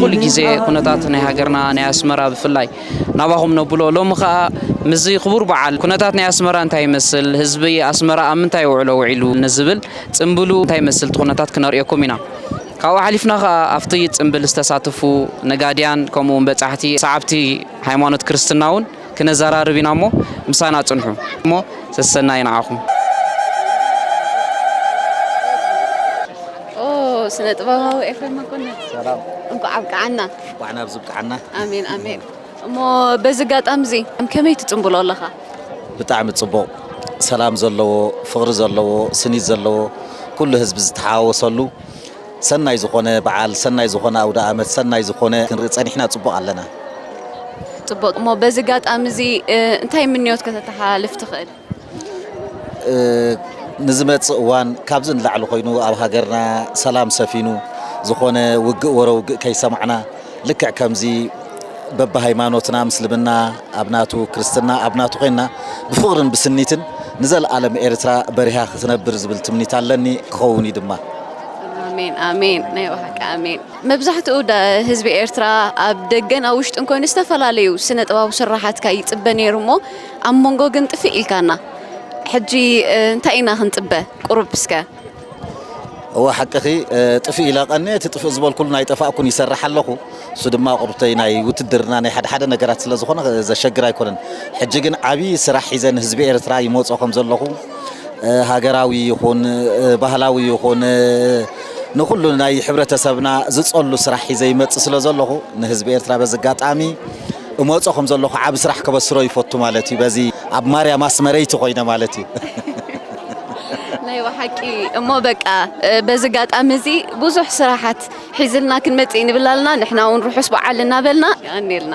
ኩሉ ግዜ ኩነታት ናይ ሃገርና ናይ ኣስመራ ብፍላይ ናባኹም ነብሎ። ሎሚ ኸኣ ምስዚ ክቡር በዓል ኩነታት ናይ ኣስመራ እንታይ ይመስል፣ ህዝቢ ኣስመራ ኣብ ምንታይ ውዕሎ ውዒሉ ንዝብል ጽምብሉ እንታይ ይመስል እቲ ኩነታት ክነርእየኩም ኢና። ካብኡ ሓሊፍና ኸኣ ኣብቲ ጽምብል ዝተሳተፉ ነጋድያን ከምኡ እውን በጻሕቲ ሰዓብቲ ሃይማኖት ክርስትና እውን ክነዘራርብ ኢና እሞ ምሳና ጽንሑ። እሞ ሰሰናይ ንዓኹም። ኦ፣ ስነ ጥበባዊ ኤፍሬም መኮንን። ሰላም። እንኳዕ ኣብቅዓና። እንኳዕ ናብዚ ብቅዓና። ኣሜን፣ ኣሜን። እሞ በዚ ኣጋጣሚ እዚ ከመይ ትጽንብሎ ኣለኻ? ብጣዕሚ ጽቡቕ። ሰላም ዘለዎ፣ ፍቕሪ ዘለዎ፣ ስኒት ዘለዎ፣ ኩሉ ህዝቢ ዝተሓዋወሰሉ ሰናይ ዝኾነ በዓል፣ ሰናይ ዝኾነ ኣውደ ኣመት፣ ሰናይ ዝኾነ ክንርኢ ጸኒሕና ጽቡቕ ኣለና። ጽቡቕ። እሞ በዚ ኣጋጣሚ እዚ፣ እ፣ እንታይ ምንዮት ከተተሓላልፍ ትኽእል? እ፣ ንዝመጽእ እዋን ካብዚ ንላዕሊ ኮይኑ ኣብ ሃገርና ሰላም ሰፊኑ፣ ዝኾነ ውግእ ወረ ውግእ ከይሰማዕና፣ ልክዕ ከምዚ በብሃይማኖትና፣ ምስልምና ኣብ ናቱ፣ ክርስትና ኣብ ናቱ ኮይንና፣ ብፍቕርን ብስኒትን ንዘለኣለም ኤርትራ በሪሃ ክትነብር ዝብል ትምኒት ኣለኒ፣ ክኸውን እዩ ድማ። ኣሜን፣ ኣሜን። ናይ ብሓቂ ኣሜን። መብዛሕትኡ ዳ-፣ ህዝቢ ኤርትራ ኣብ ደገን ኣብ ውሽጥን ኮይኑ ዝተፈላለዩ ስነ ጥበባዊ ስራሓትካ ይጽበ ነይሩ እሞ ኣብ መንጎ ግን ጥፍእ ኢልካና። ሕጂ፣ እ፣ እንታይ ኢና ክንጽበ? ቁሩብ እስከ። እወ፣ ሓቅኺ፣ እ፣ ጥፍእ ኢለ ቀኒ፣ እቲ ጥፍእ ዝበልኩሉ ናይ ጠፋእኩን ይሰርሕ ኣለኹ። እሱ ድማ ቁሩብተይ ናይ ውትድርና ናይ ሓደ ሓደ ነገራት ስለ ዝኾነ ዘሸግር ኣይኮነን። ሕጂ ግን ዓብዪ ስራሕ ሒዘ ንህዝቢ ኤርትራ ይመጾ ከም ዘለኹ፣ እ፣ ሃገራዊ ይኹን፣ እ፣ ባህላዊ ይኹን፣ እ፣ ንኹሉ ናይ ሕብረተሰብና ዝጸሉ ስራሕ ሒዘ ይመጽእ ስለ ዘለኹ፣ ንህዝቢ ኤርትራ በዚ ኣጋጣሚ እመጾ ከም ዘለኹ ዓቢ ስራሕ ከበስሮ ይፈቱ ማለት እዩ። በዚ ኣብ ማርያም ኣስመረይቲ ኮይነ ማለት እዩ። ናይ ብሓቂ እሞ በቃ፣ እ፣ በዚ ኣጋጣሚ እዚ ብዙሕ ስራሓት ሒዝልና ክንመጽእ ንብል ኣለና። ንሕና እውን ርሑስ በዓል እናበልና የቐንየልና።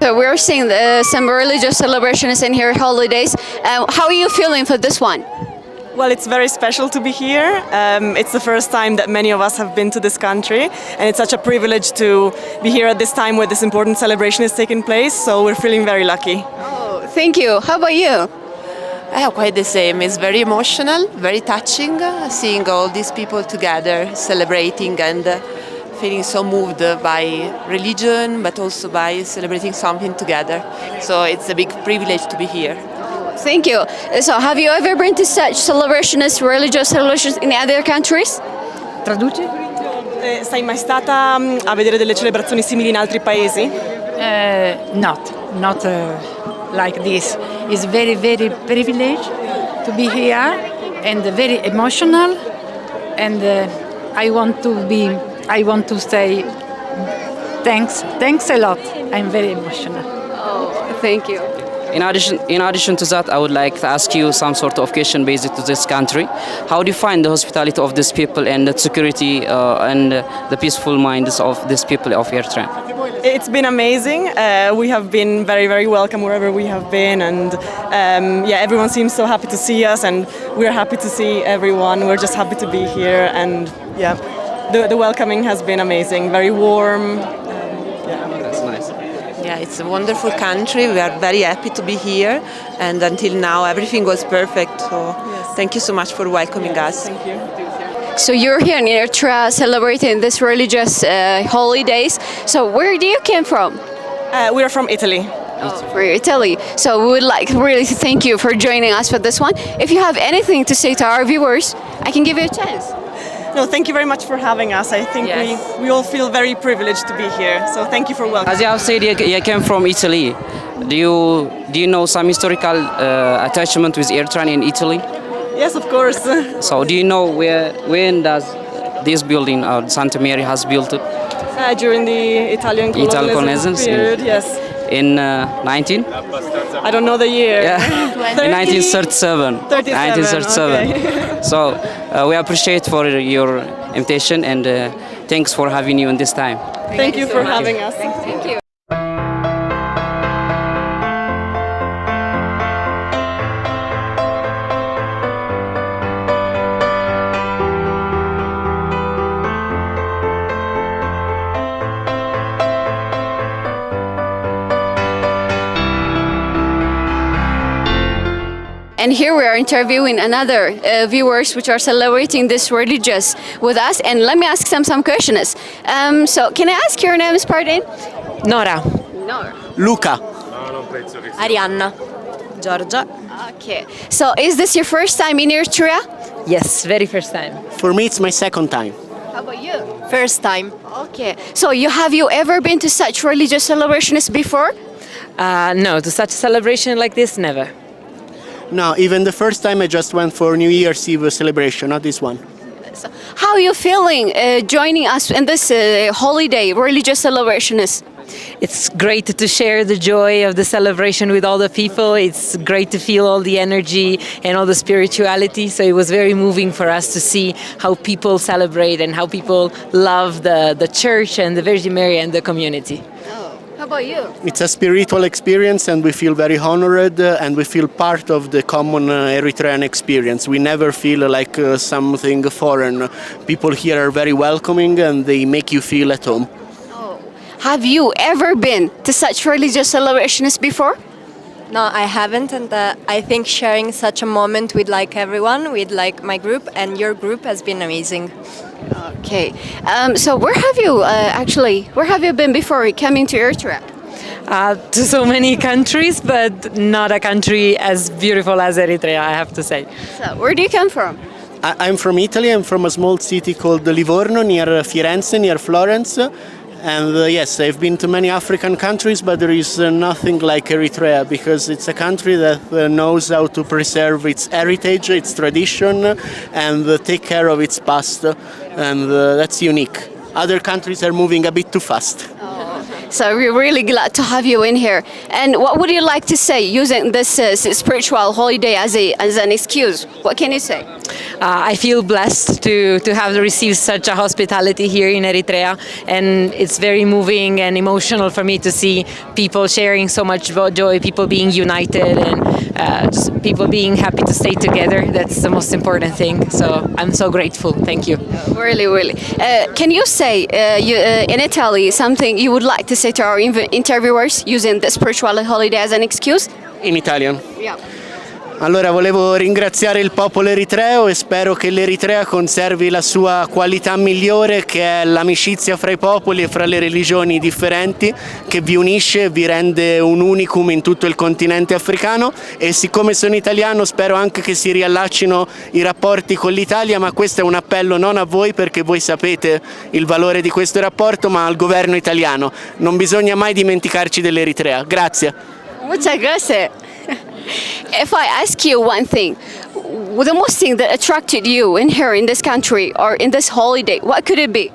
So we're seeing, uh, some religious celebrations in here, holidays. Uh, how are you feeling for this one? Well, it's very special to be here. Um, it's the first time that many of us have been to this country, and it's such a privilege to be here at this time where this important celebration is taking place, so we're feeling very lucky. Oh, thank you. How about you? Yeah, quite the same. It's very emotional, very touching, uh, seeing all these people together celebrating and, uh, feeling so moved by religion, but also by celebrating something together. So it's a big privilege to be here. Thank you. So, have you ever been to such celebrations, religious celebrations in other countries? Traduci? Eh, sei mai stata, mm, a vedere delle celebrazioni simili in altri paesi? Uh, not, not uh, like this. It's very, very privileged to be here and very emotional. And uh, I want to be, I want to say thanks, thanks a lot. I'm very emotional. Oh, thank you. In addition, in addition to that, I would like to ask you some sort of question based to this country. How do you find the hospitality of these people and the security uh, and uh, the peaceful minds of these people of Eritrea? It's been amazing. Uh, we have been very, very welcome wherever we have been, and um, yeah, everyone seems so happy to see us, and we're happy to see everyone. We're just happy to be here, and yeah, the, the welcoming has been amazing, very warm. Um, yeah. That's nice. Yeah, it's a wonderful country. We are very happy to be here, and until now, everything was perfect. So, thank you so much for welcoming us. Thank you. So you're here in Eritrea celebrating these religious uh, holidays. So where do you came from? Uh, we are from Italy. Oh, from Italy. So we would like really to thank you for joining us for this one. If you have anything to say to our viewers, I can give you a chance. No, thank you very much for having us. I think Yes. we, we all feel very privileged to be here. So thank you for welcoming. As you have said, you, you came from Italy. Do you do you know some historical uh, attachment with Eritrean in Italy? Yes, of course. So do you know where when does this building, uh, Santa Mary has built it? Uh, during the Italian Italian colonialism colonizers in, period, yes. in uh, nineteen? I don't know the year. Yeah, in nineteen thirty-seven. Thirty-seven, nineteen thirty-seven. Okay. So uh, we appreciate for your invitation and uh, thanks for having you in this time. Thank you for having us. Thank you. And here we are interviewing another uh, viewers which are celebrating this religious with us. And let me ask them some questions. Um, so, can I ask your names, pardon? Nora. Nora. Luca. Arianna. Giorgia. Okay. So, is this your first time in Eritrea? Yes, very first time. For me, it's my second time. How about you? First time. Okay. So, you have you ever been to such religious celebrations before? Uh, no, to such a celebration like this, never. No, even the first time I just went for New Year's Eve celebration, not this one. So, how are you feeling uh, joining us in this uh, holiday religious celebrations? It's great to share the joy of the celebration with all the people. It's great to feel all the energy and all the spirituality. So it was very moving for us to see how people celebrate and how people love the, the church and the Virgin Mary and the community. How about you? It's a spiritual experience, and we feel very honored, uh, and we feel part of the common uh, Eritrean experience. We never feel like uh, something foreign. People here are very welcoming, and they make you feel at home. Have you ever been to such religious celebrations before? No, I haven't, and uh, I think sharing such a moment with like everyone, with like my group and your group, has been amazing. Okay. Um, so where have you uh, actually? Where have you been before coming to Eritrea? Uh, to so many countries, but not a country as beautiful as Eritrea, I have to say. So where do you come from? I- I'm from Italy. I'm from a small city called Livorno, near Firenze, near Florence. And uh, yes, I've been to many African countries, but there is uh, nothing like Eritrea because it's a country that uh, knows how to preserve its heritage, its tradition, and uh, take care of its past. And uh, that's unique. Other countries are moving a bit too fast. So we're really glad to have you in here. And what would you like to say using this uh, s- spiritual holiday as a as an excuse? What can you say? Uh, I feel blessed to, to have received such a hospitality here in Eritrea, and it's very moving and emotional for me to see people sharing so much vo- joy, people being united, and uh, just people being happy to stay together. That's the most important thing. So I'm so grateful. Thank you. Really, really. Uh, can you say uh, you, uh, in Italy something you would like to say to our inv- interviewers using the spiritual holiday as an excuse? In Italian. Yeah. Allora volevo ringraziare il popolo eritreo e spero che l'Eritrea conservi la sua qualità migliore, che è l'amicizia fra i popoli e fra le religioni differenti, che vi unisce e vi rende un unicum in tutto il continente africano. E siccome sono italiano, spero anche che si riallacino i rapporti con l'Italia, ma questo è un appello non a voi, perché voi sapete il valore di questo rapporto, ma al governo italiano. Non bisogna mai dimenticarci dell'Eritrea. Grazie. Muchas gracias. If I ask you one thing, the most thing that attracted you in here in this country or in this holiday, what could it be?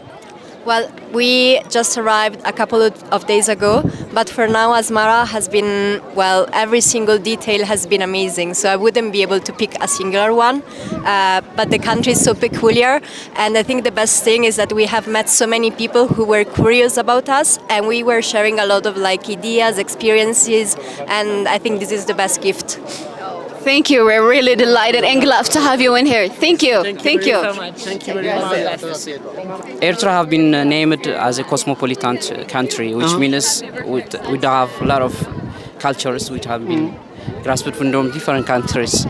Well, we just arrived a couple of, of days ago, but for now, Asmara has been, well, every single detail has been amazing, so I wouldn't be able to pick a singular one. Uh, but the country is so peculiar, and I think the best thing is that we have met so many people who were curious about us, and we were sharing a lot of like ideas, experiences, and I think this is the best gift. Thank you. We're really delighted and glad to have you in here. Thank you. Thank you so much. Thank you very much. Eritrea have been uh, named as a cosmopolitan country, which means we, we have a lot of cultures which have been grasped from different countries.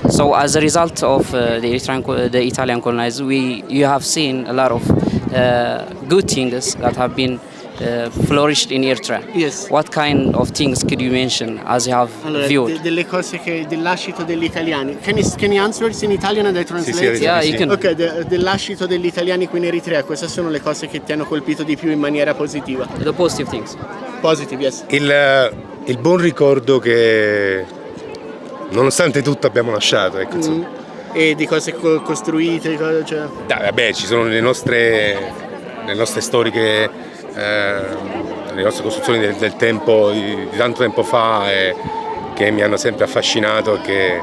So as a result of uh, the Eritrean, co- the Italian colonize, we you have seen a lot of uh, good things that have been uh, flourished in Eritrea. Yes. What kind of things could you mention as you have Allora, viewed? de- delle cose che dell'ascito degli italiani. Can you, can you answer this in Italian and I translate? Yeah, you can. Ok, de- dell'ascito degli italiani qui in Eritrea, cosa sono le cose che ti hanno colpito di più in maniera positiva? The positive things. Positive, yes. Il, il buon ricordo che nonostante tutto abbiamo lasciato. Ecco, insomma. E di cose co- costruite, cose, cioè... Dai, vabbè, ci sono le nostre, le nostre storiche, eh, le nostre costruzioni del, del tempo, di, di tanto tempo fa, eh, che mi hanno sempre affascinato e che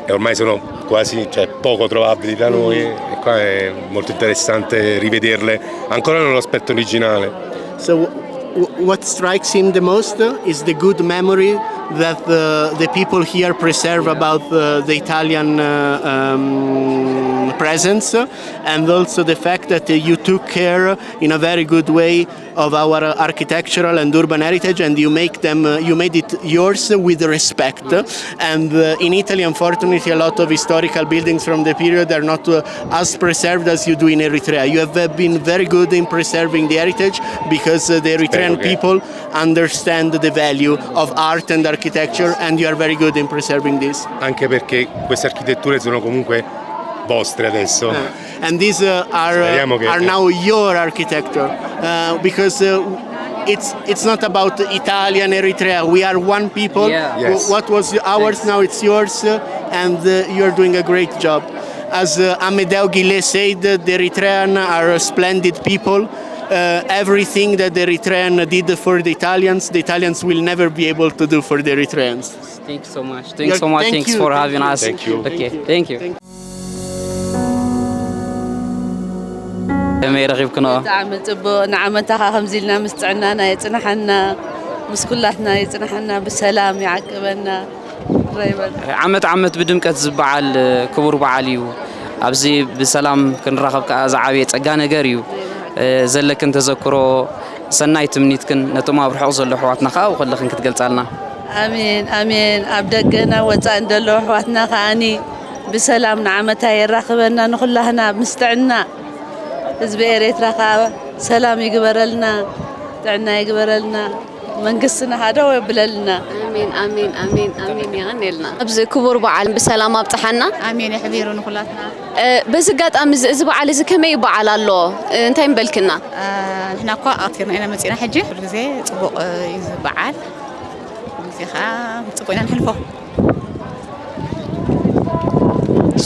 e ormai sono quasi, cioè, poco trovabili da noi, e qua è molto interessante rivederle ancora nell'aspetto originale. So, w- w- what strikes him the most is the good memory that the, the people here preserve about the, the Italian uh, um, presence, and also the fact that uh, you took care in a very good way of our architectural and urban heritage, and you make them uh, you made it yours with respect. And uh, in Italy, unfortunately, a lot of historical buildings from the period are not uh, as preserved as you do in Eritrea. You have uh, been very good in preserving the heritage, because uh, the Eritrean people understand the value of art and architecture, and you are very good in preserving this. Anche perché queste architetture sono comunque vostre adesso. And these uh, are, uh, Speriamo che- are now your architecture, uh, because uh, it's it's not about Italian Eritrea. We are one people. Yeah. Yes. What was ours, now it's yours, uh, and uh, you are doing a great job. As uh, Amedeo Gile said, uh, the Eritrean are splendid people. Uh, everything that the Eritrean did for the Italians, the Italians will never be able to do for the Eritreans. Thanks so much. Thanks so much. Thanks for having us. Thank you. Okay, thank you. ከመይ ረኺብክኖ? ብጣዕሚ ጽቡቕ። ንዓመታኻ ከምዚ ኢልና ምስ ጥዕናና የጽንሓና፣ ምስ ኩላትና የጽንሓና፣ ብሰላም ይዓቅበና። ራይበል ዓመት ዓመት ብድምቀት ዝበዓል ክቡር በዓል እዩ። ኣብዚ ብሰላም ክንራኸብ ከዓ ዝዓበየ ጸጋ ነገር እዩ። ዘለክን ተዘክሮ፣ ሰናይ ትምኒትክን ነቶም ኣብ ርሑቕ ዘሎ ኣሕዋትና ከዓ ኣብኡ ከለኽን ክትገልጻልና። ኣሜን ኣሜን። ኣብ ደገና ወፃእን ዘለዉ ኣሕዋትና ከዓኒ ብሰላም ንዓመታ የራኽበና ንኹላህና ምስ ጥዕና። ህዝቢ ኤርትራ ከዓ ሰላም ይግበረልና፣ ጥዕና ይግበረልና፣ መንግስትና ሃደው የብለልና። ኣሜን ኣሜን ኣሜን ኣሜን። የቐንየልና። ኣብዚ ክቡር በዓል ብሰላም ኣብፅሓና። ኣሜን። የሕቢሩ ንኹላትና። በዚ ኣጋጣሚ እዚ በዓል እዚ ከመይ በዓል ኣሎ? እንታይ ምበልክና? ንሕና እኳ ኣቕቲርና ኢና መፂና። ሕጂ ኩሉ ግዜ ፅቡቕ እዩ ዝበዓል። ኩሉ ግዜ ከዓ ፅቡቕ ኢና ንሕልፎ።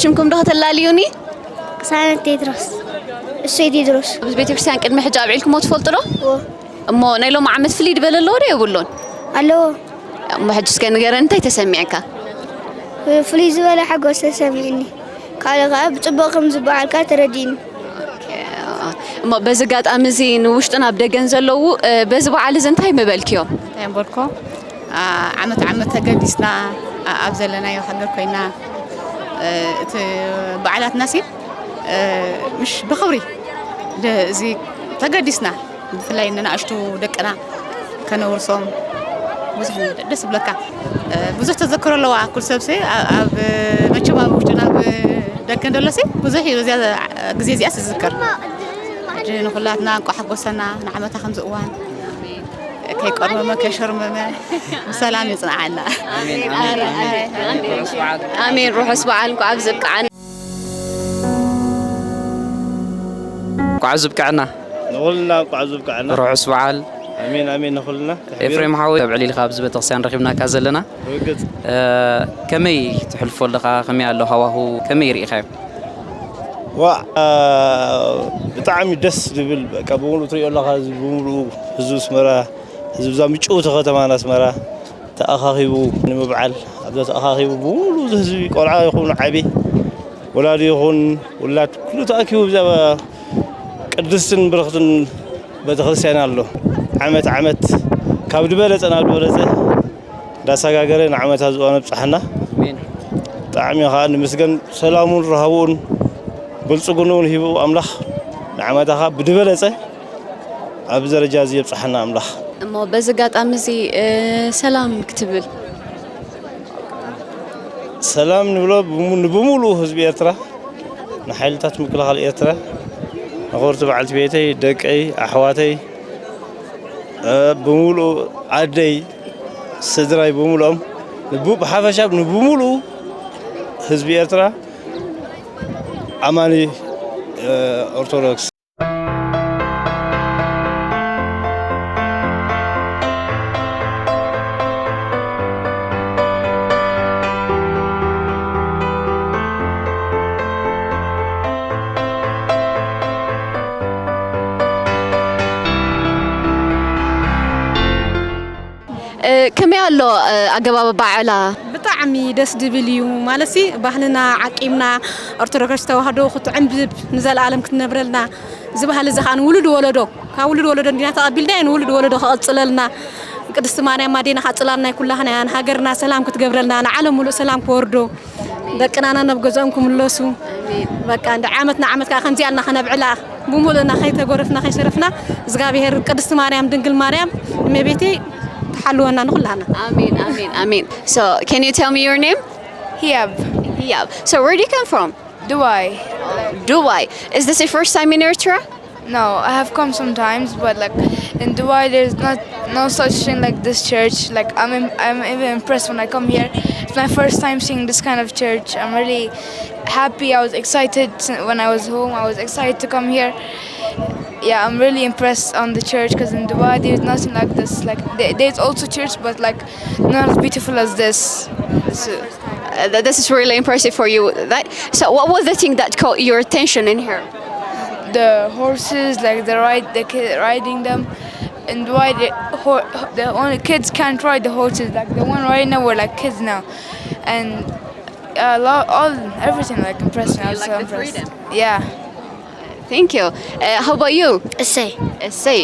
ሽምኩም ዶ ከተላልዩኒ? ቅሳነት ቴድሮስ። እሶይ ቴድሮስ። ኣብዚ ቤተክርስትያን ቅድሚ ሕጂ ኣብዒልኩሞ ትፈልጡ ዶ? እሞ ናይ ሎሚ ዓመት ፍልይ ዝበለ ኣለዎ ዶ የብሉን? ኣለዎ። እሞ ሕጂ እስከ ንገረን፣ እንታይ ተሰሚዕካ? ፍልይ ዝበለ ሓጎስ ተሰሚዕኒ። ካልእ ከዓ ብፅቡቕ ከም ዝበዓልካ ተረዲእኒ። እሞ በዚ ኣጋጣሚ እዚ ንውሽጥን ኣብ ደገን ዘለዉ በዚ በዓል እዚ እንታይ ምበልክዮም? እንታይ ምበልኮ? ዓመት ዓመት ተገዲስና ኣብ ዘለናዮ ሃገር ኮይና እቲ በዓላትና ሲ ምሽ ብኽብሪ እዚ ተገዲስና ብፍላይ ንናእሽቱ ደቅና ከነውርሶም ብዙሕ ደስ ብለካ። ብዙሕ ተዘክሮ ኣለዋ። ኩል ሰብሲ ኣብ መቸም ኣብ ውሽጥን ኣብ ደገን ደሎሲ ብዙሕ እዩ እዚኣ ግዜ እዚኣ ዝዝከር። ሕጂ ንኩላትና እንቋዕ ሓጎሰና ንዓመታ ከምዚ እዋን ከይቆርመመ ከይሸርመመ ብሰላም ይፅንዓና። ኣሜን። ርሑስ በዓል እንኳዕ ኣብዚ ብቅዓና። እንኳዕ ኣብዚ ብቅዓና። ንኹልና እንኳዕ ኣብዚ ብቅዓና። ርሑስ በዓል። ኣሜን ኣሜን። ንኹልና ኤፍሬም ሓወይ ኣብ ዕሊልካ ኣብዚ ቤተክርስትያን ረኺብናካ ዘለና። ከመይ ትሕልፎ ኣለኻ? ከመይ ኣሎ ሃዋሁ? ከመይ ርኢኻዮ? ዋ ብጣዕሚ ደስ ዝብል በቃ ብምሉእ ትሪኦ ኣለኻ። እዚ ብምሉእ ህዝቢ ኣስመራ፣ ህዝቢ እዛ ምጭውቲ ከተማና ኣስመራ ተኣኻኺቡ ንምብዓል ኣብዛ ተኣኻኺቡ ብምሉእ እዚ ህዝቢ ቆልዓ ይኹን ዓቢ ወላዲ ይኹን ውላድ ኩሉ ተኣኪቡ ብዛዕባ ቅድስትን ብርኽትን ቤተክርስትያን ኣሎ። ዓመት ዓመት ካብ ዝበለጸ ናብ ዝበለጸ እንዳሰጋገረ ንዓመታ ዝዋነ ብጽሓና። ብጣዕሚ ከዓ ንምስገን ሰላሙን ረሃቡን ብልጽግንኡን ሂቡ ኣምላኽ ንዓመታ ከዓ ብድበለጸ ኣብዚ ደረጃ እዚ የብጽሓና ኣምላኽ። እሞ በዚ ኣጋጣሚ እዚ ሰላም ክትብል ሰላም ንብሎ ንብምሉኡ ህዝቢ ኤርትራ ንሓይልታት ምክልኻል ኤርትራ ንኽብርቲ በዓልቲ ቤተይ ደቀይ ኣሕዋተይ ብምሉኡ ዓደይ ስድራይ ብምሉኦም ብሓፈሻ ንብምሉኡ ህዝቢ ኤርትራ ኣማኒ ኦርቶዶክስ። ከመይ ኣሎ ኣገባብ ኣባዕዕላ? ብጣዕሚ ደስ ድብል እዩ። ማለትሲ ባህልና ዓቂብና ኦርቶዶክስ ተዋህዶ ክትዕንብብ ንዘለኣለም ክትነብረልና እዚ ባህሊ እዚ ከዓ ንውሉድ ወለዶ ካብ ውሉድ ወለዶ እንዲና ተቐቢልናዮ ንውሉድ ወለዶ ክቐፅለልና ቅድስቲ ማርያም ኣዴና ካጽላልና ኩላህና እያ። ንሃገርና ሰላም ክትገብረልና፣ ንዓለም ሙሉእ ሰላም ክወርዶ፣ ደቅናና ናብ ገዝኦም ክምለሱ። በቃ እንደ ዓመት ንዓመት ከዓ ከምዚኣ ኢልና ከነብዕላ፣ ብሙሉእና ከይተጎረፍና ከይሸረፍና፣ እግዚኣብሔር ቅድስቲ ማርያም ድንግል ማርያም እመቤቴ ትሓልወና ንኩላህና። Amen, amen, amen. So, can you tell me your name? Hiyab. Hiyab. So, where do you come from? Dubai. Dubai. Is this your first time in Eritrea? No, I have come sometimes, but like in Dubai, there's not no such thing like this church. Like I'm im- I'm even impressed when I come here. It's my first time seeing this kind of church. I'm really happy. I was excited when I was home. I was excited to come here. Yeah, I'm really impressed on the church because in Dubai there's nothing like this. Like there- there's also church, but like not as beautiful as this. So, uh, th- this is really impressive for you. That, so, what was the thing that caught your attention in here? The horses, like the ride, the kid riding them, and why the ho- the only kids can't ride the horses. Like the one right now, we're like kids now, and a lot, all everything like impressed me. I was so impressed. Yeah. Thank you. Uh, how about you? Essay. Essay.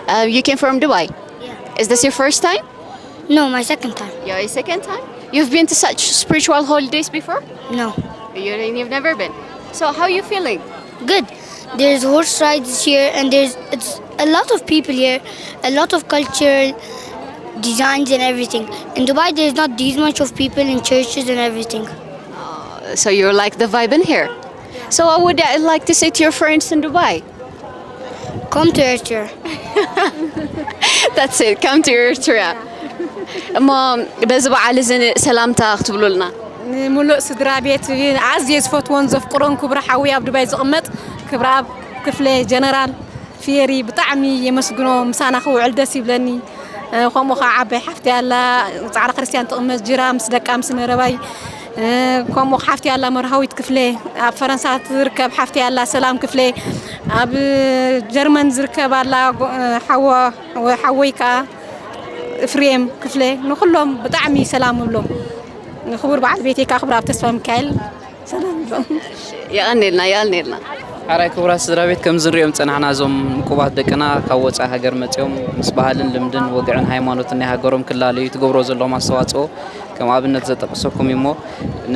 Uh, you came from Dubai. Yeah. Is this your first time? No, my second time. Your second time? You've been to such spiritual holidays before? No. You, you've never been. So how are you feeling? Good. There's horse rides here, and there's it's a lot of people here, a lot of cultural designs and everything. In Dubai, there's not these much of people in churches and everything. So you like the vibe in here? So what would I like to say to your friends in Dubai? Come to Eritrea. That's it. Come to Eritrea. እሞ በዚ በዓል እዚ ሰላምታ ክትብሉልና? ንሙሉእ ስድራ ቤት፣ ኣዝየ ዝፈትዎን ዘፍቅሮን ክቡር ሓዊ ኣብ ዱባይ ዝቕመጥ ክብረኣብ ክፍለ ጀነራል ፊየሪ ብጣዕሚ የመስግኖ። ምሳና ክውዕል ደስ ይብለኒ። ከምኡ ከዓ ዓባይ ሓፍቲ ኣላ፣ ፃዕዳ ክርስቲያን ትቕመጥ ጅራ ምስ ደቃ ምስ መረባይ። ከምኡ ሓፍቲ ኣላ መርሃዊት ክፍለ፣ ኣብ ፈረንሳ ትርከብ ሓፍቲ ኣላ ሰላም ክፍለ፣ ኣብ ጀርመን ዝርከብ ኣላ ሓወይ ከዓ እፍሬም ክፍለ። ንኩሎም ብጣዕሚ ሰላም እብሎም። ንክቡር በዓል ቤተይ ከዓ ክብር ኣብ ተስፋ ሚካኤል ሰላም እብሎም። የቐኔልና፣ የቐኔልና። ሓራይ ክቡራት ስድራ ቤት፣ ከምዚ ንሪኦም ዝጸናሕና እዞም ምቁባት ደቅና ካብ ወጻኢ ሃገር መጺኦም ምስ ባህልን ልምድን ወግዕን ሃይማኖትን ናይ ሃገሮም ክላለዩ ትገብሮ ዘለዎም ኣስተዋጽኦ ከም ኣብነት ዘጠቅሰኩም እዩ እሞ፣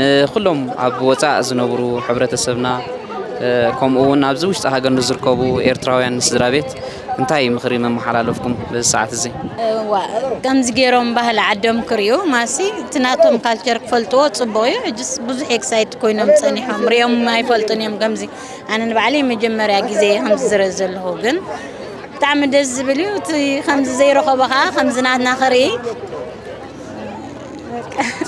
ንኹሎም ኣብ ወጻእ ዝነብሩ ሕብረተሰብና፣ ከምኡ እውን ኣብዚ ውሽጢ ሃገር ንዝርከቡ ኤርትራውያን ስድራ ቤት እንታይ ምኽሪ መመሓላለፍኩም በዚ ሰዓት እዚ? ከምዚ ገይሮም ባህሊ ዓዶም ክርእዩ ማሲ እቲ ናቶም ካልቸር ክፈልጥዎ ጽቡቕ እዩ። ሕጅስ ብዙሕ ኤክሳይት ኮይኖም ጸኒሖም ሪኦም ኣይፈልጡን እዮም። ከምዚ ኣነ ንባዕለይ መጀመርያ ግዜ ከምዚ ዝርኢ ዘለኹ ግን ብጣዕሚ ደስ ዝብል እዩ። እቲ ከምዚ ዘይረኸቦ ከዓ ከምዚ ናትና ክርኢ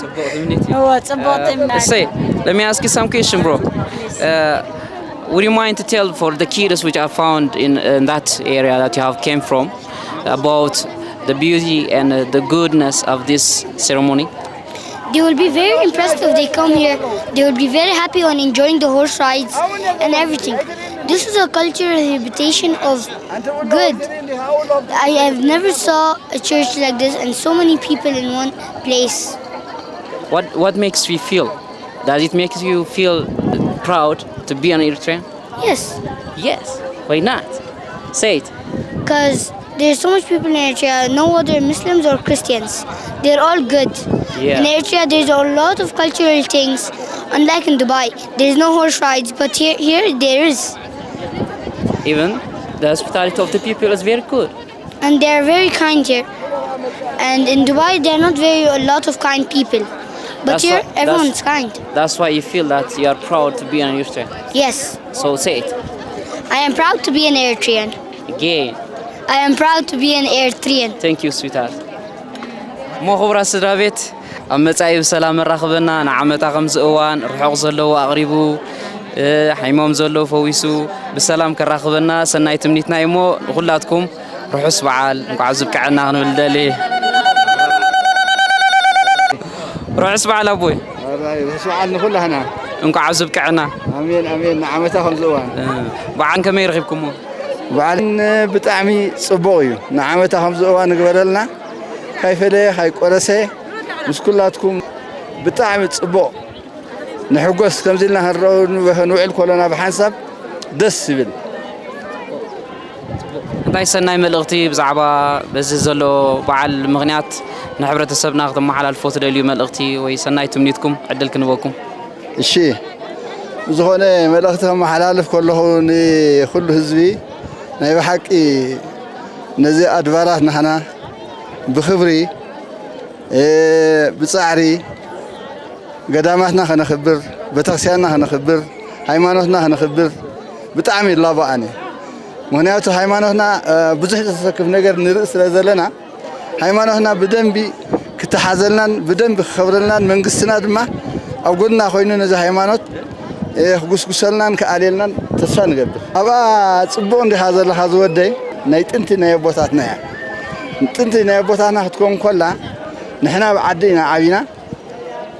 ጽቡቕ ትምኒት እዩ። እዎ ጽቡቕ ትምኒት። Say, let me ask you some question, bro. Uh, would you mind to tell for the kids which are found in, in that area that you have came from about the beauty and uh, the goodness of this ceremony? They will be very impressed if they come here. They will be very happy on enjoying the horse rides and everything. This is a cultural habitation of good. I have never saw a church like this and so many people in one place. What what makes you feel? Does it make you feel proud to be an Eritrean? Yes, Yes. Why not? Say it. because there's so much people in Eritrea, no other Muslims or Christians. They're all good. Yeah. In Eritrea, there's a lot of cultural things. Unlike in Dubai, there's no horse rides, but here, here there is. Even the hospitality of the people is very good. And they're very kind here. And in Dubai, there are not very a lot of kind people. But That's here, why- that's- everyone's kind. That's why you feel that you are proud to be an Eritrean. Yes, So say it. I am proud to be an Eritrean. Again. I am proud to be an Eritrean. Thank you, sweetheart. እሞ ክቡራት ስድራ ቤት፣ ኣብ መጻኢ ብሰላም መራኽበና። ንዓመታ ከምዚ እዋን ርሑቕ ዘለዎ ኣቕሪቡ፣ እ፣ ሓይሞም ዘለዎ ፈዊሱ ብሰላም ከራኽበና ሰናይ ትምኒትና እዩ። እሞ ንኹላትኩም ርሑስ በዓል እንኳዕ ኣብዚ ብቅዐና ክንብል ንደሊ። ርሑስ በዓል ኣቦይ። ኣራይ ርሑስ በዓል ንኹላህና። እንኳዕ ኣብዚ ብቅዐና። ኣሜን ኣሜን። ንዓመታ ከምዚ እዋን እ፣ በዓል ከመይ ረኺብኩሞ? በዓል ብጣዕሚ ጽቡቕ እዩ። ንዓመታ ከምዚ እዋን ንግበረልና። ካይፈለየ ካይቆረሰ ምስ ኩላትኩም ብጣዕሚ ጽቡቕ ንሕጎስ። ከምዚ ኢልና ክንረኣው ንውዕል ኮሎና ብሓንሳብ ደስ ይብል። እንታይ ሰናይ መልእኽቲ ብዛዕባ በዚ ዘሎ በዓል ምኽንያት ንሕብረተሰብና ክተመሓላልፎ ትደልዩ መልእኽቲ ወይ ሰናይ ትምኒትኩም ዕድል ክንበኩም? እሺ፣ ዝኾነ መልእኽቲ ከመሓላልፍ ከለኹ ንኹሉ ህዝቢ ናይ ብሓቂ ነዚ ኣድባራት ናህና ብኽብሪ፣ እ፣ ብጻዕሪ ገዳማትና ከነኽብር፣ ቤተክርስትያንና ከነኽብር፣ ሃይማኖትና ከነኽብር ብጣዕሚ ይላቦ ኣነ። ምኽንያቱ ሃይማኖትና፣ እ፣ ብዙሕ ዘሰክፍ ነገር ንርኢ ስለ ዘለና፣ ሃይማኖትና ብደንቢ ክተሓዘልናን ብደንቢ ክኸብረልናን መንግስትና ድማ ኣብ ጎንና ኮይኑ ነዚ ሃይማኖት፣ እ፣ ክጉስጉሰልናን ክኣልየልናን ተስፋ ንገብር። ኣብኣ ጽቡቕ እንዲኻ ዘለኻ ዝወደይ፣ ናይ ጥንቲ ናይ ኣቦታትና እያ። ጥንቲ ናይ ኣቦታትና ክትከውን ከላ ንሕና ኣብ ዓዲ ኢና ዓቢና።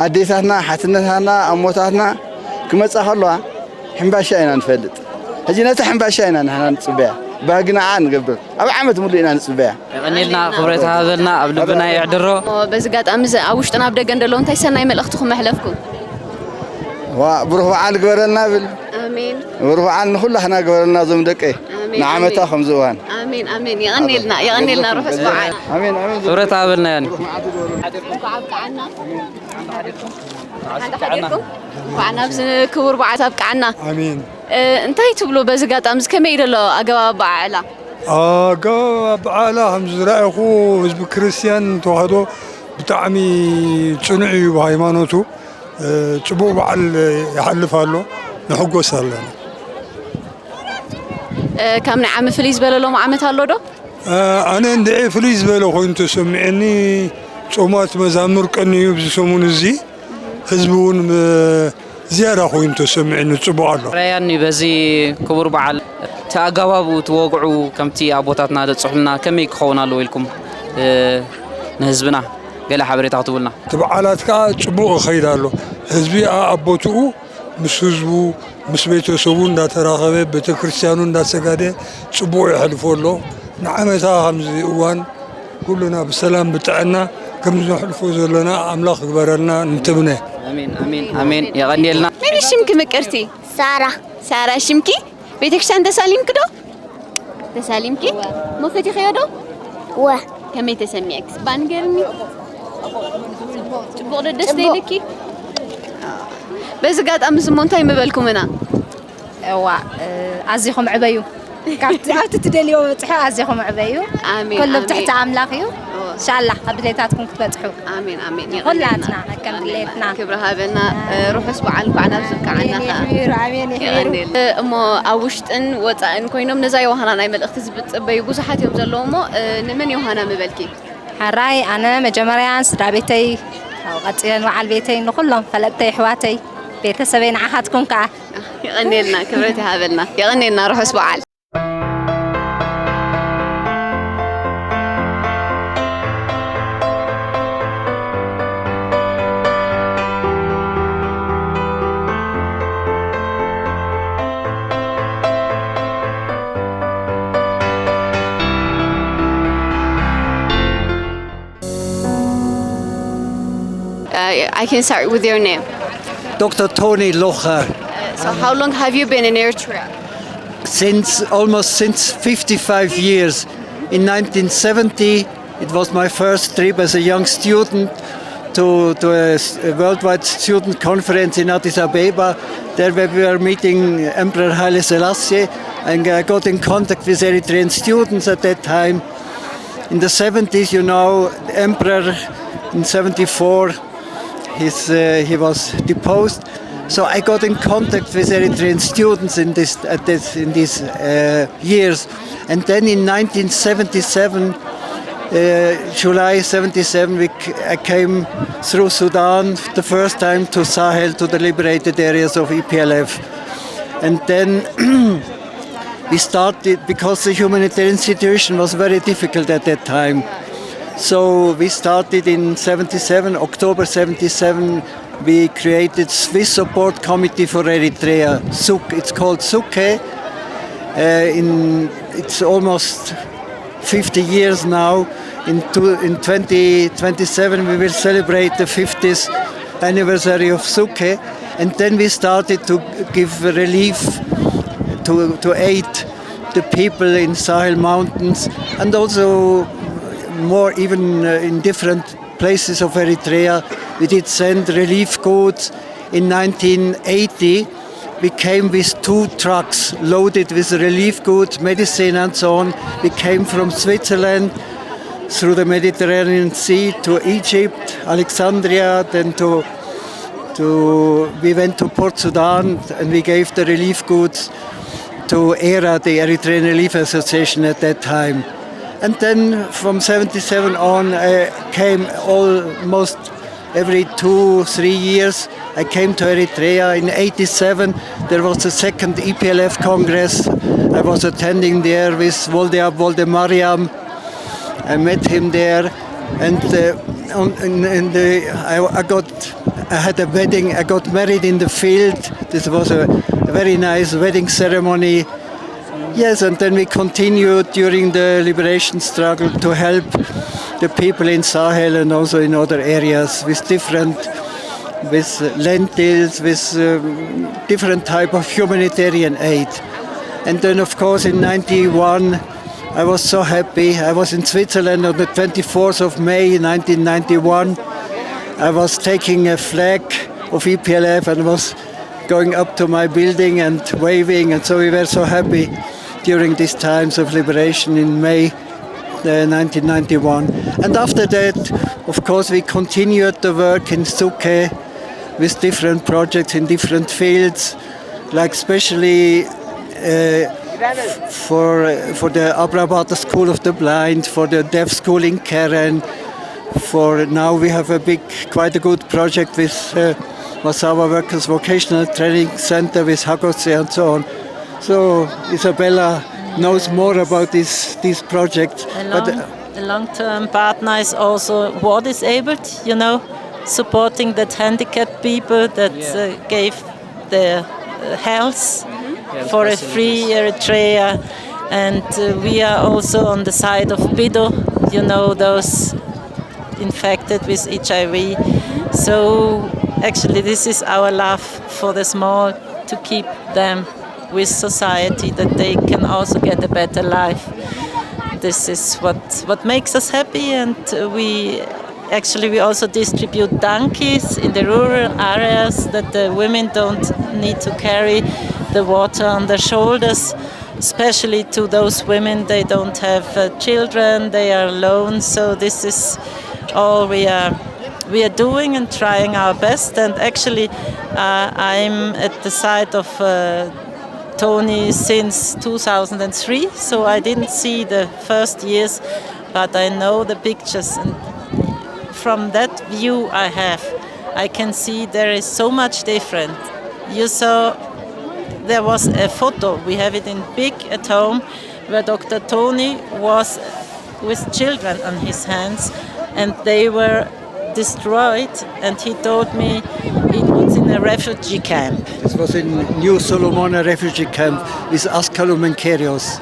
ኣዴታትና፣ ሓትነታትና፣ ኣሞታትና ክመጻ ከለዋ ሕምባሻ ኢና ንፈልጥ። ሕጂ ነታ ሕምባሻ ኢና ንሕና ንጽበያ። ባህጊ ንዓ ንገብር። ኣብ ዓመት ሙሉእ ኢና ንጽበያ። የቐንየልና፣ ክብረት ሃበልና፣ ኣብ ልብና የዕድሮ። በዚ ኣጋጣሚ እዚ ኣብ ውሽጥን ኣብ ደገን ዘለዉ እንታይ ሰናይ መልእኽትኹም መሕለፍኩም? ዋ፣ ብሩኽ በዓል ግበረልና ብል። ኣሜን። ብሩኽ በዓል ንኹላህና ግበረልና እዞም ደቀይ። ኣሜን፣ ንዓመታ ኣሜን። ከምዚ እዋን። ኣሜን፣ ኣሜን። የቐንየልና፣ የቐንየልና ርሑስ በዓል። ኣሜን፣ ኣሜን። ክብረት ሃበልና ያኒ። እንኳዕ ኣብቅዓና። ሓንቲ ሓዲርኩም እንኳዕ ናብዚ ክቡር በዓል ኣብቅዓና። ኣሜን። እ፣ እንታይ ትብሉ በዚ ኣጋጣሚ እዚ ከመይ ዘሎ ኣገባብ ኣበዓዕላ? ኣገባብ ኣበዓዕላ ከም ዝረኣኹ ህዝቢ ክርስትያን ተዋህዶ ብጣዕሚ ጽኑዕ እዩ ብሃይማኖቱ። እ፣ ጽቡቕ በዓል ይሓልፍ ኣሎ። ንሕጎስ ኣለና። እ፣ ካብ ናይ ዓሚ ፍልይ ዝበለ ሎም ዓመት ኣሎ ዶ? እ፣ ኣነ እንድዒ ፍልይ ዝበለ ኮይኑ ተሰሚዐኒ። ጾማት መዛሙር ቀንዩ ኣብዚ ሰሙን እዚ ህዝቢ እውን ም-፣ ዝያዳ ኮይኑ ተሰሚዐኒ። ጽቡቕ ኣሎ። ራያኒ በዚ ክቡር በዓል እቲ ኣገባቡ እቲ ወግዑ ከምቲ ኣቦታትና ዘጽሑልና ከመይ ክኸውን ኣለዎ ኢልኩም፣ እ፣ ንህዝብና ገለ ሓበሬታ ክትብሉና? እቲ በዓላት ከኣ ጽቡቕ ይኸይድ ኣሎ። ህዝቢ ኣኣቦትኡ ምስ ህዝቡ ምስ ቤተሰቡ እንዳተራኸበ ቤተክርስትያኑ እንዳሰጋደ ጽቡቕ የሕልፎ ኣሎ። ንዓመታ ከምዚ እዋን ኩልና ብሰላም ብጥዕና ከም ነሕልፎ ዘለና ኣምላኽ ይግበረልና ንትምነ። ኣሜን፣ ኣሜን፣ ኣሜን። የቐንየልና። መን ሽምኪ ምቅርቲ? ሳራ። ሳራ ሽምኪ? ቤተክርስትያን ተሳሊምኪ ዶ? ተሳሊምኪ? እሞ ፈቲኽዮ ዶ? እወ። ከመይ ተሰሚዐኪ? ስባ ንገርኒ። ጽቡቕ ዶ ደስ ጽቡቕ። ደይልኪ? በዚ ኣጋጣሚ እዚ እሞ እንታይ ምበልኩምና? እዋ፣ እ፣ ኣዚኹም ዕበዩ። ካብቲ፣ ኣብቲ ትደልዮ በጽሑ ኣዚኹም ዕበዩ። ኣሜን፣ ኩሉ ኣብ ኣሜን። ትሕቲ ኣምላኽ እዩ። እወ። ኢንሻላህ ኣብ ድሌታትኩም ክትበጽሑ ኣሜን፣ ኣሜን። ኩላትና የቐንየልና። ከም ኣሜን። ድሌትና። ክብሪ ሃበና። እ፣ ርሑስ በዓል እንኳዕ ናብ ዝበቃዓና ኣሜን ከኣ። የሕቢሩ፣ ኣሜን የሕቢሩ። የቐንየልና። እ፣ እሞ ኣብ ውሽጥን ወጻእን ኮይኖም ነዛ ዮሃና ናይ መልእኽቲ ዝጽበዩ ብዙሓት እዮም ዘለዉ እሞ፣ እ፣ ንመን ዮሃና ምበልኪ? ሓራይ ኣነ መጀመርያ ስድራ ቤተይ፣ ካብኡ ቀጺለ ንበዓል ቤተይ፣ ንኹሎም ፈለጥተይ፣ ኣሕዋተይ፣ ቤተሰበይ፣ ንዓኻትኩም ከኣ። የቐንየልና፣ ክብረት ይሃበልና። የቐንየልና፣ ርሑስ በዓል። Uh, I can start with your name. Doctor Tony Locher. So, how long have you been in Eritrea? Since, almost since fifty-five years. In nineteen seventy, it was my first trip as a young student to, to a s-, a worldwide student conference in Addis Ababa. There we were meeting Emperor Haile Selassie, and I got in contact with Eritrean students at that time. In the seventies, you know, the emperor in seventy-four, his, uh, he was deposed. So I got in contact with Eritrean students in this, at this, in these, uh, years. And then in nineteen seventy-seven, uh, July seventy-seven, we c-, I came through Sudan the first time to Sahel, to the liberated areas of E P L F. And then we started, because the humanitarian situation was very difficult at that time. So we started in seventy-seven, October seventy-seven, we created Swiss Support Committee for Eritrea, SUK. It's called SUKE. Uh, in, it's almost fifty years now. In two, in twenty twenty-seven, we will celebrate the fiftieth anniversary of SUKE. And then we started to give relief, to, to aid the people in Sahel Mountains, and also more even uh, in different places of Eritrea. We did send relief goods. In nineteen eighty, we came with two trucks loaded with relief goods, medicine, and so on. We came from Switzerland through the Mediterranean Sea to Egypt, Alexandria, then to to we went to Port Sudan and we gave the relief goods to ERA, the Eritrean Relief Association at that time. And then from seventy-seven on, I came almost every two, three years. I came to Eritrea. In eighty-seven, there was the second E P L F Congress. I was attending there with Wolde Ab Wolde Mariam. I met him there, and uh, on, in, in the, I, I got, I had a wedding. I got married in the field. This was a, a very nice wedding ceremony. Yes, and then we continued during the liberation struggle to help the people in Sahel and also in other areas with different, with lentils, with um, different type of humanitarian aid. And then, of course, in ninety-one, I was so happy. I was in Switzerland on the twenty-fourth of May nineteen ninety-one. I was taking a flag of E P L F and was going up to my building and waving, and so we were so happy during these times of liberation in May uh, nineteen ninety-one. And after that, of course, we continued the work in Suke with different projects in different fields, like especially uh, for uh, for the Abrabata School of the Blind, for the Deaf School in Keren. For now, we have a big, quite a good project with uh, Massawa Workers Vocational Training Center with Hagotse and so on. So Isabella knows more about this this project. A long, but uh, a long-term partner is also war disabled, you know, supporting that handicapped people that yeah. uh, gave their uh, health yeah, for a free Eritrea. And uh, we are also on the side of Bido, you know, those infected with H I V. So actually, this is our love for the small to keep them with society, that they can also get a better life. This is what, what makes us happy, and we actually we also distribute donkeys in the rural areas, that the women don't need to carry the water on their shoulders, especially to those women. They don't have uh, children, they are alone, so this is all we are we are doing and trying our best. And actually, uh, I'm at the side of uh, Tony since two thousand three, so I didn't see the first years, but I know the pictures. And from that view I have, I can see there is so much different. You saw there was a photo, we have it in big at home, where Doctor Tony was with children on his hands, and they were destroyed, and he told me it was in a refugee camp. This was in New Solomona refugee camp with Askalum and Kerios.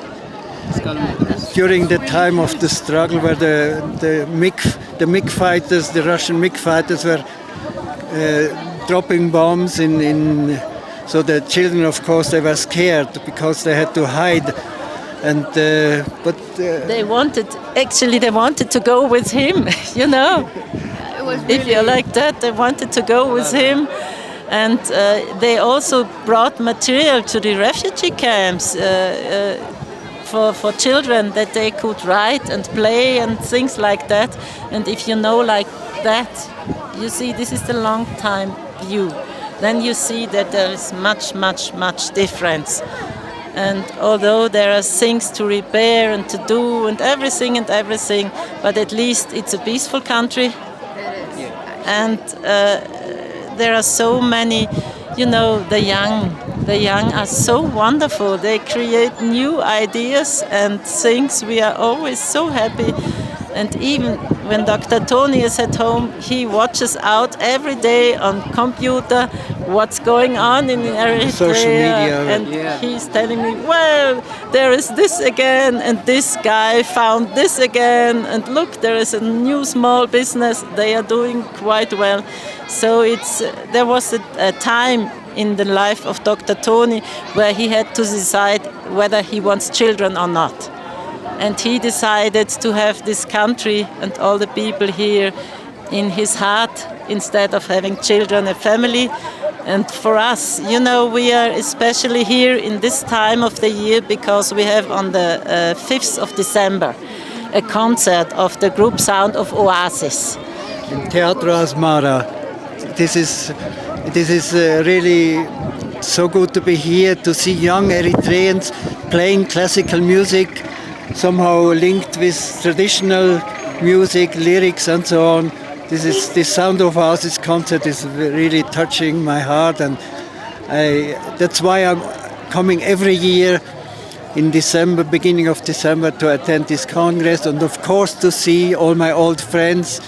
During the time of the struggle where the, the MiG, the MiG fighters, the Russian MiG fighters were uh, dropping bombs in, in, so the children, of course, they were scared because they had to hide. And uh, but uh, they wanted, actually, they wanted to go with him, you know. It was really if you're like that, they wanted to go with him. And uh, they also brought material to the refugee camps. Uh, uh, for, for children, that they could write and play and things like that. And if you know like that, you see, this is the long time view. Then you see that there is much, much, much difference. And although there are things to repair and to do and everything and everything, but at least it's a peaceful country. And uh, there are so many, you know, the young, the young are so wonderful. They create new ideas and things. We are always so happy. And even When Doctor Tony is at home, he watches out every day on computer what's going on in Eritrea, Social media, and he's telling me, "Well, there is this again, and this guy found this again, and look, there is a new small business. They are doing quite well." So it's there was a, a time in the life of Doctor Tony where he had to decide whether he wants children or not. And he decided to have this country and all the people here in his heart instead of having children and family. And for us, you know, we are especially here in this time of the year because we have on the uh, fifth of December a concert of the group Sound of Oasis. In Teatro Asmara. This is this is uh, really so good to be here to see young Eritreans playing classical music, somehow linked with traditional music, lyrics, and so on. This is this Sound of Oasis concert is really touching my heart, and I, that's why I'm coming every year in December, beginning of December, to attend this congress, and of course to see all my old friends.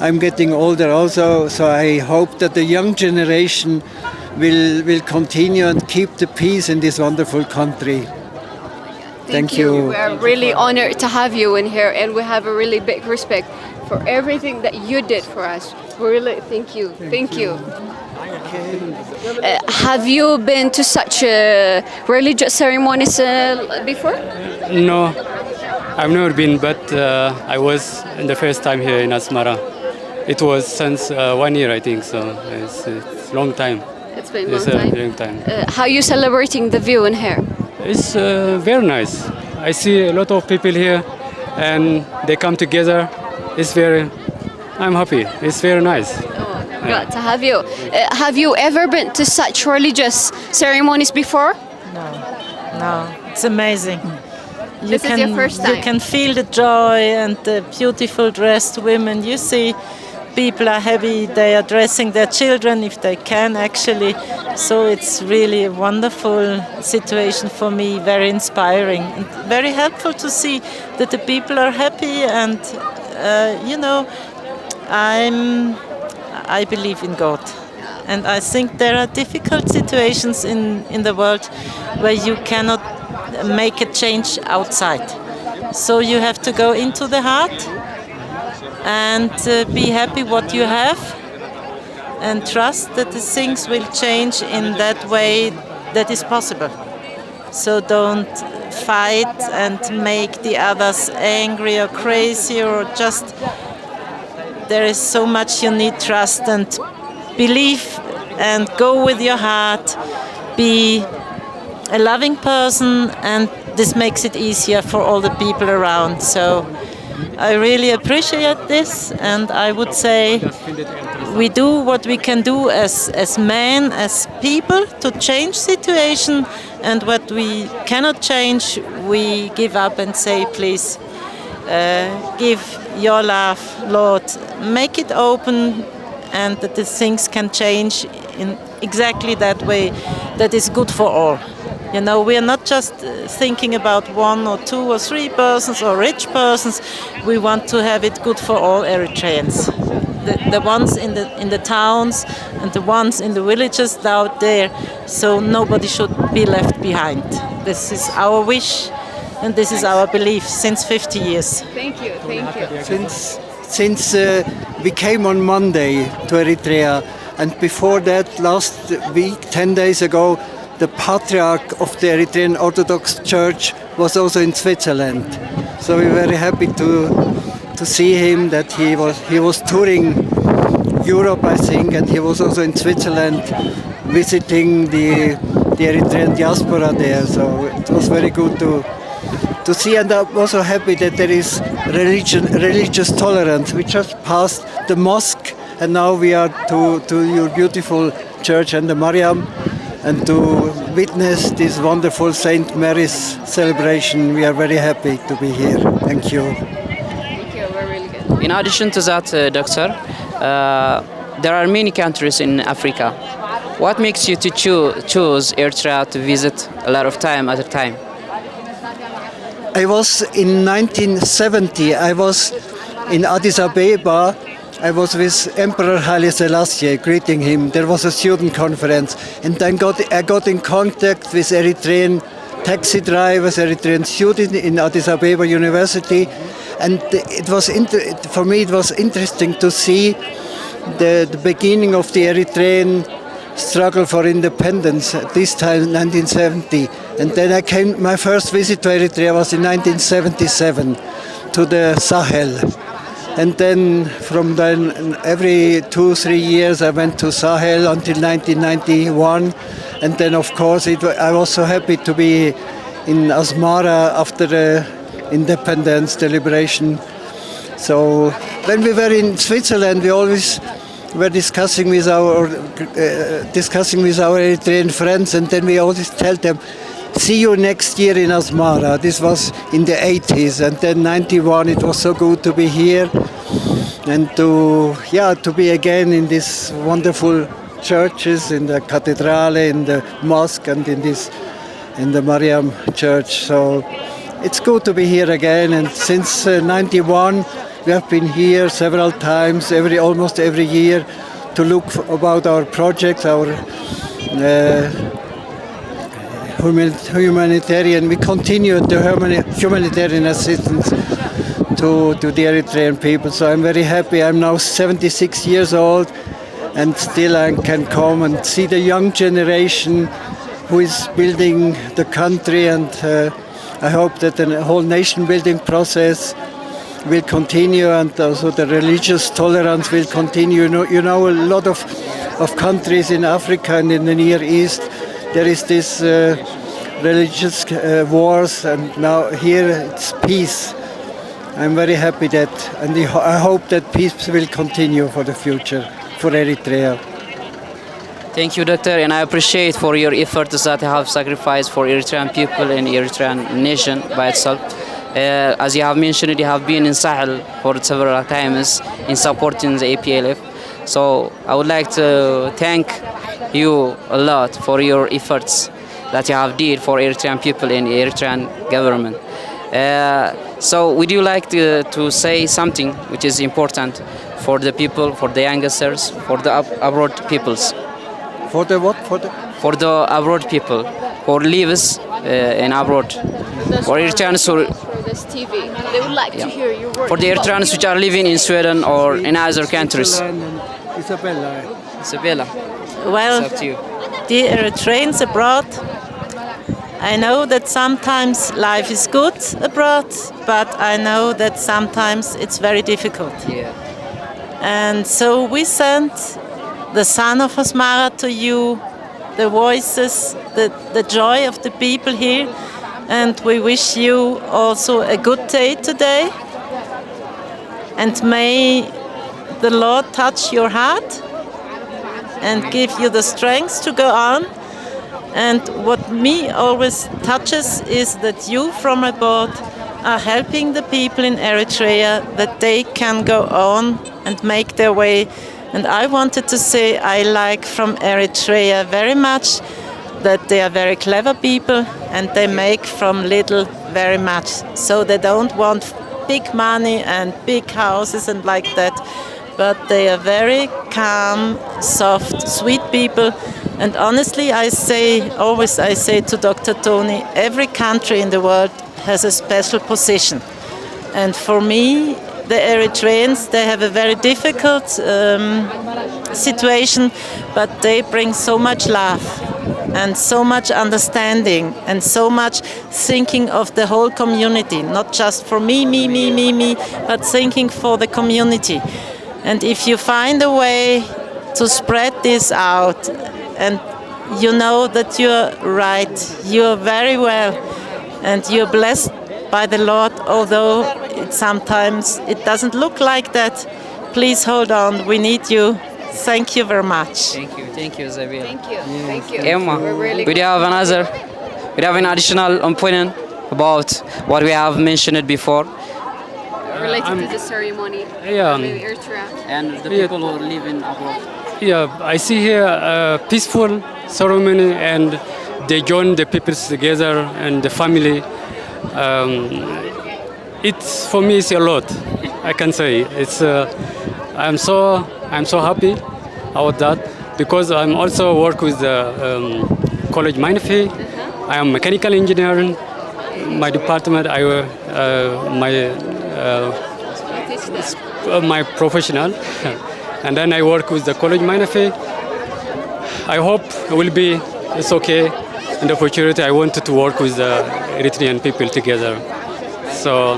I'm getting older also, so I hope that the young generation will will continue and keep the peace in this wonderful country. Thank you. We are really honored to have you in here, and we have a really big respect for everything that you did for us. We really thank you. Thank you. Uh, have you been to such uh, religious ceremonies uh, before? No, I've never been, but uh, I was in the first time here in Asmara. It was since uh, one year, I think, so it's, it's long time. It's been a It's long a time. long time. Uh, how you celebrating the view in here? It's uh, very nice. I see a lot of people here, and they come together. It's very, I'm happy. It's very nice. Glad to have you. Uh, have you ever been to such religious ceremonies before? No, no, it's amazing. You This is can, your first You time? Can feel the joy and the beautiful dressed women. You see, people are happy. They are dressing their children if they can, actually. So it's really a wonderful situation for me. Very inspiring and very helpful to see that the people are happy. And uh, you know, I'm. I believe in God. And I think there are difficult situations in, in the world where you cannot make a change outside. So you have to go into the heart and uh, be happy what you have and trust that the things will change in that way that is possible. So don't fight and make the others angry or crazy or just. There is so much you need trust and believe and go with your heart. Be a loving person, and this makes it easier for all the people around. So I really appreciate this, and I would say we do what we can do as, as men, as people, to change situation, and what we cannot change, we give up and say, "Please, uh, give your love, Lord, make it open, and that the things can change in exactly that way that is good for all." You know, we are not just uh, thinking about one or two or three persons or rich persons. We want to have it good for all Eritreans, the, the ones in the in the towns and the ones in the villages out there. So nobody should be left behind. This is our wish, and this is our belief since fifty years. Thank you. Thank you. Since since uh, we came on Monday to Eritrea, and before that, last week, ten days ago, the patriarch of the Eritrean Orthodox Church was also in Switzerland. So we're very happy to to see him. That he was he was touring Europe, I think, and he was also in Switzerland visiting the the Eritrean diaspora there. So it was very good to to see, and I'm also happy that there is religion religious tolerance. We just passed the mosque, and now we are to to your beautiful church and the Mariam, and to witness this wonderful Saint Mary's celebration. We are very happy to be here. Thank you. In addition to that, uh, Doctor, uh, there are many countries in Africa. What makes you to choo- choose Eritrea to visit a lot of time at a time? I was in nineteen seventy. I was In Addis Ababa, I was with Emperor Haile Selassie greeting him. There was a student conference. And then got, I got in contact with Eritrean taxi drivers, Eritrean students in Addis Ababa University. And it was inter- for me, it was interesting to see the, the beginning of the Eritrean struggle for independence, this time nineteen seventy. And then I came, my first visit to Eritrea was in nineteen seventy-seven to the Sahel. And then from then, every two, three years, I went to Sahel until nineteen ninety-one. And then, of course, it, I was so happy to be in Asmara after the independence, the liberation. So when we were in Switzerland, we always were discussing with our uh, discussing with our Eritrean friends, and then we always tell them, "See you next year in Asmara." This was in the eighties, and then ninety-one. It was so good to be here and to, yeah, to be again in these wonderful churches, in the cathedral, in the mosque, and in this in the Mariam church. So it's good to be here again. And since uh, ninety-one, we have been here several times, every almost every year, to look f- about our projects, our uh, human- humanitarian. We continue the humani- humanitarian assistance to, to the Eritrean people. So I'm very happy. I'm now seventy-six years old, and still I can come and see the young generation who is building the country, and uh, I hope that the whole nation building process will continue, and also the religious tolerance will continue. You know, you know a lot of, of countries in Africa and in the Near East, there is this uh, religious uh, wars, and now here it's peace. I'm very happy that, and I ho- I hope that peace will continue for the future for Eritrea. Thank you, Doctor, and I appreciate for your efforts that you have sacrificed for Eritrean people and Eritrean nation by itself. Uh, as you have mentioned, you have been in Sahel for several times in supporting the A P L F. So I would like to thank you a lot for your efforts that you have did for Eritrean people and Eritrean government. Uh, so would you like to, to say something which is important for the people, for the youngsters, for the ab- abroad peoples? For the what? For the For the abroad people who lives uh, in abroad, or Eritreans who, for this T V. They would like to hear your words. For the Eritreans which are living in Sweden or in other countries. Switzerland and Isabella. Isabella, Well, it's up to you. Dear Eritreans abroad, I know that sometimes life is good abroad, but I know that sometimes it's very difficult. Yeah. And so we sent the son of Asmara to you, the voices, the, the joy of the people here, and we wish you also a good day today. And may the Lord touch your heart and give you the strength to go on. And what me always touches is that you from abroad are helping the people in Eritrea that they can go on and make their way. And I wanted to say I like from Eritrea very much that they are very clever people and they make from little very much. So they don't want big money and big houses and like that, but they are very calm, soft, sweet people. And honestly, I say, always I say to Doctor Tony, every country in the world has a special position. And for me, the Eritreans, they have a very difficult um, situation, but they bring so much love and so much understanding and so much thinking of the whole community, not just for me, me, me, me, me, but thinking for the community. And if you find a way to spread this out, and you know that you're right, you're very well, and you're blessed by the Lord, although it sometimes it doesn't look like that. Please hold on, we need you. Thank you very much. Thank you, thank you, Isabella. Thank you. Thank you. Emma, We're really we do have another, we have an additional opinion about what we have mentioned before. Related to the ceremony. Yeah. In Eritrea. And the Yeah. People who are living abroad. Yeah, I see here a peaceful ceremony, and they join the peoples together and the family. Um, it's for me, it's a lot. I can say it's. Uh, I'm so I'm so happy about that because I'm also work with the um, college Mainafhi. I am mechanical engineering. My department, I uh, my uh, s- uh, my professional, and then I work with the college Mainafhi. I hope it will be it's okay. In the future, I wanted to work with the Eritrean people together. So,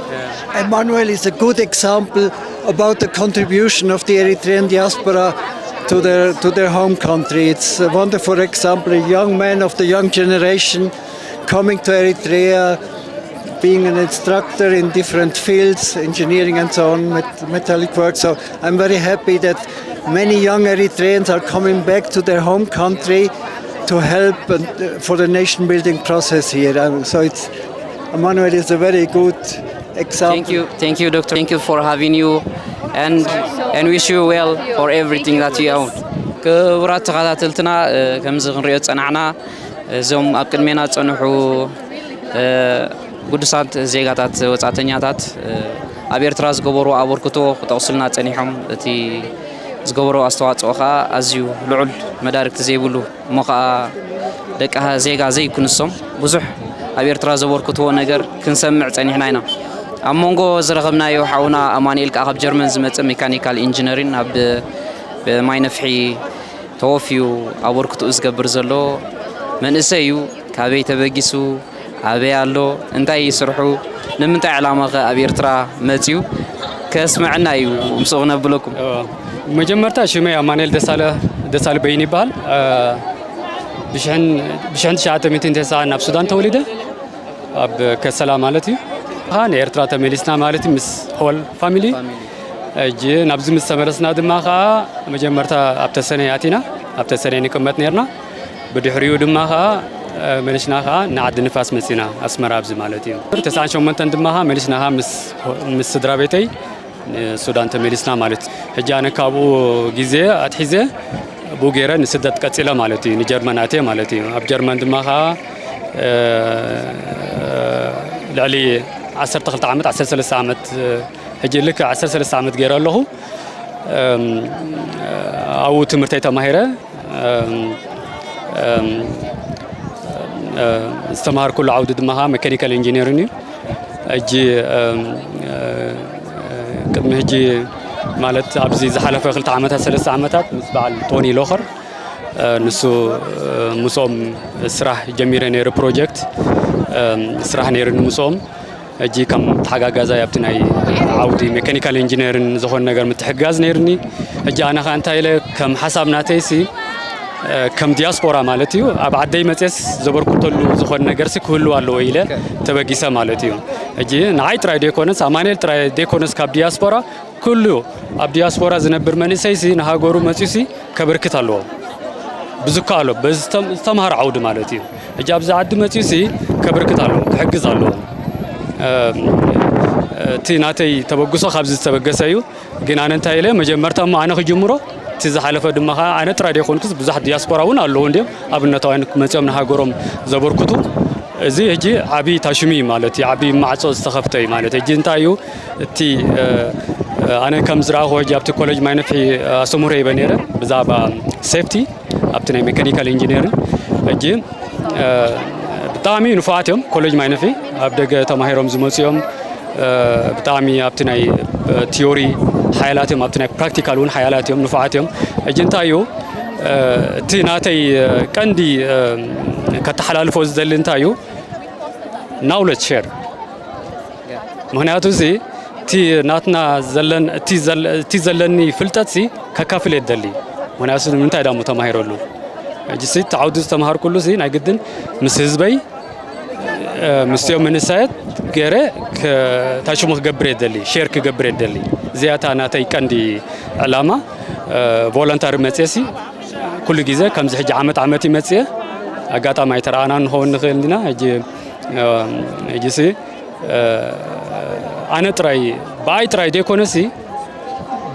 yeah. Emmanuel is a good example about the contribution of the Eritrean diaspora to their to their home country. It's a wonderful example, a young man of the young generation coming to Eritrea, being an instructor in different fields, engineering and so on, met- metallic work. So I'm very happy that many young Eritreans are coming back to their home country to help and, uh, for the nation building process here. Um, so it's Emmanuel is a very good example. Thank you, thank you, Doctor. Thank you for having you, and and wish you well for everything that you own. ክቡራት ተኸታተልትና፣ እ፣ ከምዚ ክንሪኦ ዝጸናሕና፣ እዞም ኣብ ቅድሜና ዝጸንሑ፣ እ፣ ግዱሳት ዜጋታት ወጻእተኛታት፣ እ፣ ኣብ ኤርትራ ዝገበሩ ኣበርክቶ ክጠቕሱልና ጸኒሖም። እቲ ዝገበሩ ኣስተዋጽኦ ከኣ ኣዝዩ ልዑል፣ መዳርግቲ ዘይብሉ፣ እሞ ከኣ ደቂ ዜጋ ዘይኩንሶም ብዙሕ ኣብ ኤርትራ ዘበርክትዎ ነገር ክንሰምዕ ጸኒሕና ኢና። ኣብ መንጎ ዝረኸብናዮ ሓውና ኣማኑኤል ከኣ ካብ ጀርመን ዝመጸ ሜካኒካል ኢንጂነሪን ኣብ ማይ ነፍሒ ተወፍዩ ኣበርክትኡ ዝገብር ዘሎ መንእሰይ እዩ። ካበይ ተበጊሱ፣ ኣበይ ኣሎ፣ እንታይ እዩ ስርሑ፣ ንምንታይ ዕላማ ከ ኣብ ኤርትራ መጽዩ ከስመዐና እዩ ምስኡ ክነብለኩም። መጀመርታ ሽመይ ኣማኑኤል ደሳለ ደሳለ በይን ይበሃል። ብሽሕን ብሽሕን ትሽዓተ ሚእትን ተስዓን ናብ ሱዳን ተወሊደ፣ ኣብ ከሰላ ማለት እዩ። ንኤርትራ ተመሊስና ማለት እዩ፣ ምስ ሆል ፋሚሊ። ሕጂ ናብዚ ምስ ተመለስና ድማ ከዓ መጀመርታ ኣብ ተሰነይ ኣቲና፣ ኣብ ተሰነይ ንቅመጥ ነርና። ብድሕሪኡ ድማ ከዓ መሊስና ከዓ ንዓዲ ንፋስ መፂና፣ ኣስመራ ኣብዚ ማለት እዩ። ተስዓን ሸሞንተን ድማ ከዓ መሊስና ከዓ ምስ ምስ ስድራ ቤተይ ንሱዳን ተመሊስና ማለት እዩ። ሕጂ ኣነ ካብኡ ግዜ ኣትሒዘ ብኡ ገይረ ንስደት ቀፂለ ማለት እዩ። ንጀርመን ኣትየ ማለት እዩ። ኣብ ጀርመን ድማ ከዓ ልዕሊ ዓሰርተ ክልተ ዓመት፣ ዓሰርተ ሰለስተ ዓመት፣ ሕጂ ልክዕ ዓሰርተ ሰለስተ ዓመት ገይረ ኣለኹ። ኣብኡ ትምህርተይ ተማሂረ። ዝተምሃርኩሉ ዓውዲ ድማ ከዓ መካኒካል ኢንጂነሪንግ እዩ። ሕጂ ቅድሚ ሕጂ ማለት ኣብዚ ዝሓለፈ ክልተ ዓመታት፣ ሰለስተ ዓመታት ምስ በዓል ቶኒ ሎኸር፣ ንሱ ምስኦም ስራሕ ጀሚረ ነይሩ፣ ፕሮጀክት ስራሕ ነይሩኒ ምስኦም። ሕጂ ከም ተሓጋጋዛይ ኣብቲ ናይ ዓውዲ ሜካኒካል ኢንጂነርን ዝኾነ ነገር ምትሕግጋዝ ነይርኒ። ሕጂ ኣነ ኸኣ እንታይ ኢለ ከም ሓሳብ ናተይሲ ከም ዲያስፖራ ማለት እዩ፣ ኣብ ዓደይ መፅየስ ዘበርክተሉ ዝኾነ ነገርሲ ክህሉ ኣለዎ ኢለ ተበጊሰ ማለት እዩ። ሕጂ ንዓይ ጥራይ ደይኮነስ፣ ኣማኑኤል ጥራይ ደይኮነስ፣ ካብ ዲያስፖራ ኩሉ ኣብ ዲያስፖራ ዝነብር መንእሰይሲ ንሃገሩ መፅዩሲ ከበርክት ኣለዎ። ብዝከኣሎ በዝተምሃሮ ዓውዲ ማለት እዩ። ሕጂ ኣብዚ ዓዲ መፅዩሲ ከበርክት ኣለዎ፣ ክሕግዝ ኣለዎ። እቲ ናተይ ተበግሶ ካብዚ ዝተበገሰ እዩ። ግን ኣነ እንታይ ኢለ መጀመርታ እሞ ኣነ ክጅምሮ፣ እቲ ዝሓለፈ ድማ ከዓ ኣነ ጥራይ ደይኮንኩስ ብዙሓት ዲያስፖራ እውን ኣለዉ እንዲም ኣብነታውያን መፅኦም ንሃገሮም ዘበርክቱ። እዚ ሕጂ ዓብዪ ታሽሚ ማለት እዩ፣ ዓብዪ ማዕፆ ዝተኸፍተ እዩ ማለት እዩ። ሕጂ እንታይ እዩ እቲ ኣነ ከም ዝረኣኹ ሕጂ ኣብቲ ኮሌጅ ማይነፍሒ ኣስተምህሮ ይበ ነይረ ብዛዕባ ሴፍቲ ኣብቲ ናይ ሜካኒካል ኢንጂነሪንግ። ሕጂ ብጣዕሚ ንፉዓት እዮም ኮሌጅ ማይነፍሒ፣ ኣብ ደገ ተማሂሮም ዝመፁ እዮም። ብጣዕሚ ኣብቲ ናይ ቲዮሪ ሓያላት እዮም፣ ኣብቲ ናይ ፕራክቲካል እውን ሓያላት እዮም፣ ንፉዓት እዮም። ሕጂ እንታይ እዩ እቲ ናተይ ቀንዲ ከተሓላልፎ ዝደሊ እንታይ እዩ፣ ናውለጅ ሼር። ምክንያቱ እዚ እቲ ናትና ዘለን እቲ ዘለ- እቲ ዘለኒ ፍልጠት ሲ ከካፍል የደሊ። ምክንያቱ ንምንታይ ዳሞ ተማሂረሉ። ሕጂ ሲ እቲ ዓውዲ ዝተምሃርኩሉ ሲ ናይ ግድን ምስ ህዝበይ፣ ምስቲኦም መንእሰያት ገይረ ታሽሙ ክገብር የደሊ፣ ሼር ክገብር የደሊ። እዚኣታ ናተይ ቀንዲ ዕላማ። ቮለንታሪ መፅየ ሲ ኩሉ ግዜ ከምዚ ሕጂ ዓመት ዓመት ይመፅየ፣ ኣጋጣሚ ኣይተረኣና ንኸውን ንኽእል ኢና። ሕጂ ሕጂ ሲ ኣነ ጥራይ ብኣይ ጥራይ ዘይኮነሲ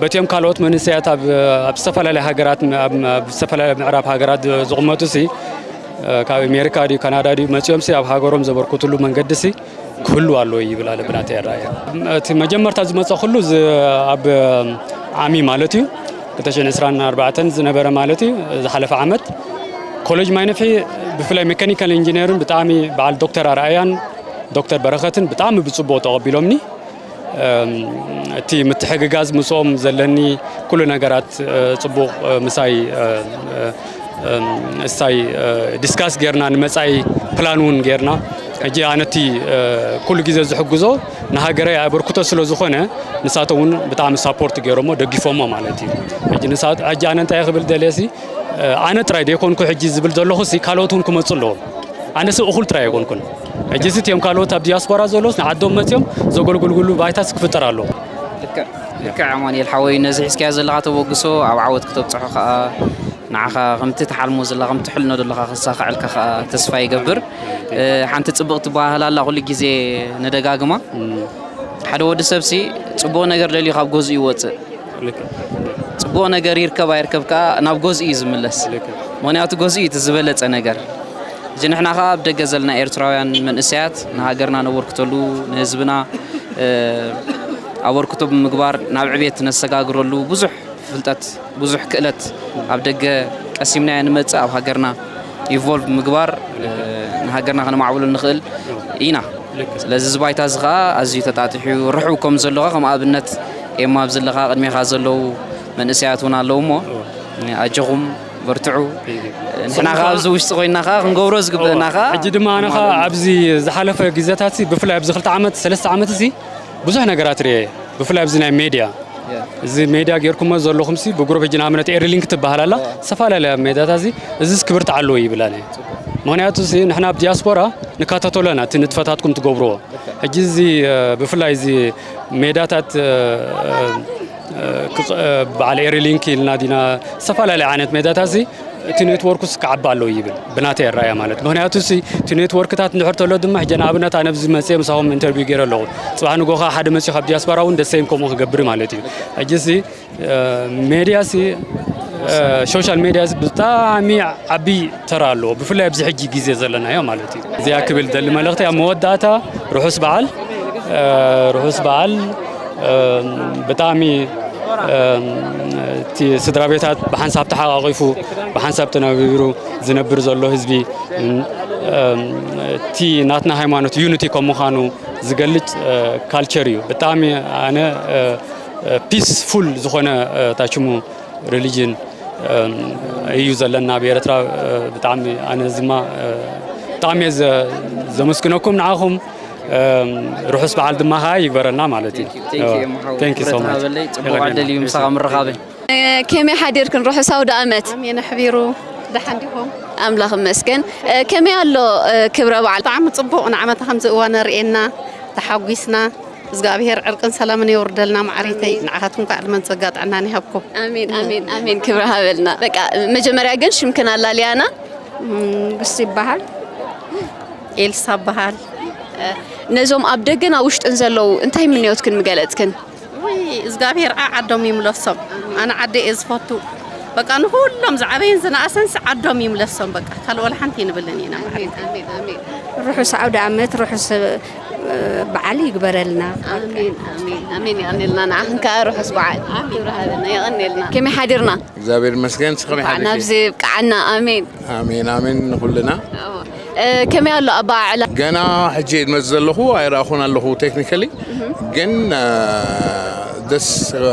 በቲኦም ካልኦት መንእሰያት ኣብ ኣብ ዝተፈላለያ ሃገራት፣ ኣብ ኣብ ዝተፈላለያ ምዕራብ ሃገራት ዝቕመጡ ሲ ካብ ኣሜሪካ ድዩ ካናዳ ድዩ መፂኦም ሲ ኣብ ሃገሮም ዘበርክትሉ መንገዲ ሲ ክህሉ ኣለዎ ይብል ኣለ ብናተይ ኣረኣእያ። እቲ መጀመርታ ዝመጸ ኩሉ ዝ-፣ ኣብ ዓሚ ማለት እዩ፣ ክልተ ሽሕን ዕስራን ኣርባዕተን ዝነበረ ማለት እዩ፣ ዝሓለፈ ዓመት ኮሌጅ ማይነፍሒ ብፍላይ ሜካኒካል ኢንጂነርን ብጣዕሚ በዓል ዶክተር ኣርኣያን ዶክተር በረኸትን ብጣዕሚ ብጽቡቕ ተቐቢሎምኒ። እም፣ እቲ ምትሕግጋዝ ምስኦም ዘለኒ ኩሉ ነገራት፣ እ፣ ጽቡቕ፣ እ፣ ምሳይ፣ እ፣ እ፣ እም፣ እሳይ፣ እ፣ ዲስካስ ጌርና ንመጻኢ ፕላን እውን ጌርና። ሕጂ ኣነቲ፣ እ፣ ኩሉ ግዜ ዝሕግዞ ንሃገረይ ኣበርክቶ ስለ ዝኾነ ንሳቶም እውን ብጣዕሚ ሳፖርት ገይሮሞ፣ ደጊፎሞ ማለት እዩ። ሕጂ ንሳ-፣ ሕጂ ኣነ እንታይ ክብል ደልየሲ፣ እ፣ ኣነ ጥራይ ደይኮንኩ ሕጂ ዝብል ዘለኹሲ ካልኦት እውን ክመጹ ኣለዎም። ኣነስ እኹል ጥራይ ኣይኮንኩን። ሕጂስ እቲኦም ካልኦት ኣብ ዲያስፖራ ዘለውስ ንዓዶም መጺኦም ዘገልግልሉ ባይታስ ክፍጠር ኣለዎ። ልክዕ፣ ልክዕ ኣማኑኤል ሓወይ፣ ነዚ ሒዝካዮ ዘለኻ ተበግሶ ኣብ ዓወት ክተብጽሖ ከኣ ንዓኻ ከምቲ ትሓልሞ ዘለኻ፣ ከምቲ ትሕልኖ ዘለኻ ክሳኸዐልካ ከኣ ተስፋ ይገብር። እ፣ ሓንቲ ጽብቕቲ ባህል ኣላ፣ ኩሉ ግዜ ንደጋግማ። እም። ሓደ ወዲ ሰብሲ ጽቡቕ ነገር ደልዩ ካብ ገዝኡ ይወጽእ። ልክዕ። ጽቡቕ ነገር ይርከብ ኣይርከብ ከኣ ናብ ገዝኡ እዩ ዝምለስ። ልክዕ። ምኽንያቱ ገዝኡ እዩ እቲ ዝበለጸ ነገር። ሕጂ ንሕና ከኣ ኣብ ደገ ዘለና ኤርትራውያን መንእሰያት ንሃገርና ነበርክተሉ፣ ንህዝብና፣ እ፣ ኣበርክቶ ብምግባር ናብ ዕቤት ነሰጋግረሉ ብዙሕ ፍልጠት፣ ብዙሕ ክእለት ኣብ ደገ ቀሲምናዮ ንመጽእ፣ ኣብ ሃገርና ኢቮልቭ ምግባር፣ እ፣ ንሃገርና ከነማዕብሎ ንኽእል ኢና። ልክዕ። ስለዚ እዚ ባይታ እዚ ከኣ ኣዝዩ ተጣጢሑ ርሑው ከም ዘሎ ከኣ ከም ኣብነት ኤማ ኣብዚ ኣለኻ ቅድሜኻ ዘለዉ መንእሰያት እውን ኣለዉ እሞ፣ እወ። ኣጆኹም በርትዑ። Thank you። ንሕና ከኣ ኣብዚ ውሽጢ ኮይንና ከኣ ክንገብሮ ዝግበአና ከኣ ሕጂ ድማ ኣነ ከኣ ኣብዚ ዝሓለፈ ግዜታት ሲ፣ ብፍላይ ኣብዚ ክልተ ዓመት፣ ሰለስተ ዓመት ሲ ብዙሕ ነገራት ርእየ፣ ብፍላይ ኣብዚ ናይ ሜድያ። ያ። እዚ ሜድያ ጌርኩሞ ዘለኹም ሲ ብግሩፕ ሕጂ ንኣብነት ኤሪ ሊንክ ትበሃል ኣላ፣ እወ። ዝተፈላለያ ሜድያታት ሲ፣ እዚስ ክብርትዕ ኣለዎ ይብል ኣነ። ጽቡቅ። ምኽንያቱ ሲ ንሕና ኣብ ዲያስፖራ ንካታተሎ ኢና እቲ ንጥፈታትኩም ትገብርዎ። ልክዕ። ሕጂ እዚ፣ እ፣ ብፍላይ እዚ ሜዳታት፣ እ፣ እ፣ እ፣ ክጽ-፣ እ፣ በዓል ኤሪ ሊንክ ኢልና ዲና፣ ዝተፈላለየ ዓይነት ሜዳታት እዚ፣ እቲ ኔትወርክስ ክዓቢ ኣለዎ ይብል፣ ብናተይ ኣረኣእያ ማለት። ምኽንያቱ ሲ፣ እቲ ኔትወርክታት እንድሕር ተሎ ድማ፣ ሕጂ ንኣብነት ኣነ ኣብዚ መጽየ ምሳኹም ኢንተርቪው ገይረ ኣለኹ። ጽባሕ ንግሆ ከኣ ሓደ መጽዩ ካብ ዲያስፖራ እውን ደሰይም ከምኡ ክገብር ማለት እዩ። ሕጂ ሲ፣ እ፣ ሜድያ ሲ፣ እ፣ ሶሻል ሜድያ ሲ ብጣዕሚ ዓቢ ተራ ኣለዎ፣ ብፍላይ ኣብዚ ሕጂ ግዜ ዘለናዮ ማለት እዩ። እዚኣ ክብል ደሊ መልእኽቲ ኣብ መወዳእታ ርሑስ በዓል፣ እ፣ ርሑስ በዓል፣ እ፣ ብጣዕሚ፣ እ፣ እቲ ስድራ ቤታት ብሓንሳብ ተሓቋቒፉ ብሓንሳብ ተነባቢሩ ዝነብር ዘሎ ህዝቢ፣ እ፣ እቲ ናትና ሃይማኖት ዩኒቲ ከም ምዃኑ ዝገልጽ፣ እ፣ ካልቸር እዩ። ብጣዕሚ ኣነ፣ እ፣ እ፣ ፒስፉል ዝኾነ፣ እ፣ ታችሙ ሪሊጅን፣ እም፣ እዩ ዘለና ኣብ ኤርትራ። እ፣ ብጣዕሚ ኣነ ዝማ፣ እ፣ ብጣዕሚ እየ ዘ-፣ ዘመስግነኩም ንዓኹም። እም፣ ርሑስ በዓል ድማ ኸኣ ይግበረልና ማለት እዩ። Thank you፣ thank you፣ እ፣ እሞ ሓወይ። Thank you so ክብረት much። ሃበለይ፣ ጽቡቕ የቐንየልና። ዕድል እዩ ምሳኻ ምርኻበይ። እ፣ ከመይ ሓዲርክን? ርሑስ ኣውደ ኣመት። ኣሜን ኣሕቢሩ። ደሓን ዲኹም? ኣምላኽ ይመስገን። እ፣ ከመይ ኣሎ፣ እ፣ ክብረ በዓል? ብጣዕሚ ጽቡቕ፣ ንዓመታ ከምዚ እዋን ኣርእየና፣ ተሓጒስና። እግዚኣብሔር ዕርቅን ሰላምን የውርደልና ማዓሪተይ። ኣሜን። ንዓኻትኩም ከዓ ዕድመን ጸጋ ጥዕናን ይሃብኩም። ኣሜን፣ ኣሜን፣ ኣሜን። ክብሪ ሃበልና። በቃ መጀመርያ ግን ሽምክን ኣላልያና። እም፣ ንግስቲ ይበሃል። ኤልሳ ይበሃል። እ፣ ነዞም ኣብ ደገን ኣብ ውሽጥን ዘለዉ እንታይ ምንዮትክን ምገለጽክን? ወይ እግዚኣብሔር ዓ-፣ ዓዶም ይምለሶም። ኣነ ዓደይ እየ ዝፈቱ። በቃ ንኹሎም ዝዓበየን ዝነኣሰንስ ዓዶም ይምለሶም። በቃ ካልእ ወላ ሓንቲ ይንብልን ኢና። ኣሜን፣ ኣሜን፣ ኣሜን። ርሑስ ዓውደ ዓመት፣ ርሑስ፣ እ፣ በዓል ይግበረልና። ኣሜን፣ ኣሜን፣ ኣሜን። የቐንየልና። ንዓኽን ከኣ ርሑስ በዓል። ኣሜን። ክብሪ ሃበልና። የቐንየልና። ከመይ ሓዲርና? እግዚኣብሔር ይመስገን። ንስኺ ከመይ እንኳዕ ሓዲርኪ? ናብዚ የብቅዓና። ኣሜን። ኣሜን፣ ኣሜን ንኹልና። እዎ። እ፣ ከመይ ኣሎ ኣበዓዕላ? ገና ሕጂ እየ ዝመጽእ ዘለኹ፣ ኣይረኣኹን ኣለኹ ቴክኒካሊ። እህ። ግን፣ እ፣ ደስ፣ እ፣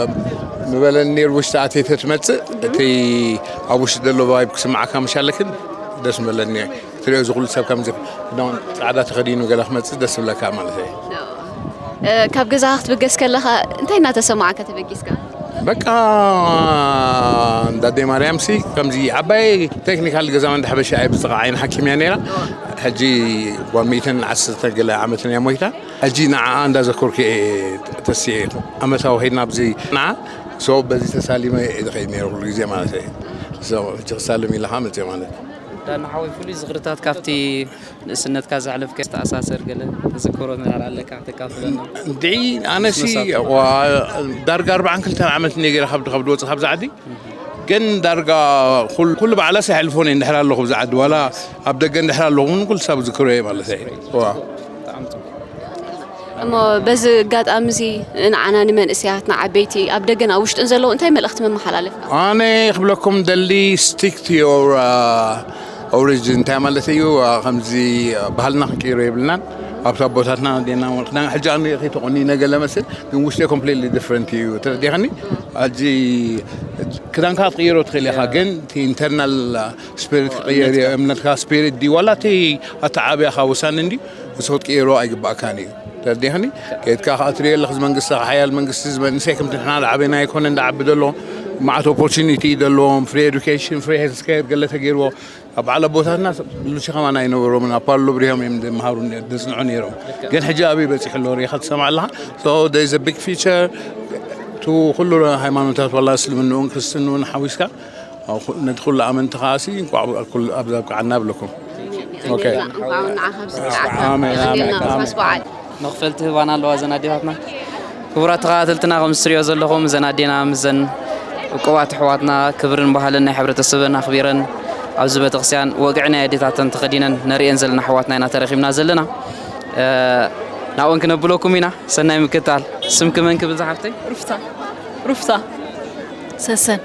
ምበለኒ ነይሩ ውሽጢ ኣትየ ተትመጽእ። እህ። እቲ ኣብ ውሽጢ ዘሎ ቫይብ ክስምዓካ ምሽ ኣለክን ደስ ምበለኒ። ትሪኦ እዚ ኩሉ ሰብ ከምዚ ክዳን ጻዕዳ ተኸዲኑ ገለ ክመጽእ ደስ ዝብለካ ማለት እዩ። እ፣ ካብ ገዛኻ ክትብገስ ከለኻ እንታይ እናተሰማዓካ ተበጊስካ? በቃ እንዳ ኣደይ ማርያምሲ ከምዚ ዓባይ ቴክኒካል ገዛ መንዳ ሓበሻ እያ ብጥቓ ዓይኒ ሓኪም እያ ነይራ። ሕጂ ጓል ሚእትን ዓሰርተ ገለ ዓመትን እያ ሞይታ። ሕጂ ንዓኣ እንዳዘከርኩ እየ ተሲኤ። ዓመታዊ ኸይድና ኣብዚ ንዓ ሶ በዚ ተሳሊመ እየ ዝኸይድ ነይረ ኩሉ ግዜ ማለት እየ። ሶ ሕጂ ክሳለም ኢለኻ መፅእ ማለት እዩ። ዳና ሓወይ ፍሉይ ዝኽርታት ካብቲ ንእስነትካ ዘሕለፍካዮ ዝተኣሳሰር ገለ ተዘክሮ ነገር ኣለካ ከተካፍለና? እንድዒ ኣነሲ ምስ መሳቱ። ዋ፣ ዳርጋ ኣርባዓን ክልተን ዓመት እየ ገይረ ካብ ካብ ዝወፅእ ካብዛ ዓዲ። ግን ዳርጋ ኩል-፣ ኩሉ በዓላስ ኣይሕልፎን እየ እንድሕር ኣለኹ ብዛ ዓዲ። ዋላ ኣብ ደገ እንድሕር ኣለኹ እውን ኩሉ ሳብ ዝክሮ እየ ማለት እየ። ዋ። ብጣዕሚ ጽቡቕ። እሞ በዚ ኣጋጣሚ እዚ ንዓና ንመንእሰያት ንዓበይቲ ኣብ ደገን ኣብ ውሽጥን ዘለዉ እንታይ መልእኽቲ መመሓላለፍ? ኣነ ክብለኩም ደሊ stick to your origin እንታይ ማለት እዩ? ከምዚ ባህልና ክንቅይሮ የብልናን። ኣብቲ ኣቦታትና ዴና ክዳን ሕጂ ኣነ ከይተቆኒነ ገለ መስል ግን ውሽጢ completely different እዩ። ተረዲኸኒ? ሕጂ ክዳንካ ክትቅይሮ ትኽእል ኢኻ ግን እቲ internal spirit ክቅየር እዩ። እምነትካ spirit ድዩ ዋላ እቲ ኣተዓብያኻ ውሳነ እንድዩ ንሱ ክትቅይሮ ኣይግባእካን እዩ። ተረዲኸኒ? ከይድካ ከዓ ትሪኦ ኣለኽ እዚ መንግስቲ ሓያል መንግስቲ እዚ መንእሰይ ከምቲ ንሕና ዝዓበና ኣይኮነን ዝዓቢ ዘሎ። መዓት opportunity ዘለዎም free education free health care ገለ ተገይርዎ ኣብ በዓል ኣቦታትና ሉሲ ከማን ኣይነበሮምን ኣብ ፓሎ ብሪሆም እዮም ዝመሃሩ ዝፅንዑ ነይሮም። ግን ሕጂ ኣበይ በፂሑ ኣሎ ሪኢኻ ትሰምዕ ኣለኻ። So there is a big future to ኩሉ ሃይማኖታት ዋላ እስልምንኡን ክርስትንኡን ሓዊስካ ነቲ ኩሉ ኣመንቲ ከዓሲ እንኳዕ ኣብዚ ኣብቅዓና ብለኩም። ኦኬ። እንኳዕ ንዓኻ ብዝብቅዓካ። ኣሜን፣ ኣሜን፣ የቐንየልና። ኣሜን። ርሑስ በዓል። መኽፈልቲ ህባና ኣለዋ እዘን ኣዴታትና። ክቡራት ተኸታተልትና፣ ከም እትሪኦ ዘለኹም እዘን ኣዴና ምስዘን ውቁባት ኣሕዋትና ክብርን ባህልን ናይ ሕብረተሰበን ኣኽቢረን ኣብዚ ቤተክርስትያን ወግዒ ናይ ኣዴታተን ተኸዲነን ነርእየን ዘለና ኣሕዋትና ኢና ተረኺብና ዘለና። እ፣ ናብኣን ክነብለኩም ኢና። ሰናይ ምክትታል። ስምኪ መን ክብል ዝሓፍተይ? ሩፍታ። ሩፍታ። ሰሰን።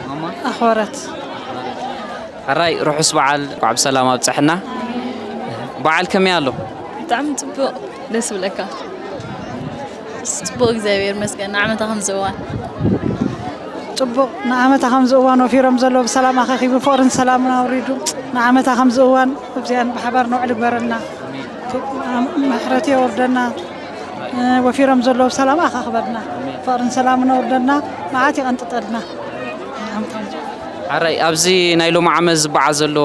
ማማ? ኣኽበረት። ሕራይ ርሑስ በዓል፣ እንኳዕ ብሰላም ኣብፀሐና። በዓል ከመይ ኣሎ? ብጣዕሚ ፅቡቕ፣ ደስ ይብለካ። ጽቡቕ እግዚኣብሔር ይመስገን ንዓመታ ከምዚ እዋን። ጽቡቕ ንዓመታ ከምዚ እዋን ወፊሮም ዘለዉ ብሰላም ኣኻኺቡ ፍቕርን ሰላምን ኣውሪዱ ንዓመታ ከምዚ እዋን ኣብዚኣን ብሓባር ነውዕል ይግበረልና። ምሕረት የውርደና። ወፊሮም ዘለዉ ብሰላም ኣኻኽበልና። ፍቕርን ሰላምን ኣውርደና። መዓት ይቐንጥጠልና። ንዓመታ ከምዚ እዋን። ሓራይ፣ ኣብዚ ናይ ሎሚ ዓመት ዝበዓል ዘሎ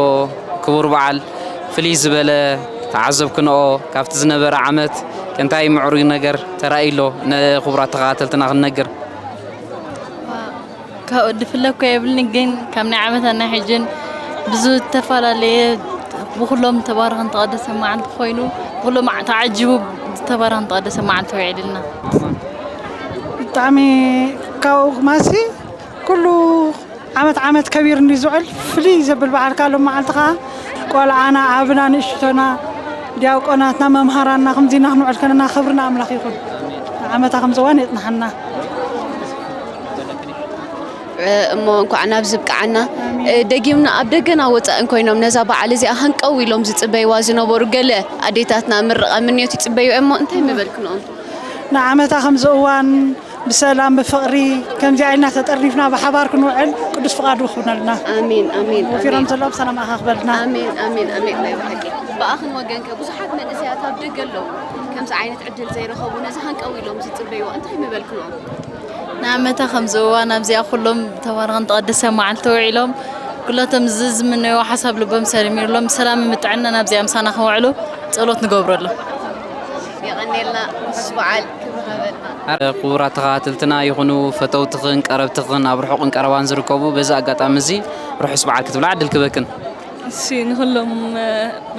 ክቡር በዓል ፍልይ ዝበለ ተዓዘብክንኦ ካብቲ ዝነበረ ዓመት እንታይ ምዕሩይ ነገር ተራእዩ ኣሎ ንክቡራት ተኸታተልትና ክንነግር? ካብኡ ድፍለ እኮ የብልኒ፣ ግን ካብ ናይ ዓመታ ናይ ሕጅን ብዙ ዝተፈላለየ ብኩሎም ተባረኸን ተቐደሰ መዓልቲ ኮይኑ ብኩሎም ተዓጅቡ ዝተባረኸን ተቐደሰ መዓልቲ ውዒልና። ብጣዕሚ ካብኡ ማሲ ኩሉ ዓመት ዓመት ከቢር እንዲ ዝውዕል ፍልይ ዘብል በዓል ካሎም መዓልቲ ኸዓ ቆልዓና ዓብና ንእሽቶና ዲያቆናትና መምሃራንና ከምዚና ክንውዕል ከለና ክብሪ ንኣምላኽ ይኹን። ዓመታ ከምዚ እዋን የጽንሓና። እሞ እንኳዕ ናብዚ ብቅዓና። ኣሜን። ደጊምና ኣብ ደገን ኣብ ወፃእን ኮይኖም ነዛ በዓል እዚኣ ሃንቀው ኢሎም ዝፅበይዋ ዝነበሩ ገለ ኣዴታትና ምርቓ ምንዮት ይፅበዩ እሞ እንታይ ምበልክንኦም? ንዓመታ ከምዚ እዋን ብሰላም ብፍቕሪ ከምዚኣ ኢልና ተጠርኒፍና ብሓባር ክንውዕል ቅዱስ ፍቓዱ ይኹነልና። ኣሜን ኣሜን። ወፊሮም ዘለዉ ብሰላም ኣኻኽበልና። ኣሜን ኣሜን ኣሜን። ናይ ብሓቂ ብኣኽን ወገንከ ብዙሓት መንእሰያት ኣብ ደገ ኣለዉ። ከምዚ ዓይነት ዕድል ዘይረኸቡ ነዚ ሃንቀው ኢሎም ዝፅበይዎ እንታይ ምበልክንኦም? ንዓመታ ከምዚ እዋን ኣብዚኣ ኩሎም ተባረኸን ተቐደሰ መዓልቲ ውዒሎም ኩለቶም ዝዝምነዮ ሓሳብ ልቦም ሰሊሚርሎም ብሰላምን ብጥዕናን ኣብዚኣ ምሳና ክውዕሉ ጸሎት ንገብረሎም። የቐንየልና። ርሑስ በዓል ክብሪ ሃበልና። ክቡራት ተኸታተልትና ይኹኑ ፈተውትኽን ቀረብትኽን ኣብ ርሑቕን ቀረባን ዝርከቡ በዚ ኣጋጣሚ እዚ ርሑስ በዓል ክትብላ ዕድል ክበክን። እሺ፣ ንኹሎም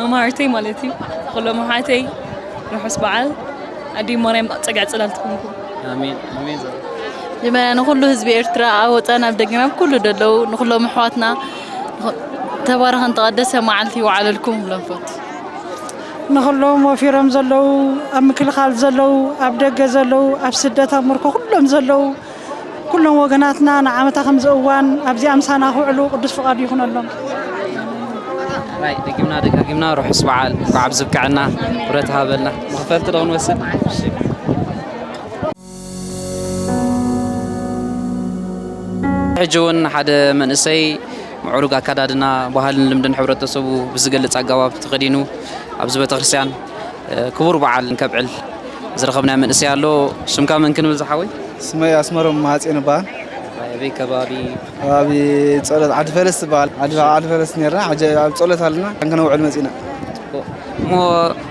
መማህርተይ ማለት እዩ፣ ንኹሎም ኣሕዋተይ ርሑስ በዓል። ኣደይ ማርያም ጸግዒ ጽላል ትኹንኩም። ኣሜን ኣሜን። መጀመርያ ንኹሉ ህዝቢ ኤርትራ ኣብ ወጻን ኣብ ደገን ኣብ ኩሉ ደለዉ ንኹሎም ኣሕዋትና ተባረኸን ተቐደሰ መዓልቲ ይውዓለልኩም ክብሎም ፈቱ። ንኹሎም ወፊሮም ዘለዉ፣ ኣብ ምክልኻል ዘለዉ፣ ኣብ ደገ ዘለዉ፣ ኣብ ስደት ኣብ ምርኮ ኩሎም ዘለዉ፣ ኩሎም ወገናትና ንዓመታ ከምዚ እዋን ኣብዚኣ ምሳና ክውዕሉ ቅዱስ ፍቓዱ ይኹነሎም። ራይ ደጊምና ደጋጊምና ርሑስ በዓል እንኳዕ ኣብዚ ብቅዐና። ክብረት ሃበልና። መኽፈልቲ ዶ ክንወስድ? ሕጂ እውን ሓደ መንእሰይ ምዕሩግ ኣካዳድና ባህልን ልምድን ሕብረተሰቡ ብዝገልጽ ኣገባብ ተኸዲኑ ኣብዚ ቤተክርስትያን ክቡር በዓል ከብዕል ዝረኸብናዮ መንእሰይ ኣሎ። ስምካ መን ክንብል ዝሓወይ? ስመይ ኣስመሮም ማሃጼን እበሃል። ኣበይ ከባቢ? ከባቢ ጸሎት ዓዲ ፈለስ ትበሃል። ዓዲ ዓዲ ፈለስ ነርና፣ ሕጂ ኣብ ጸሎት ኣለና፣ ከነውዕል መጺና። እሞ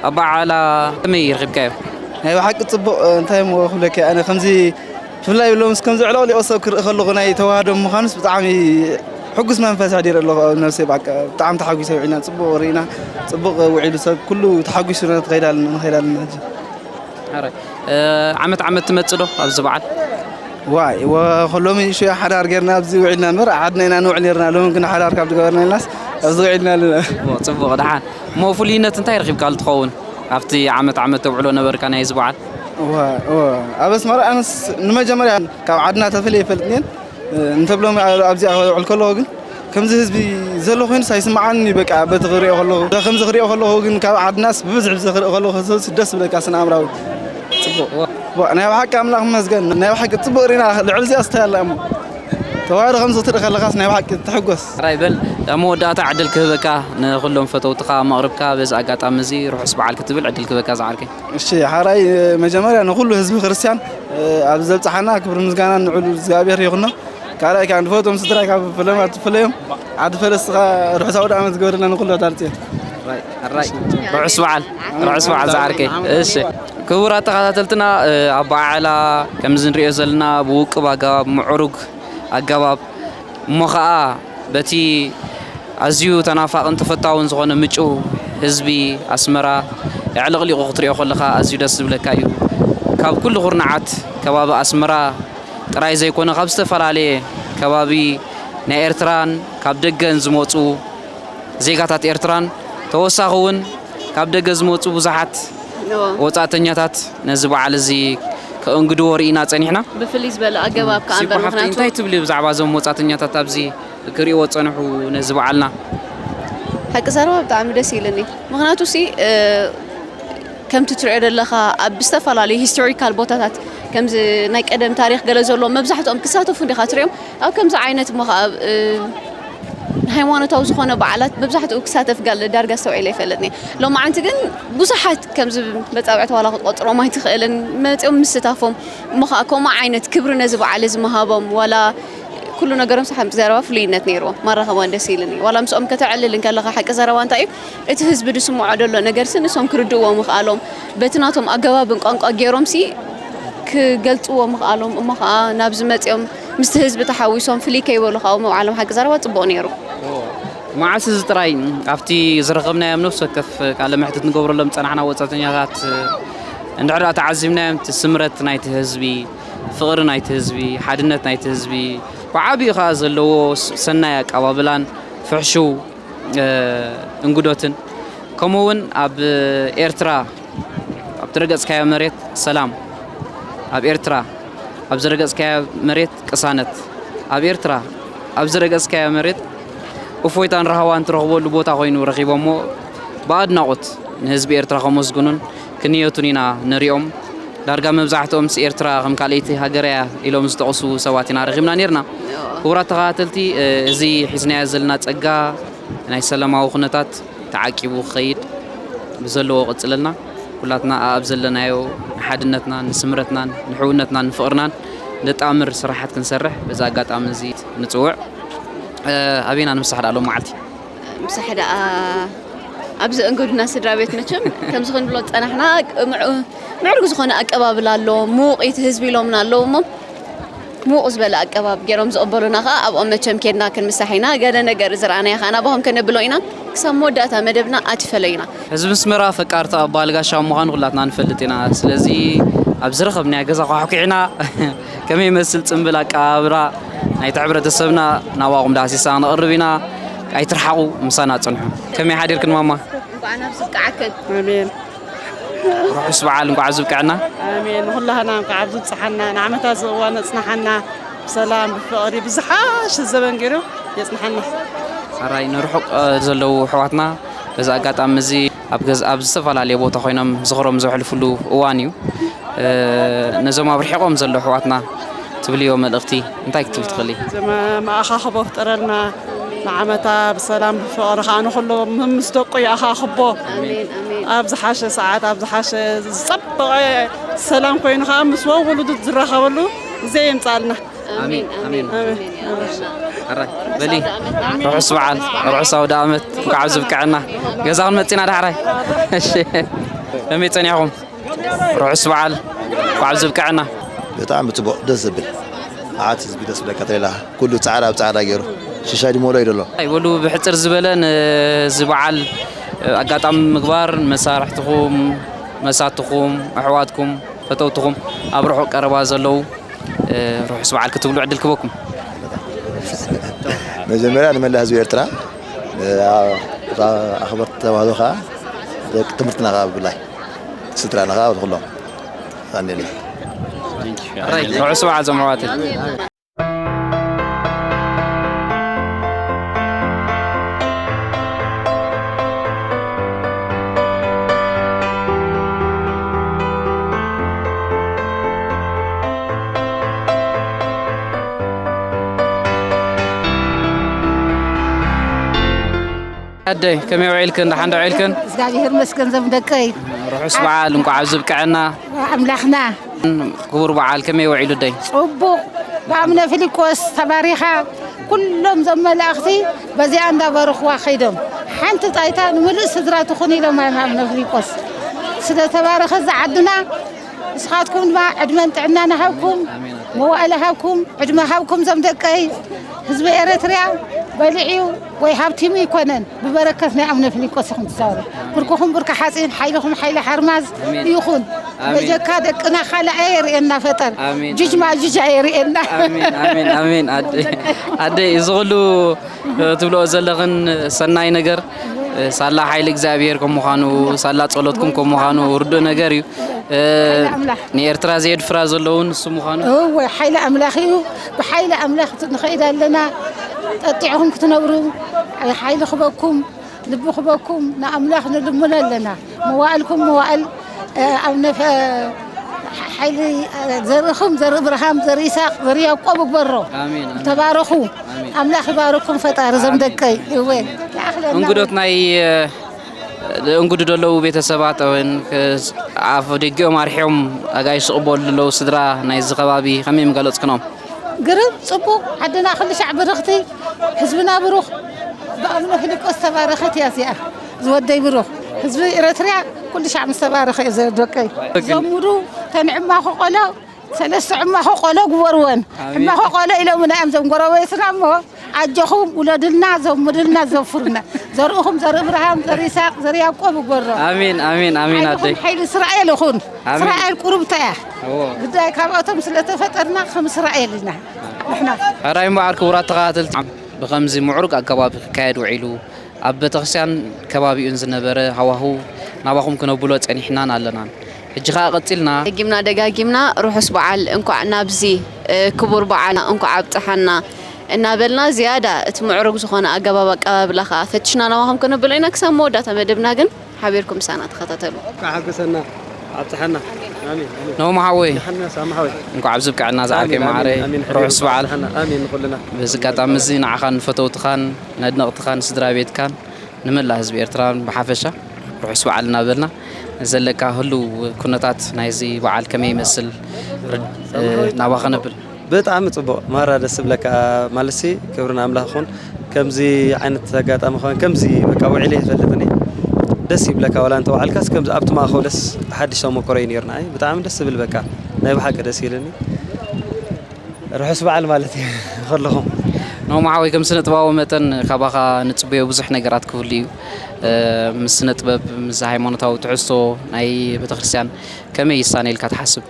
ኣበዓዕላ ከመይ ረኺብካዮ? ናይ ብሓቂ ጽቡቕ፣ እንታይ እሞ ክብለካ ኣነ፣ ከምዚ ብፍላይ ሎምስ ከምዚ ዕለቕሊቑ ሰብ ክርኢ ከለኹ ናይ ተዋህዶ ምዃኑስ ብጣዕሚ ሕጉስ መንፈስ ኣሕዲረ ኣለኹ ኣብ ነብሰይ። በቃ ብጣዕሚ ተሓጒሰ ውዒልና፣ ጽቡቕ ርኢና፣ ጽቡቕ ውዒሉ ሰብ ኩሉ ተሓጒሱ ንኸይድ ኣለና፣ ንኸይድ ኣለና ሕጂ። ሕራይ። እ፣ ዓመት ዓመት ትመጽእ ዶ ኣብዚ በዓል? ዋይ፣ ወ-፣ ሎሚ ሽዑ ሓዳር ጌርና ኣብዚ ውዒልና እምበር፣ ዓድና ኢና ንውዕል ኔርና። ሎሚ ግን ሓዳር ካብ ዝገበርና ኢልናስ ኣብዚ ውዒልና ኣለና። ጽቡቕ፣ ጽቡቕ፣ ደሓን። እሞ ፍሉይነት እንታይ ረኺብካሉ ትኸውን? ኣብቲ ዓመት ዓመት ተብዕሎ ነበርካ ናይ እዚ በዓል? እዋ፣ እዋ። ኣብ ኣስመራ ኣነስ ንመጀመርያ ካብ ዓድና ተፈልየ ይፈልጥ እኔን። እንተብሎም ኣብዚ ኣውዕል ከለኹ ግን ከምዚ ህዝቢ ዘሎ ኮይኑስ ኣይስምዓኒ። በቃ በቲ ክሪኦ ከለኹ ከምዚ ክሪኦ ከለኹ ግን ካብ ዓድናስ ብብዝሒ ብዚ ክሪኦ ከለኹ ህዝብስ ደስ ብለካ ስነ ኣእምራዊ። ጽቡቕ። ዋ፣ ናይ ብሓቂ ኣምላኽ ይመስገን። ናይ ብሓቂ ጽቡቕ ርኢና። ልዕሊ እዚኣ ስታይ ኣላ እሞ ተዋህዶ ከምዚ ክትርኢ ከለኻስ ናይ ብሓቂ ትሕጎስ። ራይ በል፣ ኣብ መወዳእታ ዕድል ክህበካ ንኹሎም ፈተውትኻ መቕርብካ በዚ ኣጋጣሚ እዚ ርሑስ በዓል ክትብል ዕድል ክህበካ ዝዓርከይ። እሺ ሓራይ፣ መጀመርያ ንኹሉ ህዝቢ ክርስትያን ኣብዚ ዘብጽሓና ክብሪ ምስጋና ንዕሉ እግዚኣብሔር ይኹኖ። ካልኣይ ከዓ ንፈቶም ስድራይ ካብ ፈለማ ትፍለዮም ዓዲ ፈለስኻ ርሑስ ኣውደ ዓመት ዝገበረልና ንኹሉ ኣዳልጽዮ። ራይ ርሑስ በዓል። ርሑስ በዓል ዝዓርከይ። እሺ ክቡራት ተኸታተልትና፣ ኣበዓዕላ ከምዚ ንሪኦ ዘለና ብውቅብ ኣገባብ፣ ምዕሩግ ኣገባብ፣ እሞ ኸዓ በቲ ኣዝዩ ተናፋቕን ተፈታውን ዝኾነ ምጭው ህዝቢ ኣስመራ ኣዕለቕሊቑ ክትሪኦ ከለኻ ኣዝዩ ደስ ዝብለካ እዩ። ካብ ኩሉ ኩርናዓት ከባቢ ኣስመራ ጥራይ ዘይኮነ፣ ካብ ዝተፈላለየ ከባቢ ናይ ኤርትራን ካብ ደገን ዝመፁ ዜጋታት ኤርትራን ተወሳኺ እውን ካብ ደገ ዝመፁ ብዙሓት ወፃእተኛታት ነዚ በዓል እዚ ከእንግድዎ ርኢና ፀኒሕና። ብፍልይ ዝበለ ኣገባብ ከዓ እምበር፣ ምክንያቱ እንታይ ትብሊ ብዛዕባ እዞም ወፃእተኛታት ኣብዚ ክሪእዎ ዝፀንሑ ነዚ በዓልና? ሓቂ ዘረባ ብጣዕሚ ደስ ኢልኒ። ምክንያቱ ሲ ከምቲ ትሪኦ ዘለኻ ኣብ ዝተፈላለዩ ሂስቶሪካል ቦታታት ከምዚ ናይ ቀደም ታሪክ ገለ ዘለዎ መብዛሕትኦም ክሳተፉ እንዲኻ ትሪኦም። ኣብ ከምዚ ዓይነት እሞ ከዓ ኣብ ሃይማኖታዊ ዝኾነ በዓላት መብዛሕትኡ ክሳተፍ ጋል ዳርጋ ኣስተውዒለ ኣይፈልጥን እየ። ሎማዓንቲ ግን ብዙሓት ከምዚ መጻብዕቲ ዋላ ክትቆጽሮም ኣይትኽእልን መጺኦም ምስታፎም እሞ ከዓ ከምኡ ዓይነት ክብሪ ነዚ በዓል እዚ ምሃቦም ዋላ ኩሉ ነገሮም ሰሓምቲ ዘረባ ፍሉይነት ነይርዎ። ማራኸባን ደስ ኢልን እዩ። ዋላ ምስኦም ከተዕልል እንከለኻ ሓቂ ዘረባ እንታይ እዩ እቲ ህዝቢ ዝስምዖ ዘሎ ነገር ሲ ንሶም ክርድእዎ ምኽኣሎም በቲ ናቶም ኣገባብን ቋንቋ ገይሮም ሲ ክገልፅዎ ምኽኣሎም እሞ ከዓ ናብዚ መፂኦም ምስቲ ህዝቢ ተሓዊሶም ፍልይ ከይበሉ ከዓ ምውዓሎም ሓቂ ዘረባ ፅቡቕ ነይሩ። መዓስ እዚ ጥራይ ኣብቲ ዝረኸብናዮም ነፍሲ ወከፍ ቃለ መሕትት ንገብረሎም ዝፀናሕና ወፃተኛታት እንድሕር ደኣ ተዓዚብናዮም እቲ ስምረት ናይቲ ህዝቢ፣ ፍቕሪ ናይቲ ህዝቢ፣ ሓድነት ናይቲ ህዝቢ፣ ብዓብዩ ከዓ ዘለዎ ሰናይ ኣቀባብላን ፍሕሽው እንግዶትን ከምኡ እውን ኣብ ኤርትራ ኣብ ትረገጽካዮ መሬት ሰላም፣ ኣብ ኤርትራ ኣብ ዝረገጽካዮ መሬት ቅሳነት፣ ኣብ ኤርትራ ኣብ ዝረገጽካዮ መሬት እፎይታን ራህዋን ትረኽበሉ ቦታ ኮይኑ ረኺቦሞ ብኣድናቖት ንህዝቢ ኤርትራ ከመስግኑን ክንየቱን ኢና ንሪኦም። ዳርጋ መብዛሕትኦምስ ኤርትራ ከም ካልኣይቲ ሃገር እያ ኢሎም ዝጠቕሱ ሰባት ኢና ረኺብና ነይርና። ክቡራት ተኸታተልቲ፣ እዚ ሒዝናዮ ዘለና ጸጋ ናይ ሰላማዊ ኩነታት ተዓቂቡ ክኸይድ ብዘለዎ ቀጽለልና ኩላትና ኣብ ዘለናዮ ንሓድነትናን ንስምረትናን ንሕውነትናን ንፍቕርናን ንጣምር ስራሓት ክንሰርሕ በዚ ኣጋጣሚ እዚ ንጽውዕ። ኣበይና ንምሳሕ ደኣ ሎም መዓልቲ? ምሳሕ ደኣ ኣብዚ እንግድና ስድራ ቤት መቸም ከምዚ ክንብሎ ዝጸናሕና ምዑ- ምዕሩግ ዝኾነ ኣቀባብላ ኣሎ። ምዉቕ እቲ ህዝቢ ኢሎምና ኣለዉ እሞ ምዉቕ ዝበለ ኣቀባብ ገይሮም ዝቕበሉና ከዓ ኣብኦም መቸም ኬድና ክንምሳሕ ኢና። ገለ ነገር ዝረኣናዮ ከዓ ናባኹም ከነብሎ ኢና። ክሳብ መወዳእታ መደብና ኣቲፈሎ ኢና። ህዝቢ ኣስመራ ፈቃር ተቐባሊ ጋሻ ምዃኑ ኩላትና ንፈልጥ ኢና። ስለዚ ኣብ ዝረኸብናዮ ገዛ ኳሕኲዕና ከመይ ይመስል ጽምብል ኣቀባብላ ናይቲ ሕብረተሰብና ናባኹም ዳህሲሳ ነቕርብ ኢና። ኣይትርሓቑ፣ ምሳና ጽንሑ። ከመይ ሓዲርክን ማማ? እንኳዕ ናብ ዝብቅዓክን። ኣሜን። ርሑስ በዓል እንኳዕ ኣብዚ ብቅዐና። ኣሜን። ንኹላህና እንኳዕ ኣብዚ ብጽሓና። ንዓመታ እዚ እዋን ኣጽንሓና። ብሰላም ብፍቕሪ ብዝሓሸ ዘበን ገይሩ የጽንሓና። ሕራይ ንርሑቕ ዘለዉ ኣሕዋትና በዚ ኣጋጣሚ እዚ ኣብ ገዝ ኣብ ዝተፈላለየ ቦታ ኮይኖም ዝኽሮም ዘሕልፍሉ እዋን እዩ። ነዞም ኣብ ርሒቖም ዘለዉ ኣሕዋትና ትብልዮ መልእኽቲ እንታይ ክትብል ትኽእሊ? ዘመ- መኣኻኽቦ ፍጠረልና ንዓመታ ብሰላም ብፍቕሪ ከዓ ንኩሎም ምስ ደቁ ይኣኻኽቦ ኣብ ዝሓሸ ሰዓት ኣብ ዝሓሸ ዝፀበቐ ሰላም ኮይኑ ከዓ ምስ ወውሉዱ ዝራኸበሉ ግዜ የምፃልና ኣሜን ኣሜን ኣሜን። ኣራይ በሊ ርሑስ በዓል ርሑስ ኣውደ ኣመት እንኳዕ ኣብዚ ብቅዐና። ገዛኹም መፂና ዳሕራይ እሺ ከመይ ፀኒሕኹም? ርሑስ በዓል እንኳዕ ኣብዚ ብቅዐና። ብጣዕሚ ፅቡቕ ደስ ዘብል መዓት ህዝቢ ደስ ብለካ ተሌላ ኩሉ ፃዕዳ ኣብ ፃዕዳ ገይሩ ሽሻይ ድሞሎ እዩ ደሎ። ኣይበሉ ብሕፅር ዝበለ ነዚ በዓል ኣጋጣሚ ምግባር መሳርሕትኹም መሳትኹም ኣሕዋትኩም ፈተውትኹም ኣብ ርሑቕ ቀረባ ዘለዉ ርሑስ በዓል ክትብሉ ዕድል ክበኩም። መጀመርያ ንመላ ህዝቢ ኤርትራ ኣኽበርቲ ተዋህዶ ከዓ ደቂ ትምህርትና ከዓ ብላይ ስድራና ከዓ ንኹሎም። ኣሜን። ርሑስ በዓል ዞም ኣሕዋተይ። ኣደይ ከመይ ውዒልክን? ደሓን ዶ ውዒልክን? እግዚኣብሔር ይመስገን ዘም ደቀይ። ርሑስ በዓል እንኳዕ ኣብዚ ብቅዐና። ኣምላኽና ክቡር በዓል ከመይ ውዒሉ ኣደይ? ጽቡቕ። ብኣቡነ ፊልጶስ ተባሪኻ ኩሎም ዘም መላእኽቲ በዚኣ እንዳባረኽዋ ኸይዶም ሓንቲ ጣይታ ንምሉእ ስድራ ትኹን ኢሎም ኣቡነ ፊልጶስ ስለ ተባረኸ እዛ ዓድና ንስኻትኩም ድማ ዕድመን ጥዕናን ሃብኩም፣ መዋእል ሃብኩም፣ ዕድመ ሃብኩም ዘም ደቀይ። ህዝቢ ኤረትርያ በሊዕዩ ወይ ሃብቲሙ ይኮነን፣ ብበረከት ናይ ኣቡነ ፊልጶስ ኢኹም ትዛወሩ። ብርክኹም ብርኪ ሓፂን፣ ሓይልኹም ሓይሊ ሓርማዝ ኣሜን። ይኹን። ኣሜን። በጀካ ደቅና ካልእ ኣየርእየና ፈጠር። ኣሜን፣ ጅጅ ኣሜን። ማጅጅ ኣየርእየና። ኣሜን፣ ኣሜን፣ ኣሜን። ኣደይ፣ ኣደይ፣ እዚ ኩሉ ትብልኦ ዘለኽን ሰናይ ነገር፣ ሳላ ሓይሊ እግዚኣብሔር ከም ምዃኑ፣ ሳላ ጸሎትኩም ከም ምዃኑ ርዱእ ነገር እዩ። ሓይሊ ኣምላኽ። ንኤርትራ ዘየድፍራ ዘለውን ንሱ ምዃኑ። እወ፣ ሓይሊ ኣምላኽ እዩ። ብሓይሊ ኣምላኽ ንኸይድ ኣለና። ጠጢዕኹም ክትነብሩ ሓይሊ ክበኩም፣ ልቢ ክበኩም፣ ንኣምላኽ ንልምኖ ኣለና። መዋእልኩም መዋእል፣ እ፣ ኣብ ነፈ-፣ ሓይሊ፣ እ፣ ዘርእኹም ዘርኢ ብርሃም፣ ዘርኢ ይስሐቅ፣ ዘርኢ ያዕቆብ እግበሮ። ኣሜን፣ ኣሜን። ተባረኹ። ኣሜን። ኣምላኽ ይባርኩም ፈጣሪ ዘም ኣሜን። ደቀይ። እወ፣ ይኣኽለና። እንግዶት ናይ፣ እ፣ እንግዱ ዘለዉ ቤተሰባት እውን፣ እ፣ ኣፍ ደጊኦም ኣርሒቖም ኣጋይሽ ዝቕበሉ ዘለዉ ስድራ ናይዚ ከባቢ ከመይ ምገለጽክኖም? ግርም፣ ጽቡቕ፣ ዓድና ኩሉ ሻዕ ብርኽቲ፣ ህዝብና ብሩኽ፣ ብኣቡነ ፊልጶስ ዝተባረኸት እያ እዚኣ። ዝወደይ ብሩኽ፣ ህዝቢ ኤረትርያ ኩሉ ሻዕ ምስ ተባረኸ እዩ ዘደቀይ። ዘሙዱ ተን ዕማኹ ቆሎ፣ ሰለስተ ዕማኹ ቆሎ ግበርወን። ኣሜን። ዕማኹ ቆሎ ኢሎምና እዮም ዘም ጎረቤትና እሞ፣ ኣጆኹም ውለድልና፣ ዘሙድልና፣ ዘፍሩና። ዘርእኹም ዘርኢ እብርሃም፣ ዘርኢ ይስሐቅ፣ ዘርኢ ያዕቆብ ይግበሮ። ኣሜን፣ ኣሜን፣ ኣሜን፣ ሓይልኹም ኣደይ። ሓይሊ እስራኤል ይኹን። ኣሜን። እስራኤል ቁርብታ እያ። እዎ። ግዳይ ካብኣቶም ስለ ተፈጠርና ከም እስራኤል ኢና ንሕና። ሕራይ እምበኣር ክቡራት ተኸታተልቲ፣ ብኸምዚ ምዕሩግ ኣገባብ ክካየድ ውዒሉ፣ ኣብ ቤተክርስትያን ከባቢኡን ዝነበረ ሃዋህው ናባኹም ክነብሎ ጸኒሕናን ኣለናን። ሕጂ ኸኣ ቀጺልና ደጊምና ደጋጊምና ርሑስ በዓል፣ እንኳዕ ናብዚ፣ እ፣ ክቡር በዓል እንኳዕ ኣብጽሓና እናበልና ዝያዳ እቲ ምዕሩግ ዝኾነ ኣገባብ ኣቀባብላ ኸኣ ፈቲሽና ናባኹም ክነብሎ ኢና። ክሳብ መወዳእታ መደብና ግን ሓቢርኩም ምሳና ተኸታተሉ። እንኳዕ ሓጎሰና ኣብጽሓና። ኣሜን፣ ኣሜን። ነሞ ሓወይ፣ ዮሃንስ ኣማ ሓወይ። እንኳዕ ኣብዚ ብቅዐና ዝዓርከይ ኣሜን፣ መዓረይ። ኣሜን፣ ኣሜን። ርሑስ በዓል። ኣብጽሓና። ኣሜን፣ ንኹልና። በዚ ኣጋጣሚ እዚ ንዓኻን ንፈተውትኻን ነድነቕትኻን ስድራ ቤትካን ንመላእ ህዝቢ ኤርትራን ብሓፈሻ ርሑስ በዓል እናበልና፣ ዘለካ ህሉው ኩነታት ናይዚ በዓል ከመይ ይመስል? ርድ-፣ ናባኻ ነብል። ብጣዕሚ ጽቡቕ፣ ማራ ደስ ዝብለካ። ማለትሲ ክብሪ ንኣምላኽ ይኹን። ከምዚ ዓይነት ኣጋጣሚ ኸን ከምዚ በቃ ውዒለ ይፈልጥን እየ። ደስ ይብለካ፣ ዋላ እንተ ወዓልካስ ከምዚ ኣብቲ ማእኸሉስ ሓድሽ ተመክሮ እዩ ነይሩ ንዓይ። ብጣዕሚ ደስ ዝብል በቃ፣ ናይ ብሓቂ ደስ ኢሉኒ። ርሑስ በዓል ማለት እዩ ከለኹም። ኖማ ሓወይ፣ ከም ስነ ጥበባዊ መጠን ካባኻ ንጽበዮ ብዙሕ ነገራት ክህሉ እዩ። እ፣ ምስ ስነ ጥበብ፣ ምስ ሃይማኖታዊ ትሕዝቶ ናይ ቤተክርስትያን ከመይ ይሳነ ኢልካ ትሓስብ?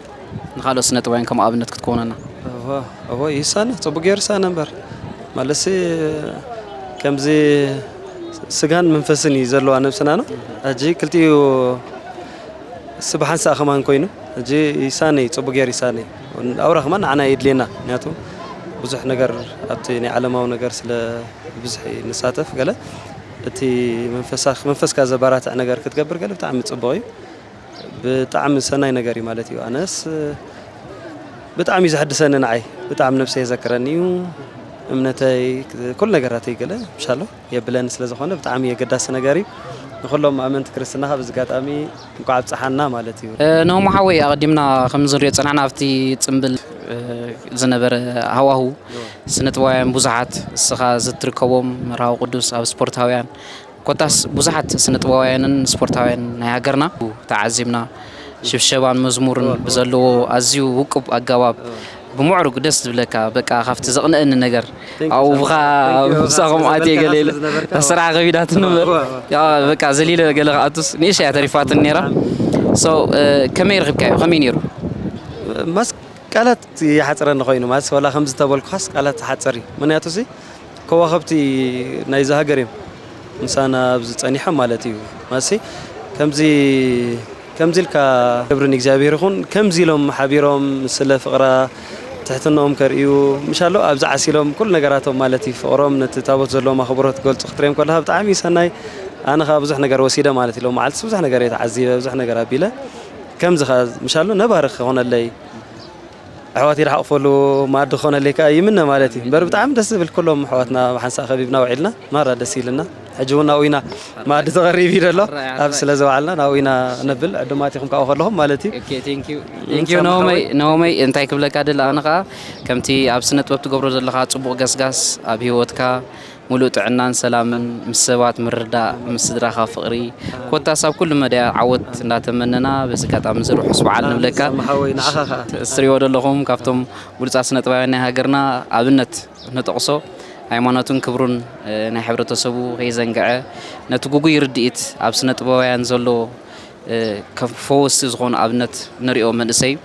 ንኻልኦት ስነ ጥበባውያን ከም ኣብነት ክትኮነና። እወ፣ እወ፣ ይሳነ፣ ጽቡቅ ገይሩ ይሳነ እምበር። ማለትሲ ከምዚ ስጋን መንፈስን እዩ ዘለዋ ነብስና ነው። ሕጂ ክልቲኡ እሱ ብሓንሳእ ከማን ኮይኑ፣ ሕጂ ይሳነይ፣ ጽቡቅ ገይሩ ይሳነይ። ኣውራ ከማን ንዓና የድልየና፣ ምክንያቱ ብዙሕ ነገር ኣብቲ ናይ ዓለማዊ ነገር ስለ ብዙሕ ንሳተፍ፣ ገለ እቲ መንፈሳ-፣ መንፈስካ ዘባራትዕ ነገር ክትገብር ገለ ብጣዕሚ ጽቡቅ እዩ። ብጣዕሚ ሰናይ ነገር እዩ ማለት እዩ። ኣነስ ብጣዕሚ እዩ ዘሐድሰኒ ንዓይ፣ ብጣዕሚ ነብሰይ የዘክረኒ እዩ። እምነተይ፣ ኩሉ ነገራተይ ገለ ምሻሎ የብለኒ ስለ ዝኾነ ብጣዕሚ ኣገዳሲ ነገር እዩ። ንኹሎም ኣመንቲ ክርስትና ካብ እዚ ኣጋጣሚ እንኳዕ ኣብፀሓና ማለት እዩ። እ፣ ነሆሞ ሓወይ፣ ኣቐዲምና ከም ዝንሪኦ ዝጸናሕና ኣብቲ ጽምብል፣ እ፣ ዝነበረ ሃዋሁ ስነ ጥበባውያን ብዙሓት፣ እስኻ ዝትርከቦም መርሃዊ ቅዱስ ኣብ ስፖርታውያን ኮታስ ብዙሓት ስነ ጥበባውያንን ስፖርታውያን ናይ ሃገርና ተዓዚብና፣ ሽብሸባን መዝሙርን ብዘለዎ ኣዝዩ ውቁብ ኣገባብ ብምዕሩግ ደስ ዝብለካ፣ በቃ ካብቲ ዘቕንአኒ ነገር Thank you ኣብኡ so ብኻ much. Thank you. ምሳኹም ኣትየ ገለ ኢለ፣ ስራሕ ከቢዳትኒ እምበር፣ እዋ፣ እዋ። ያ፣ በቃ ዘሊለ ገለ ክኣቱስ ንእሽተይ እያ ተሪፋትኒ ነይራ። So፣ እ፣ ከመይ ረኺብካዮ? ከመይ ነይሩ? ማስ ቃላት ይሓጽረኒ ኮይኑ፣ ማለት ዋላ ከምዚ ተበልኩኻስ ቃላት ይሓጽር እዩ። ምኽንያቱ ሲ ከዋኽብቲ ናይዚ ሃገር እዮም ምሳና ኣብዚ ጸኒሖም ማለት እዩ። ማሲ ከምዚ ከምዚ ኢልካ ክብሪ ንእግዚኣብሔር ይኹን። ከምዚ ኢሎም ሓቢሮም ስለ ፍቕራ ትሕትናኦም ከርእዩ ምሻሎ ኣብዚ ዓሲሎም ኩሉ ነገራቶም ማለት እዩ ፍቕሮም ነቲ ታቦት ዘለዎም ኣኽብሮት ክገልጹ ክትሪኦም ከለኻ ብጣዕሚ ሰናይ። ኣነ ኸኣ ብዙሕ ነገር ወሲደ ማለት እዩ። ሎም መዓልትስ ብዙሕ ነገር እየ ተዓዚበ፣ ብዙሕ ነገር ኣቢለ። ከምዚ ኸኣ ምሻሎ ነባሪ ክኾነለይ ኣሕዋት ይርሓቕፈሉ መኣዲ ክኾነለይ ከኣ ይምነ ማለት እዩ። እምበር ብጣዕሚ ደስ ዝብል ኩሎም ኣሕዋትና ብሓንሳእ ከቢብና ውዒልና ማራ ደስ ኢልና። ሕጂ እውን ናብኡ ኢና መኣዲ ተቐሪቡ እዩ ዘሎ። ኣብ ስለ ዝወዓልና ናብኡ ኢና ነብል ዕዱማት ኢኹም ካብኡ ከለኹም ማለት እዩ። ኦኬ፣ ቴንክ ዩ። ቴንክ ዩ። ናሆመይ፣ ናሆመይ እንታይ ክብለካ ደሊ ኣነ ከኣ ከምቲ ኣብ ስነ ጥበብ ትገብሮ ዘለኻ ጽቡቕ ገስጋስ ኣብ ህይወትካ ሙሉእ ጥዕናን ሰላምን ምስ ሰባት ምርዳእ ምስ ስድራኻ ፍቕሪ ኮታስ ኣብ ኩሉ መዳያ ዓወት እንዳተመነና በዚ ኣጋጣሚ እዚ ርሑስ በዓል ንብለካ። ኣሜን፣ ሰማሓወይ፣ ንዓኻ ከኣ። እስ ትሪኦ ዘለኹም ካብቶም ብሉጻት ስነ ጥበባውያን ናይ ሃገርና ኣብነት ነጠቕሶ ሃይማኖቱን ክብሩን ናይ ሕብረተሰቡ ከይዘንግዐ ነቲ ጉጉይ ርድኢት ኣብ ስነ ጥበባውያን ዘሎ ከም ፈወስቲ ዝኾኑ ኣብነት ንሪኦ መንእሰይ እዩ።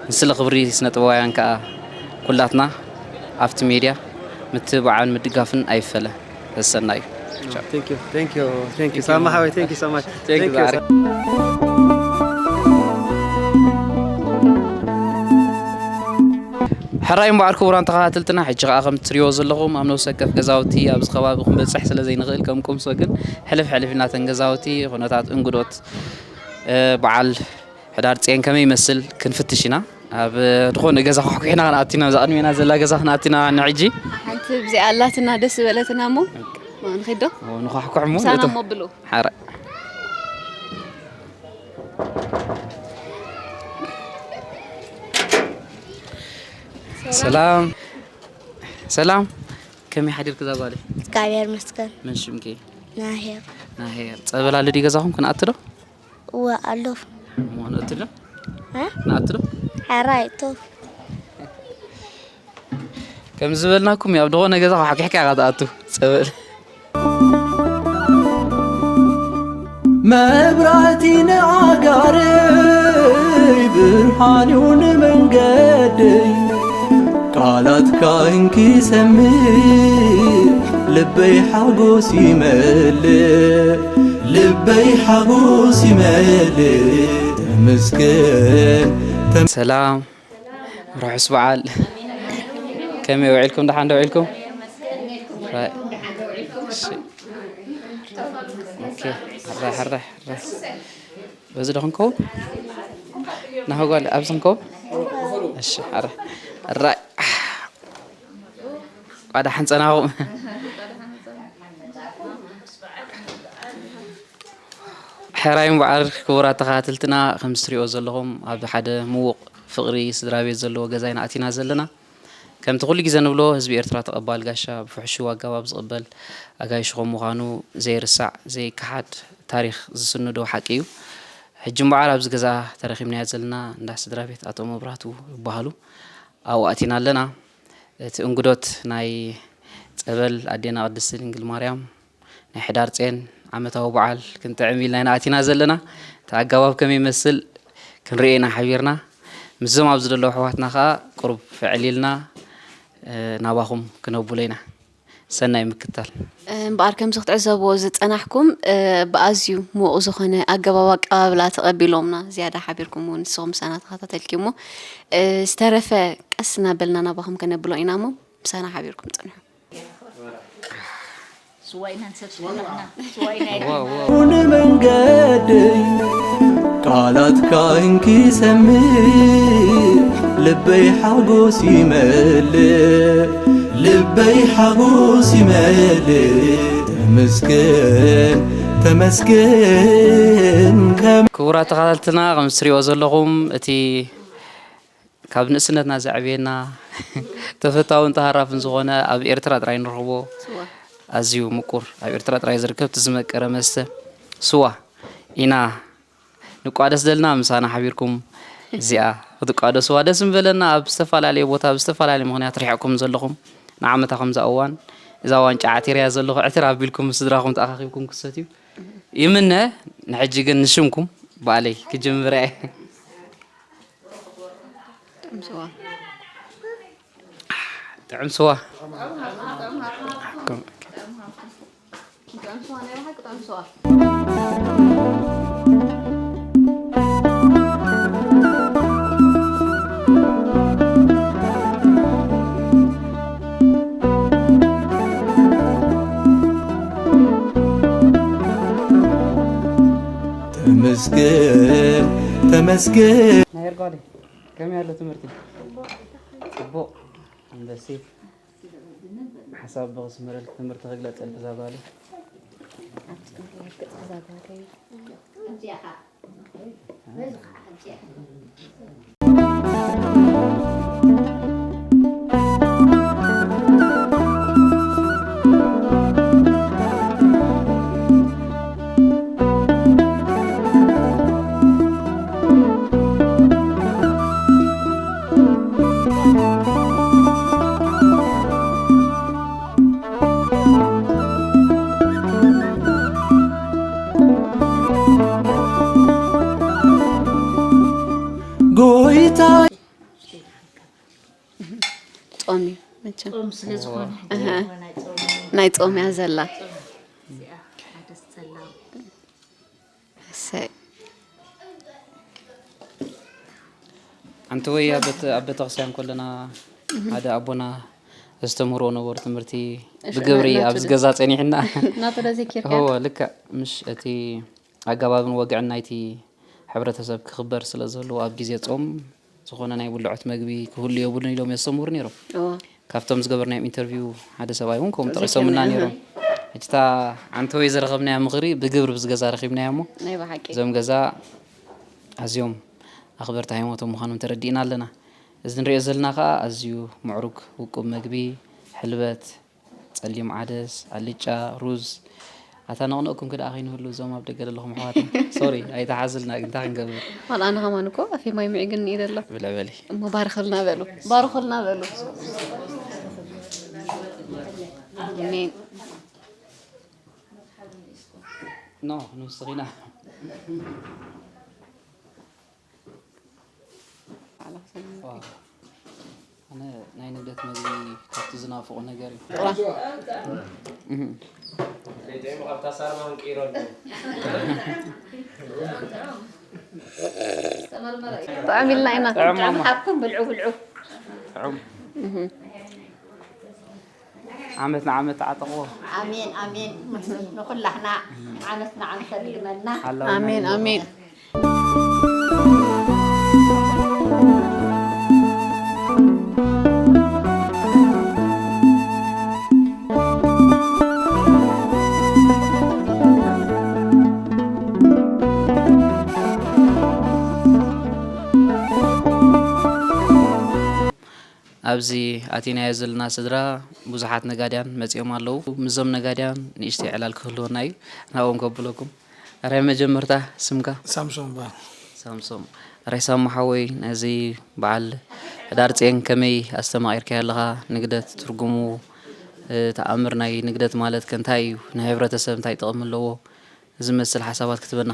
ንስለ ክብሪ ስነ ጥበባውያን ከኣ ኩላትና ኣብቲ ሜድያ ምትብባዕን ምድጋፍን ኣይፈለ። ሰሰናዩ። Thank you, thank you, thank you ሳማ ሓወይ፣ thank you so much. Thank you። ሕራይ እምበኣር ክቡራን ተኸታተልትና፣ ሕጂ ኸኣ ከም ትሪኦ ዘለኹም ኣብ ነፍሲ ወከፍ ገዛውቲ ኣብዚ ከባቢ ክንበጽሕ ስለ ዘይንኽእል ከም ቁምሶ ግን ሕልፍ ሕልፍ ኢልና እተን ገዛውቲ ኩነታት እንግዶት በዓል ሕዳር ጼን ከመይ ይመስል ክንፍትሽ ኢና። ኣብ ዝኾነ ገዛ ኳሕኩሕና ክንኣቱ ኢና፣ እዛ ቅድሜና ዘላ ገዛ ክንኣቱ ኢና ንሕጂ። ሓንቲ ብዚኣ ኣላትና ደስ ዝበለትና እሞ ንኺዶ ንኳሕኩሕ እሞ ምሳና እሞ ብሉ። ሓራይ። ሰላም ሰላም፣ ከመይ ሓዲርክ እዛ ጓለይ? እግዚኣብሔር ይመስገን። መን ሽምኪ? ናሄር። ናሄር። ጸበል ኣሎ ድዩ ገዛኹም? ክንኣቱ ዶ? እወ ኣሎ። እሞ ንኣቱ ዶ? እ? ንኣቱ ዶ? ሓራይ እቶ። ከም ዝበልናኩም ኣብ ዝኾነ ገዛ ኳሕኪሕካ ኢኻ ትኣቱ። ጸበል። መብራህቲ ንኣጋረይ ብርሃን እዩ ንመንገደይ ቃላትካ እንክሰምዕ ልበይ ሓጎስ ይመልእ ልበይ ሓጎስ ይመልእ ተመስገን ተም- ሰላም ርሑስ በዓል። ከመይ ውዒልኩም? ደሓን ዶ ውዒልኩም? ራይ። እሺ። ኦኬ። ሕራይ፣ ሕራይ፣ ሕራይ። በዚ ዶ ክንከውን? ናህጓል ኣብዚ ክንከውን? እሺ፣ ሕራይ። ሕራይ። ቋዳ ሓንጸናኹም። ሕራይ እምበኣር ክቡራት ተኸታተልትና፣ ከምዚ ትሪኦ ዘለኹም ኣብ ሓደ ምዉቕ ፍቕሪ ስድራ ቤት ዘለዎ ገዛ ኢና ኣቲና ዘለና። ከምቲ ኩሉ ግዜ ንብሎ፣ ህዝቢ ኤርትራ ተቐባል ጋሻ፣ ብፍሕሹው ኣገባብ ዝቕበል ኣጋይሽኹም ምዃኑ ዘይርሳዕ፣ ዘይከሓድ ታሪኽ ዝስንዶ ሓቂ እዩ። ሕጂ እምበኣር ኣብዚ ገዛ ተረኺብናዮ ዘለና እንዳ ስድራ ቤት ኣቶ መብራህቱ ይበሃሉ። ኣብኡ ኣቲና ኣለና። እቲ እንግዶት ናይ ጸበል ኣዴና ቅድስቲ ድንግል ማርያም ናይ ሕዳር ጼን ዓመታዊ በዓል ክንጥዕም ኢልና ኢና ኣቲና ዘለና። እቲ ኣገባብ ከመይ ይመስል ክንርኢ ኢና ሓቢርና። ምስዞም ኣብዚ ዘለዉ ኣሕዋትና ከኣ ቁሩብ ፍዕል ኢልና፣ እ፣ ናባኹም ክነብሎ ኢና። ሰናይ ምክታል። እምበኣር ከምዚ ክትዕዘብዎ ዝጸናሕኩም፣ እ፣ ብኣዝዩ ምዉቕ ዝኾነ ኣገባብ ኣቀባብላ ተቐቢሎምና፣ ዝያዳ ሓቢርኩም እውን ንስኹም ምሳና ተኸታተልኪ እሞ፣ እ፣ ዝተረፈ ቀስ እናበልና ናባኹም ከነብሎ ኢና እሞ ምሳና ሓቢርኩም ጽንሑ። ስዋ ኢና ንሰቲ ከለና፣ ስዋ ኢና ኢልና። ዋው፣ ዋው። ንመንገደይ ቃላትካ እንክሰምዕ ልበይ ሓጎስ ይመልእ፣ ልበይ ሓጎስ ይመልእ። ተመስገን፣ ተመስገን ከም ክቡራት ተኸታተልትና፣ ከም እትሪእዎ ዘለኹም እቲ ካብ ንእስነትና ዘዕብየና ተፈታውን ተሃራፍን ዝኾነ ኣብ ኤርትራ ጥራይ ንረኽቦ ስዋ። ኣዝዩ ምቁር ኣብ ኤርትራ ጥራይ ዝርከብ እቲ ዝመቀረ መስተ ስዋ ኢና ንቋደስ ዘለና። ምሳና ሓቢርኩም እዚኣ ክትቋደስዋ ደስ ምበለና። ኣብ ዝተፈላለየ ቦታ ብዝተፈላለየ ምኽንያት ርሒቕኩም ዘለኹም ንዓመታ ከምዛ እዋን እዛ ዋንጫ ዓቲረያ ዘለኹ ዕትር ኣቢልኩም ምስ ስድራኹም ተኣኻኺብኩም ክትሰትዩ ይምነ። ንሕጂ ግን ንሽምኩም ባዕለይ ክጅምር እየ። ጥዑም ስዋ። ጥዑም ስዋ። ጥዑም ስዋ፣ ናይ ብሓቂ ጥዑም ስዋ። መስገን ተመስገን። ናይ ሄርጓዴ ከመይ ኣሎ ትምህርቲ? ጽቡቕ። ኣንበሲት ሓሳብ ብኽስመረልኪ ትምህርቲ ክግለጸልኪ እዛ ጓለይ። ኣብቲ ክንረግጽ እዛ ጓለይ። ጎይታ ጾም እዩ መቸም። ጾም ስለ ዝኾነ እህ። ሕጂ ናይ ጾም ናይ ጾም እያ ዘላ። ጾም እዚኣ ሓደ ጸላም። እሰይ። ኣንቲ ወይ ኣብ ቤተ-፣ ኣብ ቤተክርስትያን ከለና ሓደ ኣቦና ዘስተምህርዎ ነበሩ ትምህርቲ እሺ፣ ብግብሪ ናቱ ኣብዚ ዶ-፣ ገዛ ጸኒሕና። ናቱ ዶ ዘኪርካ? እዎ፣ ልክዕ። ምሽ እቲ ኣገባብን ወግዕን ናይቲ ሕብረተሰብ ክኽበር ስለ ዘለዎ ኣብ ግዜ ጾም ዝኾነ ናይ ብልዖት መግቢ ክህሉ የብሉን ኢሎም የስተምህሩ ነይሮም። እዎ። ካብቶም ዝገበርናዮም ኢንተርቪው ሓደ ሰብኣይ እውን ከምኡ እዚኪ ጠቒሶምልና ነይሮም። ሕጂ እታ ዓንተወይ ዝረኸብናያ ምኽሪ ብግብሪ ብዝገዛ ረኺብናያ እሞ ናይ ብሓቂ። እዞም ገዛ ኣዝዮም ኣኽበርቲ ሃይማኖቶም ምዃኖም ተረዲእና ኣለና። እዚ ንሪኦ ዘለና ከኣ ኣዝዩ ምዕሩግ ውቁብ መግቢ፣ ሕልበት፣ ጸሊም ዓደስ፣ ኣልጫ፣ ሩዝ። ኣታ ነቕነቕኩም ክደኣ ከይንህሉ እዞም ኣብ ደገ ዘለኹም ኣሕዋትና። ሶሪ፣ ኣይተሓዝልና ግን እንታይ ክንገብር? ዋላ ኣነ ከማን እኮ ኣፌ ማይ ምዒግኒ እዩ ዘሎ። ብልዕ በሊ። እሞ ባርኽልና በሉ። ባርኹልና በሉ። ኣሜን። ኖ፣ ንውስኺና። ዋው። ኣነ ናይ ንግደት መግቢ ካብቲ ዝናፍቖ ነገር እዩ። ጥራ። እህ። ሌጦም ኣብታ ሳርማ እንቅይሮ ኣለዉ። ጥዑም ኢልና ኢና። ጥዑም ማማ። ሓብኩም ብልዑ፣ ብልዑ። ጥዑም። እህ። ዓመት ንዓመት ተዓጠቕዎ። ኣሜን፣ ኣሜን። ንኹላህና ዓመት ንዓመት ተድግመልና። ኣለዎ። ኣሜን፣ ኣሜን። ኣብዚ ኣቲናዮ ዘለና ስድራ ብዙሓት ነጋድያን መጺኦም ኣለዉ። ምስዞም ነጋድያን ንእሽተይ ዕላል ክህልወና እዩ። ናብኦም ከብለኩም። ኣረ መጀመርታ ስምካ? ሳምሶም እባ። ሳምሶም። ኣረ ሳሙ ሓወይ፣ ነዚ በዓል ሕዳር ጽዮን ከመይ ኣስተማቒርካዮ ኣለኻ? ንግደት ትርጉሙ፣ እ፣ ተኣምር ናይ ንግደት ማለት ከ እንታይ እዩ? ንሕብረተሰብ እንታይ ጥቕሚ ኣለዎ? ዝመስል ሓሳባት ክትበና።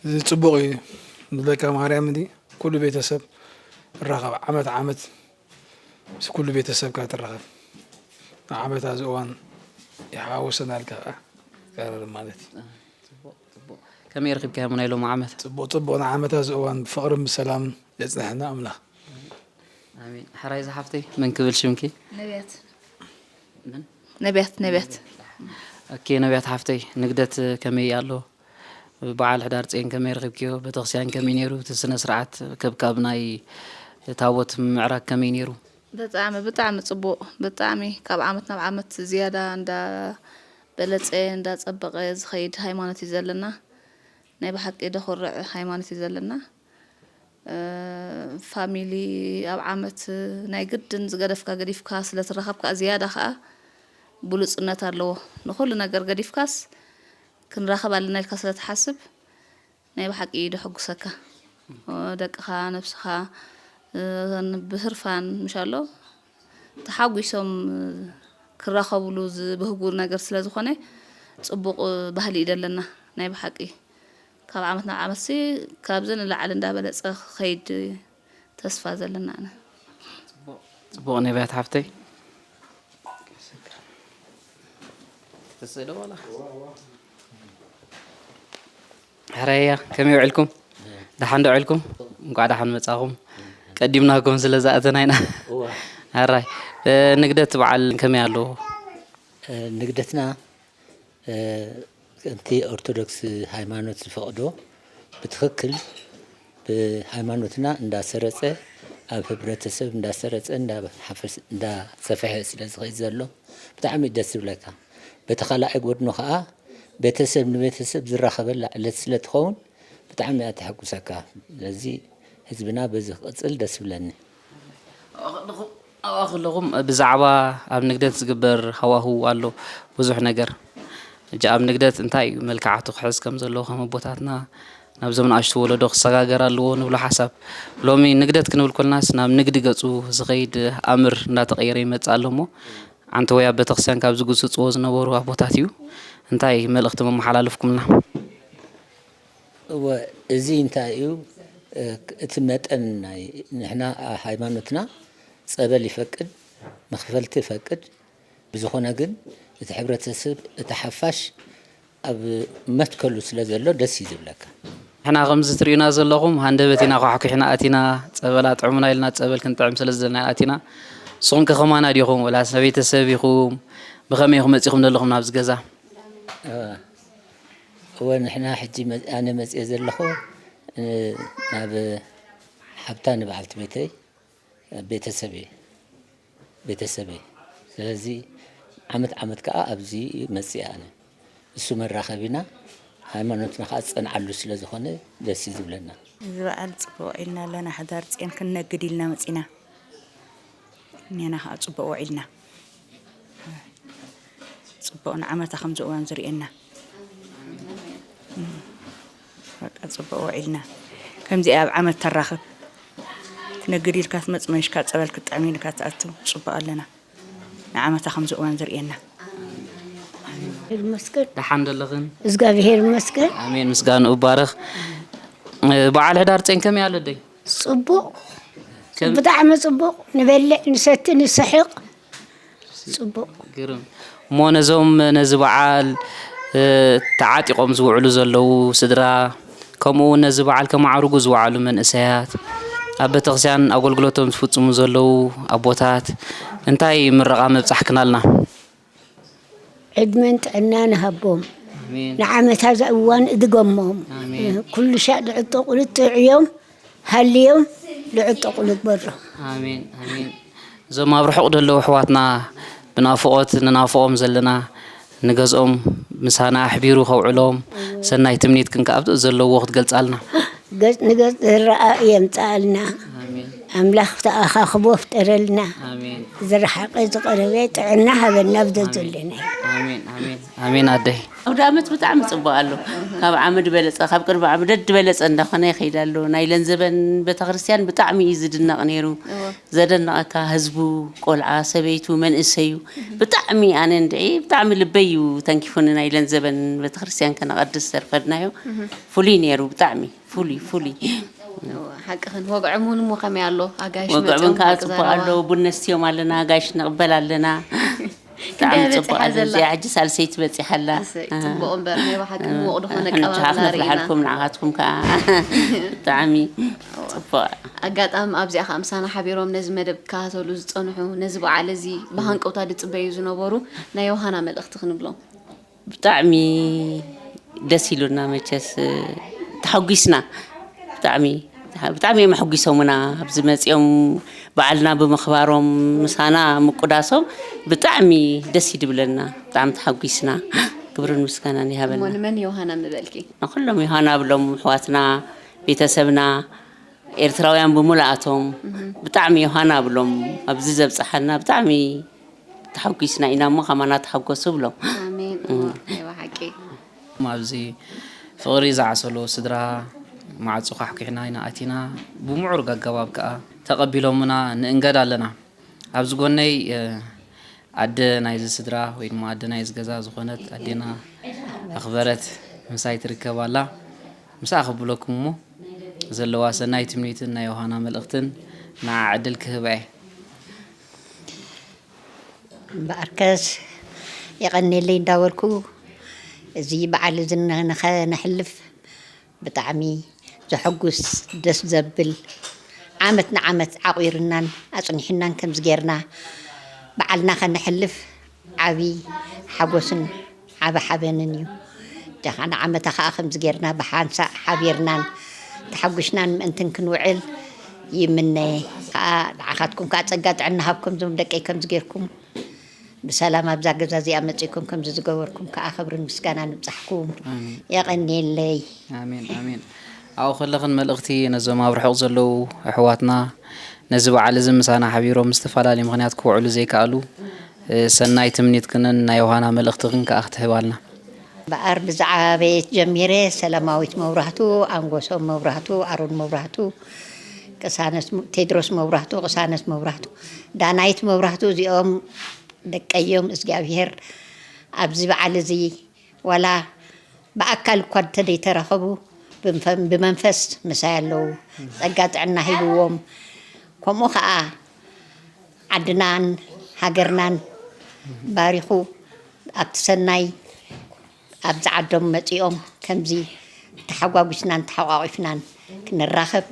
እዚ ጽቡቕ እዩ። ንደቃ ማርያም እንዲ ኩሉ ቤተሰብ ይራኸብ፣ ዓመት ዓመት ምስ ኩሉ ቤተሰብካ ትራኸብ። ንዓመት ኣብዚ እዋን ይሓዋወሰና ኢልካ ከኣ ትቀራረብ ማለት እዩ። ጽቡቕ፣ ጽቡቕ። ከመይ ረኺብካዮም ናይ ሎሚ ዓመት? ጽቡቕ፣ ጽቡቕ። ንዓመት ኣብዚ እዋን ብፍቕርን ብሰላምን የጽንሐና ኣምላኽ። ኣሜን። ሕራይ ዝሓፍተይ፣ መን ክብል ሽምኪ? ነቢያት። መን? ነቢያት፣ ነቢያት። ኦኬ፣ ነቢያት ሓፍተይ፣ ንግደት ከመይ ኣሎ? በዓል ሕዳር ጽዮን ከመይ ረኺብክዮ? ቤተክርስትያን ከመይ ነይሩ? እቲ ስነ ስርዓት ከብካብ ናይ ታቦት ምምዕራግ ከመይ ነይሩ? ብጣዕሚ፣ ብጣዕሚ ጽቡቕ። ብጣዕሚ ካብ ዓመት ናብ ዓመት ዝያዳ እንዳበለጸ፣ እንዳጸበቐ ዝኸይድ ሃይማኖት እዩ ዘለና። ናይ ብሓቂ ደኹርዕ ሃይማኖት እዩ ዘለና። እ፣ ፋሚሊ ኣብ ዓመት ናይ ግድን ዝገደፍካ ገዲፍካ ስለ ትራኸብ ከኣ ዝያዳ ከኣ ብሉጽነት ኣለዎ። ንኹሉ ነገር ገዲፍካስ ክንራኸብ ኣለና ኢልካ ስለ ትሓስብ ናይ ብሓቂ እዩ ደሐጉሰካ። እ፣ ደቅኻ፣ ነብስኻ፣ እ፣ ብህርፋን ምሻሎ ተሓጒሶም ክራኸብሉ ዝብህጉ ነገር ስለ ዝኾነ ጽቡቕ ባህሊ እዩ ዘለና ናይ ብሓቂ። ካብ ዓመት ናብ ዓመትሲ ካብዚ ንላዕሊ እንዳበለጸ ክኸይድ ተስፋ ዘለና ኣነ። ጽቡቕ፣ ጽቡቕ ነቢያት ሓፍተይ። ተስእሎ ዋላ? ሕራያ፣ ከመይ ውዕልኩም? ደሓን ዶ ውዕልኩም? እንቋዕ ደሓን መጻኹም። ቀዲምናኩም ስለ ዝኣተና ኢና። እዋ። ሕራይ፣ እ፣ ንግደት በዓል ከመይ ኣለዎ? እ፣ ንግደትና፣ እ፣ ከምቲ ኦርቶዶክስ ሃይማኖት ዝፈቕዶ፣ ብትኽክል ብሃይማኖትና እንዳሰረጸ፣ ኣብ ሕብረተሰብ እንዳሰረጸ፣ እንዳሓፈስ-፣ እንዳሰፍሐ ስለ ዝኸይድ ዘሎ ብጣዕሚ ደስ ዝብለካ። በቲ ካልኣይ ጎድኑ ከኣ ቤተሰብ ንቤተሰብ ዝራኸበላ ዕለት ስለ ትኸውን ብጣዕሚ እያ ተሐጉሰካ። ስለዚ ህዝብና በዚ ክቕጽል ደስ ይብለኒ። ኣብኣ ከለኹም፣ ኣብኣ ከለኹም ብዛዕባ ኣብ ንግደት ዝግበር ሃዋህው ኣሎ ብዙሕ ነገር። ሕጂ ኣብ ንግደት እንታይ እዩ መልክዓቱ ክሕዝ ከም ዘለዎ ከም ኣቦታትና ናብዞም ንኣሽቱ ወለዶ ክሰጋገር ኣለዎ ንብሎ ሓሳብ። ሎሚ ንግደት ክንብል ኮልናስ ናብ ንግዲ ገጹ ዝኸይድ ኣምር እንዳተቐየረ ይመጽእ ኣሎ እሞ፣ ዓንተወይ ኣብ ቤተክርስትያን ካብ ዝግስጽዎ ዝነበሩ ኣቦታት እዩ። እንታይ መልእኽቲ መመሓላለፍኩምልና? እወ፣ እዚ እንታይ እዩ? እ፣ እቲ መጠን ናይ ንሕና ሃይማኖትና ጸበል ይፈቅድ፣ መኽፈልቲ ይፈቅድ። ብዝኾነ ግን እቲ ሕብረተሰብ፣ እቲ ሓፋሽ ኣብ መትከሉ ስለ ዘሎ ደስ እዩ ዝብለካ። ንሕና ከምዚ ትርእዩና ዘለኹም ሃንደበት ኢና ኳሕኲሕና ኣቲና፣ ጸበል ኣጥዕሙና ኢልና ጸበል ክንጥዕም ስለ ዝደለና ኣቲና። ንስኹም ከ ከማና ዲኹም? ወላስ ቤተሰብ ኢኹም? ብኸመይ ኢኹም መጺኹም ዘለኹም ናብዚ ገዛ? እወ፣ እወ፣ ንሕና ሕጂ መ-፣ ኣነ መጽኤ ዘለኹ፣ እ፣ ናብ ሓብታ ንበዓልቲ ቤተይ፣ ቤተሰበይ፣ ቤተሰበይ። ስለዚ ዓመት ዓመት ከኣ ኣብዚ መጽእ ኣነ። እሱ መራኸቢና፣ ሃይማኖትና ከኣ ዝጸንዓሉ ስለ ዝኾነ ደስ እዩ ዝብለና። እዚ በዓል ጽቡቕ ውዒልና ኣለና። ሕዳር ጽዮን ክንነግድ ኢልና መጺና። እኔና ከኣ ጽቡቕ ውዒልና። ጽቡቕ ንዓመታ ከምዚ እዋን ዝርእየና። በቃ ጽቡቕ ውዒልና። ከምዚኣ ኣብ ዓመት ተራኽብ። ትነግድ ኢልካ ትመጽእ መሽካ ጸበል ክትጥዕም ኢልካ ትኣቱ። ጽቡቕ ኣለና። ንዓመታ ከምዚ እዋን ዝርእየና። ይመስገን። ደሓን ደለኽን? እግዚኣብሔር ይመስገን። ኣሜን፣ ምስጋንኡ ይባረኽ። እ፣ በዓል ሕዳር ጼን ከመይ ኣሎ ኣደይ? ጽቡቕ። ከም ብጣዕሚ ጽቡቕ። ንበልዕ፣ ንሰቲ፣ ንስሕቕ። ጽቡቕ። ግርም። እሞ ነዞም ነዚ በዓል፣ እ፣ ተዓጢቖም ዝውዕሉ ዘለዉ ስድራ፣ ከምኡ እውን ነዚ በዓል ከማዕርጉ ዝወዓሉ መንእሰያት፣ ኣብ ቤተክርስትያን ኣገልግሎቶም ዝፍጽሙ ዘለዉ ኣቦታት እንታይ ምረቓ መብጻሕክናልና? ዕድመን ጥዕናን ሃቦም። ኣሜን። ንዓመታ እዛ እዋን እድገሞም። ኣሜን። ኩሉ ሻዕ ዝዕጠቑሉ ጥዕዮም ሃልዮም ዝዕጠቑሉ ግበሮም። ኣሜን፣ ኣሜን። እዞም ኣብ ርሑቕ ዘለዉ ኣሕዋትና ብናፍቖት ንናፍቖም ዘለና፣ ንገዝኦም ምሳና ኣሕቢሩ ከውዕሎም፣ ሰናይ ትምኒትክን ከኣ ኣብቲ ዘለውዎ ክትገልጻልና። ገጽ ንገጽ ዝረኣእ የምጽኣልና። ኣሜን። ኣምላኽ ተኣኻኽቦ ፍጠረልና። ኣሜን። ዝረሓቐ ዝቐረበ ጥዕና ሃበና ኣብ ዘዘለናዮ። ኣሜን፣ ኣሜን፣ ኣሜን ኣደይ። ኣውደ ኣመት ብጣዕሚ ጽቡቕ ኣሎ። ካብ ዓመት ዝበለጸ፣ ካብ ቅድሚ ዓመት ደድ ዝበለጸ እንዳኾነ ይኸይድ ኣሎ። ናይ ለንዘበን ቤተክርስትያን ብጣዕሚ እዩ ዝድነቕ ነይሩ። እወ። ዘደንቐካ ህዝቡ፣ ቆልዓ፣ ሰበይቱ፣ መንእሰዩ፣ ብጣዕሚ ኣነ እንድዒ ብጣዕሚ ልበይ እዩ ተንኪፉኒ ናይ ለንዘበን ቤተክርስትያን ከነቐድስ ዘርፈድናዮ። እህ። ፍሉይ ነይሩ ብጣዕሚ። ፍሉይ፣ ፍሉይ። እወ፣ ሓቅኽን። ወግዕም እውን እሞ ከመይ ኣሎ? ኣጋይሽ ወግዕም መፅኦም ከዓ ሓቂ ጽቡቕ ዝሃብዋ። ኣሎ። ቡን ነስትዮም ኣለና፣ ኣጋይሽ ንቕበል ኣለና። ብጣዕሚ ክንደይ ጽቡቕ በጺሓ ኣለ። ዘላ? እዚኣ ሕጂ ሳልሰይቲ በጺሓ ኣላ። እሰይ፣ ኣሃ። ጽቡቕ እምበር፣ ናይ ብሓቂ ምዉቕ ዝኾነ ኣቀባብላ ንዓኻትኩም ርኢና። ነፍልሓልኩም፣ ንዓኻትኩም ከዓ ብጣዕሚ ጽቡቕ። ኣጋጣሚ ኣብዚኣ ከዓ ምሳና ሓቢሮም ነዚ መደብ ክከታተሉ ዝጸንሑ፣ ነዚ በዓል እዚ ብሃንቀውታ ዝጽበዩ ዝነበሩ ናይ ዮሃና መልእኽቲ ክንብሎም። ብጣዕሚ ደስ ኢሉና መቸስ፣ ተሓጒስና። ብጣዕሚ፣ ብጣዕሚ እዮም ኣሐጒሶምና። ኣብዚ መጺኦም በዓልና ብምኽባሮም፣ ምሳና ምቁዳሶም ብጣዕሚ ደስ እዩ ድብለና። ብጣዕሚ ተሓጒስና። ክብርን ምስጋናን እሞ ይሃበልና። ንመን ዮሃና ምበልኪ? ንኹሎም ዮሃና ብሎም ኣሕዋትና፣ ቤተሰብና፣ ኤርትራውያን ብምልኣቶም እህ። ብጣዕሚ ዮሃና ብሎም ኣብዚ ዘብጽሓና ብጣዕሚ ተሓጒስና ኢና እሞ ከማና ተሓጎሱ ብሎም። ኣሜን። እም። እዎ፣ ናይ ብሓቂ። ኣብዚ ፍቕሪ ዝዓሰሎ ስድራ ማዕጾ ኳሕኲሕና ኢና ኣቲና። ብምዕሩግ ኣገባብ ከኣ ተቐቢሎምና ንእንገድ ኣለና። ኣብዚ ጎነይ፣ እ፣ ኣደ ናይዚ ስድራ ወይ ድማ ኣደ ናይዚ ገዛ ዝኾነት ኣዴና ኣኽበረት ምሳይ ትርከብ ኣላ። ምስኣ ከብለኩም እሞ ዘለዋ ሰናይ ትምኒትን ናይ ዮሃና መልእኽትን ንዓ ዕድል ክህባ እየ። እምበኣርከስ የቐንየለይ እንዳበልኩ፣ እዚ በዓል እዚ ንኸ-፣ ንኸነሕልፍ ብጣዕሚ ዘሐጉስ፣ ደስ ዘብል፣ ዓመት ንዓመት ዓቑርናን ኣጽኒሑናን ከምዚ ጌርና በዓልና ከነሕልፍ ዓቢ ሓጎስን ዓቢ ሓበንን እዩ። ጃኻ ንዓመታ ኸኣ ከምዚ ጌርና ብሓንሳእ ሓቢርናን ተሓጒስናን ምእንትን ክንውዕል ይምነ። ኸኣ ንዓኻትኩም ከኣ ጸጋ ጥዕና ሃብኩም፣ ዞም ደቀይ ከምዚ ጌርኩም ብሰላም ኣብዛ ገዛ እዚኣ መጺእኩም ከምዚ ዝገበርኩም ከኣ ክብርን ምስጋናን ይብጻሕኩም። ኣሜን። የቐንየለይ። ኣሜን፣ ኣሜን። ኣብኡ ከለኽን መልእኽቲ ነዞም ኣብ ርሑቕ ዘለዉ ኣሕዋትና፣ ነዚ በዓል እዚ ምሳና ሓቢሮም ብዝተፈላለየ ምኽንያት ክውዕሉ ዘይከኣሉ፣ እ፣ ሰናይ ትምኒትክንን ናይ ዮሃና መልእኽትኽን ከኣ ክትህባልና። እምበኣር ብዛዕባ ቤት ጀሚረ፣ ሰላማዊት መብራህቱ፣ ኣንጎሶም መብራህቱ፣ ኣሮን መብራህቱ፣ ቅሳነት ም-፣ ቴድሮስ መብራህቱ፣ ቅሳነት መብራህቱ፣ ዳናይት መብራህቱ፣ እዚኦም ደቀዮም እግዚኣብሔር ኣብዚ በዓል እዚ ዋላ ብኣካል እኳ እንተደይተራኸቡ ብንፈ-፣ ብመንፈስ ምሳይ ኣለዉ። ጸጋ ጥዕና ሂብዎም። ከምኡ ኸኣ ዓድናን ሃገርናን ባሪኹ ኣብቲ ሰናይ ኣብዚ ዓዶም መጺኦም ከምዚ ተሓጓጒስናን ተሓቋቒፍናን ክንራኸብ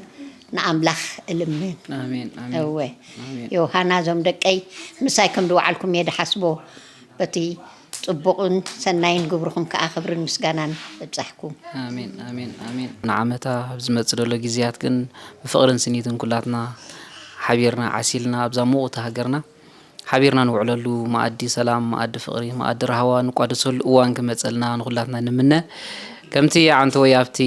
ንኣምላኽ እልምን። ኣሜን፣ ኣሜን። እወ። ኣሜን። ዮሃና፣ እዞም ደቀይ ምሳይ ከም ዝወዓልኩም እየ ድሓስቦ። በቲ ጽቡቕን ሰናይን ግብርኹም ከኣ ክብርን ምስጋናን ይብጻሕኩም። ኣሜን፣ ኣሜን፣ ኣሜን። ንዓመታ ኣብ ዝመጽእ ዘሎ ግዜያት ግን ብፍቕርን ስኒትን ኩላትና ሓቢርና ዓሲልና ኣብዛ ምውቕቲ ሃገርና ሓቢርና ንውዕለሉ መኣዲ ሰላም፣ መኣዲ ፍቕሪ፣ መኣዲ ራህዋ ንቋደሰሉ እዋን ክመጸልና ንኹላትና ንምነ። ከምቲ ዓንተወይ ኣብቲ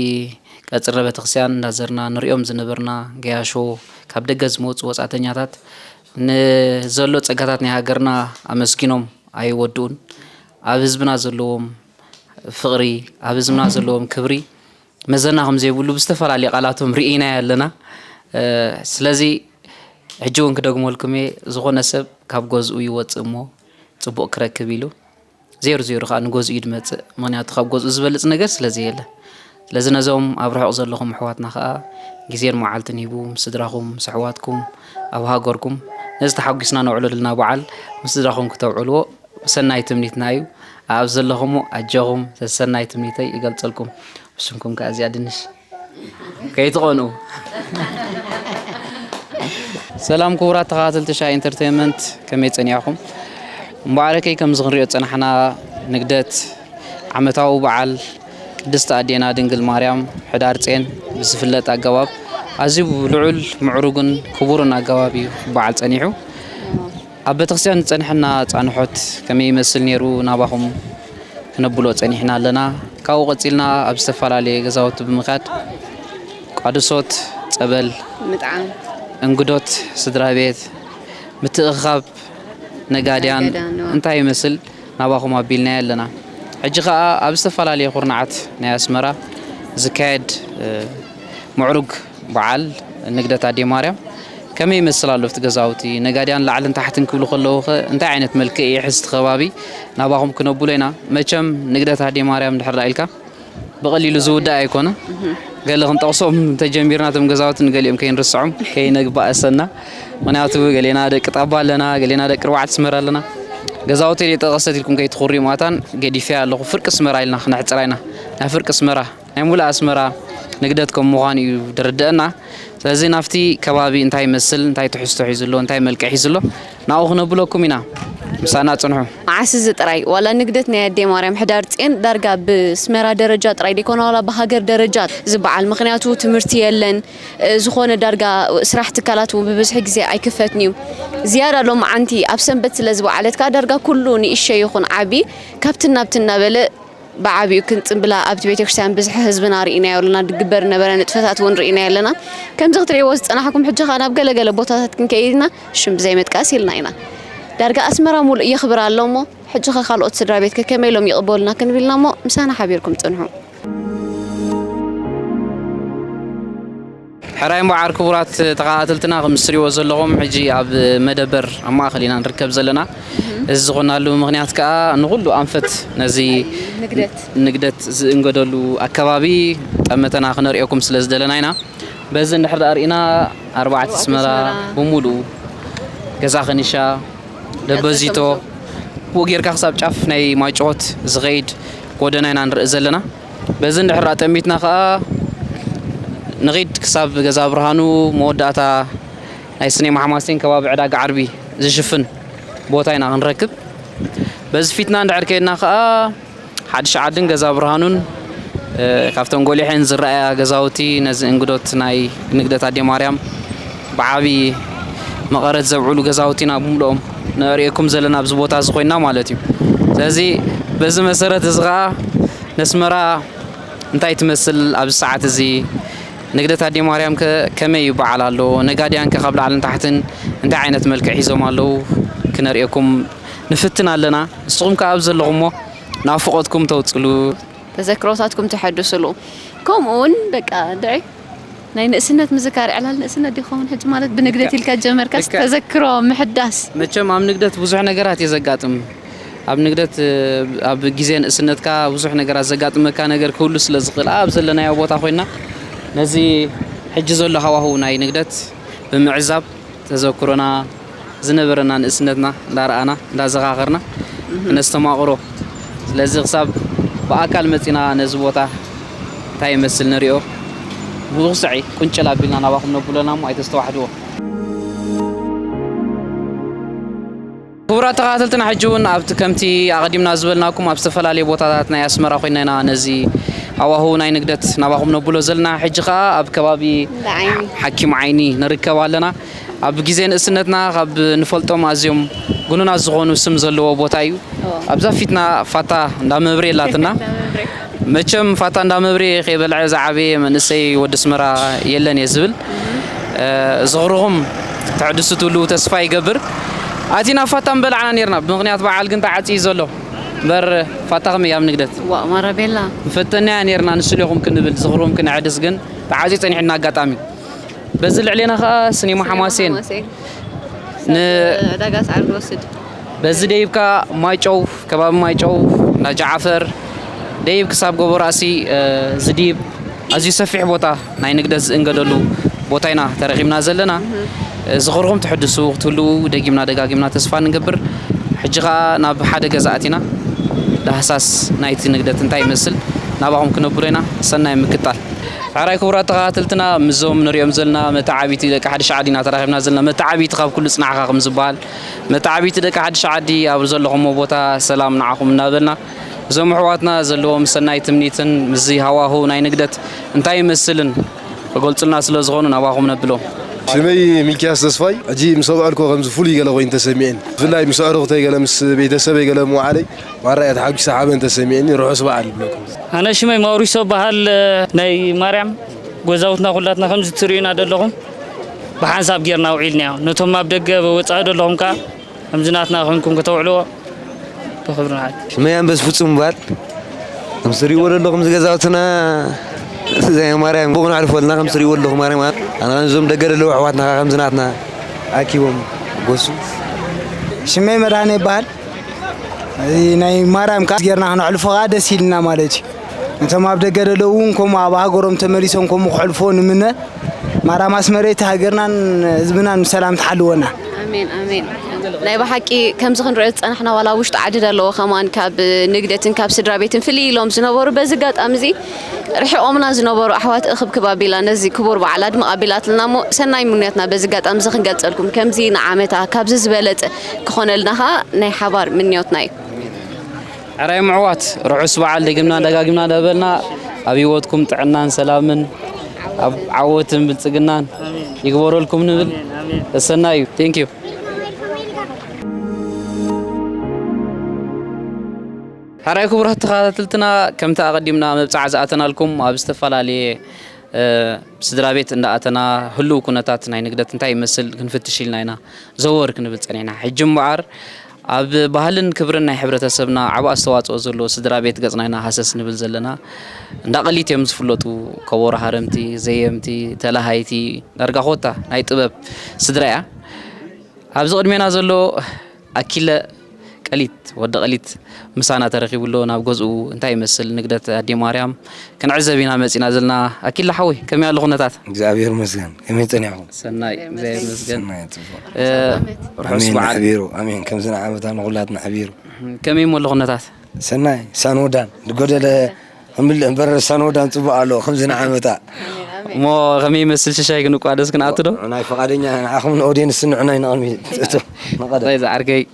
ቀጽሪ ቤተክርስትያን እንዳዘርና ንሪኦም ዝነበርና ገያሾ፣ ካብ ደገ ዝመጹ ወጻእተኛታት ንዘሎ ጸጋታት ናይ ሃገርና ኣመስጊኖም ኣይወድኡን። ኣብ ህዝብና ዘለዎም ፍቕሪ፣ ኣብ ህዝብና ዘለዎም ክብሪ መዘና ከም ዘይብሉ ብዝተፈላለየ ቃላቶም ርኢናዮ ኣለና። እ፣ ስለዚ ሕጂ እውን ክደግመልኩም እየ፣ ዝኾነ ሰብ ካብ ገዝኡ ይወጽእ እሞ ጽቡቕ ክረክብ ኢሉ፣ ዜሩ ዜሩ ከኣ ንገዝኡ እዩ ዝመጽእ። ምኽንያቱ ካብ ገዝኡ ዝበልጽ ነገር ስለ ዘየለ። ስለዚ ነዞም ኣብ ርሑቕ ዘለኹም ኣሕዋትና ከኣ ግዜን መዓልትን ሂቡ ምስ ስድራኹም፣ ምስ ኣሕዋትኩም፣ ኣብ ሃገርኩም ነዚ ተሓጒስና ነውዕሎ ዘለና በዓል ምስ ስድራኹም ክተውዕልዎ ብሰናይ ትምኒትና እዩ። ኣብ ዘለኹሞ ኣጆኹም፣ ሰሰናይ ትምኒተይ ይገልጸልኩም። ብስምኩም ከኣ እዚኣ ድንሽ ከይትቐንኡ። ሰላም ክቡራት ተኸታተልቲ ሻሂ ኢንተርቴይንመንት፣ ከመይ ጸኒሕኩም? እምበኣርከይ ከምዚ ክንሪኦ ዝጸናሕና ንግደት ዓመታዊ በዓል ቅድስቲ ኣዴና ድንግል ማርያም ሕዳር ጼን ብዝፍለጥ ኣገባብ ኣዝዩ ብልዑል ምዕሩግን ክቡርን ኣገባብ እዩ በዓል ጸኒሑ። ኣብ ቤተክርስትያን ዝጸንሐና ጻንሖት ከመይ ይመስል ነይሩ ናባኹም ክነብሎ ጸኒሕና ኣለና። ካብኡ ቀጺልና ኣብ ዝተፈላለየ ገዛውቲ ብምኻድ ቋድሶት፣ ጸበል፣ ምጥዓም። እንግዶት ስድራ ቤት፣ ምትእኽኻብ ነጋድያን ነጋድያን፣ ዋ። እንታይ ይመስል ናባኹም ኣቢልናዮ ኣለና። ሕጂ ኸኣ ኣብ ዝተፈላለየ ኩርናዓት ናይ ኣስመራ ዝካየድ፣ እ፣ ምዕሩግ በዓል ንግደት ኣዴ ማርያም ከመይ ይመስል ኣሎ ኣብቲ ገዛውቲ? ነጋድያን ላዕልን ታሕትን ክብሉ ከለዉ ኸ እንታይ ዓይነት መልክዕ ይሕዝ እቲ ከባቢ? ናባኹም ክነብሎ ኢና። መቸም ንግደት ኣዴ ማርያም እንድሕር ደኣ ኢልካ ብቐሊሉ ዝውዳእ ኣይኮነን። ገለ ክንጠቕሶም እንተጀሚርና እቶም ገዛውቲ ንገሊኦም ከይንርስዖም ከይነግባእሰና። ምኽንያቱ ገሌና ደቂ ጣባ ኣለና፣ ገሌና ደቂ ኣርባዕተ ኣስመራ ኣለና። ገዛውቲ ደይጠቐሰት ኢልኩም ከይትኹርዩ ማታን ገዲፈያ ኣለኹ። ፍርቂ ኣስመራ ኢልና ክነሕጽራ ኢና። ናይ ፍርቂ ኣስመራ ናይ ሙሉእ ኣስመራ ንግደት ከም ምዃኑ እዩ ዝርድአና። ስለዚ ናብቲ ከባቢ እንታይ ይመስል፣ እንታይ ትሕዝቶ ሒዙ ኣሎ፣ እንታይ መልክዕ ሒዙ ኣሎ፣ ናብኡ ክነብለኩም ኢና። ምሳና ጽንሑ። መዓስ እዚ ጥራይ፣ ዋላ ንግደት ናይ ኣደይ ማርያም ሕዳር ጼን ዳርጋ ብስመራ ደረጃ ጥራይ ደይኮነ፣ ዋላ ብሃገር ደረጃ ዝበዓል። ምኽንያቱ ትምህርቲ የለን፣ እ፣ ዝኾነ ዳርጋ ስራሕ ትካላት እውን ብብዝሒ ግዜ ኣይክፈትን እዩ። ዝያዳ ሎማዓንቲ ኣብ ሰንበት ስለ ዝበዓለት ከኣ ዳርጋ ኩሉ ንእሸ ይኹን ዓቢ ካብቲ ናብቲ እናበለ ብዓቢኡ ክንጽምብላ ኣብቲ ቤተክርስትያን ብዝሒ ህዝብና ርኢናዮ ኣለና፣ ዝግበር ዝነበረ ንጥፈታት እውን ርኢናዮ ኣለና። ከምዚ ክትርእይዎ ዝጸናሕኩም፣ ሕጂ ኸኣ ናብ ገለ ገለ ቦታታት ክንከይድ ኢና፣ ሽም ብዘይ ምጥቃስ ኢልና ኢና። ዳርጋ ኣስመራ ሙሉእ የኽብር ኣሎ እሞ፣ ሕጂ ኸ ካልኦት ስድራ ቤት ከ ከመይ ኢሎም ይቕበሉና ክንብል ኢና እሞ፣ ምሳና ሓቢርኩም ጽንሑ። ሕራይ እምበኣር ክቡራት ተኸታተልትና፣ ከም እትሪእዎ ዘለኹም ሕጂ ኣብ መደበር ኣብ ማእከል ኢና ንርከብ ዘለና። እዚ ዝኾናሉ ምኽንያት ከኣ ንኹሉ ኣንፈት ነዚ ንግደት። ንግደት ዝእንገደሉ ኣከባቢ ጠመተና ክነርእየኩም ስለ ዝደለና ኢና። በዚ እንድሕር ደኣ ርኢና ኣርባዕተ ኣርባዕተ ኣስመራ ኣስመራ። ብምሉኡ ገዛ ከኒሻ፣ ደበዚቶ፣ ደበዚቶ። ብኡ ጌርካ ክሳብ ጫፍ ናይ ማይጨዎት ዝኸይድ ጎደና ኢና ንርኢ ዘለና። በዚ እንድሕር ኣጠሚትና ኸኣ ንኺድ ክሳብ ገዛ ብርሃኑ መወዳእታ ናይ ስኔማ ሓማሴን ከባቢ ዕዳጋ ዓርቢ ዝሽፍን ቦታ ኢና ክንረክብ። በዚ ፊትና እንድሕር ከይድና ኸኣ ዓዲ ሸዓድን ገዛ ብርሃኑን፣ እ፣ ካብተን ጎሊሐን ዝረኣያ ገዛውቲ፣ ነዚ እንግዶት ናይ ንግደት ኣዴ ማርያም ብዓቢ መቐረት ዘብዕሉ ገዛውቲ ኢና ብምልኦም ነርእየኩም ዘለና ኣብዚ ቦታ እዚ ኮይና ማለት እዩ። ስለዚ በዚ መሰረት እዚ ኸኣ ነስመራ እንታይ ትመስል ኣብዚ ሰዓት እዚ? ንግደት ኣዴ ማርያም ከ ከመይ ይበዓል ኣሎ? ነጋድያን ከ ካብ ላዕልን ታሕትን እንታይ ዓይነት መልክዕ ሒዞም ኣለዉ? ክነርእየኩም ንፍትን ኣለና። ንስኹም ከኣ ኣብ ዘለኹሞ ናፍቖትኩም ተውጽሉ። ተዘክሮታትኩም ተሐድስሉ። ከምኡ እውን በቃ ድዒ ናይ ንእስነት ምዝካር፣ ዕላል ንእስነት ዲኸውን ሕጂ ማለት ብንግደት ኢልካ ጀመርካስ ልክዕ። ተዘክሮ ምሕዳስ። መቸም ኣብ ንግደት ብዙሕ ነገራት እየ ዘጋጥም። ኣብ ንግደት፣ እ፣ ኣብ ግዜ ንእስነትካ ብዙሕ ነገራት ዘጋጥመካ ነገር ክህሉ ስለ ዝኽእል፣ ኣብ ዘለናዮ ቦታ ኮይና ነዚ ሕጂ ዘሎ ሃዋህው ናይ ንግደት ብምዕዛብ ተዘክሮና ዝነበረና ንእስነትና እንዳረኣና እንዳዘኻኸርና እህ። ክነስተማቕሮ። ስለዚ ክሳብ ብኣካል መጺና ነዚ ቦታ እንታይ ይመስል ንሪኦ። ብብቕስዒ ቁንጭል ኣቢልና ናባኹም ነብሎና እሞ ኣይተስተዋሕድዎ። ክቡራት ተኸታተልትና፣ ሕጂ እውን ኣብቲ ከምቲ ኣቐዲምና ዝበልናኩም ኣብ ዝተፈላለዩ ቦታታት ናይ ኣስመራ ኮይና ኢና ነዚ ሃዋህው ናይ ንግደት ናባኹም ነብሎ ዘለና። ሕጂ ኸኣ ኣብ ከባቢ እንዳ ዓይኒ። ሓኪም ዓይኒ ንርከብ ኣለና። ኣብ ግዜ ንእስነትና ካብ ንፈልጦም ኣዝዮም ግኑናት ዝኾኑ ስም ዘለዎ ቦታ እዩ። እዎ። ኣብዛ ፊትና ፋታ እንዳ መብሬ ኣላትና። እንዳ መብሬ። መቸም ፋታ እንዳ መብሬ ከይበልዐ ዝዓበየ መንእሰይ ወዲ ኣስመራ የለን እየ ዝብል። እህ። እ፣ ዝኽርኹም ተሕድሱ ትህልዉ ተስፋ ይገብር። ኣቲና ፋታ ምበላዕና ኔርና፣ ብምኽንያት በዓል ግን ተዓጽዩ ዘሎ። እምበር ፋታ ከመይ ኣብ ንግደት? ዋእ፣ ማራ ቤላ። ምፈተናያ ኔርና ንስሌኹም ክንብል፣ ዝኽርኹም ክነዕድስ ግን ተዓጽዩ ጸኒሕና ኣጋጣሚ። በዚ ልዕሌና ኸኣ ስኔማ ሓማሴን። ሓማሴን። ን- ዕዳጋ ሰዓር ንወስድ። በዚ ደይብካ ማይጨው፣ ከባቢ ማይጨው፣ እንዳ ጃዓፈር፣ ደይብ ክሳብ ጎቦ ራእሲ፣ እ፣ ዝድይብ ኣዝዩ ሰፊሕ ቦታ ናይ ንግደት ዝእንገደሉ ቦታ ኢና ተረኺብና ዘለና። እህ። እ፣ ዝኽርኹም ትሕድሱ ክትህልዉ ደጊምና ደጋጊምና ተስፋ ንገብር። ሕጂ ኸኣ ናብ ሓደ ገዛ ኣቲና ዳህሳስ ናይቲ ንግደት እንታይ ይመስል ናባኹም ክነብሎ ኢና። ሰናይ ምክታል። ሕራይ ክቡራት ተኸታተልትና፣ ምስዞም ንሪኦም ዘለና መተዓቢቲ ደቂ ሓድሽ ዓዲ ኢና ተራኺብና ዘለና። መተዓቢቲ ካብ ኩሉ ጽናሕካ ከም ዝበሃል፣ መተዓቢቲ ደቂ ሓድሽ ዓዲ ኣብ ዘለኹምዎ ቦታ ሰላም ንዓኹም እናበልና፣ እዞም ኣሕዋትና ዘለዎም ሰናይ ትምኒትን ምስዚ ሃዋህው ናይ ንግደት እንታይ ይመስልን ክገልጹልና ስለ ዝኾኑ ናባኹም ነብሎም። ሽመይ ሚልክያስ ተስፋይ። ሕጂ ምስ ኣውዓልኩ ከምዚ ፍሉይ ገለ ኮይኑ ተሰሚዕን። ብፍላይ ምስ ኣዕሩኽተይ ገለ ምስ ቤተሰበይ ገለ ምውዓለይ ማራ እያ ተሓጒሰ ሓበን ተሰሚዕኒ። ርሑስ በዓል ይብለኩም። ኣነ ሽመይ ማውሪሶ በሃል። ናይ ማርያም ጎዛውትና ኩላትና ከምዚ ትርእዩና ዘለኹም ብሓንሳብ ጌርና ኣውዒልናዮ። ነቶም ኣብ ደገ ወጻኢ ዘለኹም ከኣ ከምዚ ናትና ኮንኩም ከተውዕልዎ ብኽብሪ ንሓት። ሽመይ ኣንበስ ፍጹም ይበሃል። ከም ትርእይዎ ዘለኹም እዚ ገዛውትና ናይ ማርያም ብኡ ክነዕርፎ ኣለና። ከም ትርእይዎ ዘለኹም ማርያም፣ ኣነ እዞም ደገ ዘለዉ ኣሕዋትና ከምዚ ናትና ኣኪቦም ጎሱ። ሽመይ መድሃኔ ይበሃል። እዚ ናይ ማርያም ከኣ ጌርና ክነሕልፎ ከኣ ደስ ኢልና ማለት እዩ። እቶም ኣብ ደገ ዘለዉ እውን ከምኡ ኣብ ሃገሮም ተመሊሶም ከምኡ ክሕልፎ ንምነ። ማርያም ኣስመረይቲ ሃገርናን ህዝብናን ብሰላም ትሓልወና። ኣሜን፣ ኣሜን። ናይ ብሓቂ ከምዚ ክንሪኦ ዝጸናሕና ዋላ ውሽጢ ዓዲ ዘለዉ ከማን ካብ ንግደትን ካብ ስድራ ቤትን ፍልይ ኢሎም ዝነበሩ በዚ ኣጋጣሚ እዚ ርሒቖምና ዝነበሩ ኣሕዋት እኽብክብ ኣቢላ ነዚ ክቡር በዓል ኣድምቕ ኣቢላትልና እሞ ሰናይ ምንዮትና በዚ ኣጋጣሚ እዚ ክንገልጸልኩም። ከምዚ ንዓመታ ካብዚ ዝበለጸ ክኾነልና ኸኣ ናይ ሓባር ምንዮትና እዩ። ሕራይ ምዕዋት፣ ርሑስ በዓል ደጊምና ደጋጊምና እንዳበልና ኣብ ህይወትኩም ጥዕናን ሰላምን ኣብ ዓወትን ብልጽግናን ይግበረልኩም ንብል። ኣሜን፣ ኣሜን። ተሰናዩ። Thank you። ሕራይ ክቡራት ተኸታተልትና፣ ከምቲ ኣቐዲምና መብጽዓ ዝኣተናልኩም ኣብ ዝተፈላለየ፣ እ፣ ስድራ ቤት እንዳኣተና ህሉው ኩነታት ናይ ንግደት እንታይ ይመስል ክንፍትሽ ኢልና ኢና ዘወር ክንብል ጸኒሕና። ሕጂ እምበኣር ኣብ ባህልን ክብርን ናይ ሕብረተሰብና ዓቢ ኣስተዋጽኦ ዘለዎ ስድራ ቤት ገጽና ኢና ሃሰስ ንብል ዘለና። እንዳ ቀሊት እዮም ዝፍለጡ፣ ከበሮ ሃረምቲ፣ ዘየምቲ፣ ተላሃይቲ፣ ዳርጋ ኮታ ናይ ጥበብ ስድራ እያ። ኣብዚ ቅድሜና ዘሎ ኣኪለ ቀሊት፣ ወዲ ቀሊት ምሳና ተረኺቡ ኣሎ። ናብ ገዝኡ እንታይ ይመስል ንግደት ኣዴ ማርያም ክንዕዘብ ኢና መጺና ዘለና። ኣኪለ ሓወይ፣ ከመይ ኣሎ ኩነታት? እግዚኣብሔር ይመስገን። ከመይ ጸኒሕኩም? ሰናይ፣ እግዚኣብሔር ይመስገን። ሰናይ፣ ጽቡቕ። እ፣ ርሑስ ኣሜን። በዓል። ኣሕቢሩ፣ ኣሜን። ከምዚ ንዓመታ ንኹላትና ኣሕቢሩ። ከመይ እሞ ኣሎ ኩነታት? ሰናይ፣ ሳን ወዳን፣ ዝጎደለ ክምልእ እምበር፣ ሳን ወዳን ጽቡቕ ኣሎ፣ ከምዚ ንዓመታ። እሞ ከመይ ይመስል ሽሻይ ክንቋደስ ክንኣቱ ዶ? ንዓይ ፈቓደኛ፣ ንዓኹም ንኦድየንስ ንዑናይ ንቕድሚት። እቶ፣ ንቐደም። ራይ ዝዓርከይ።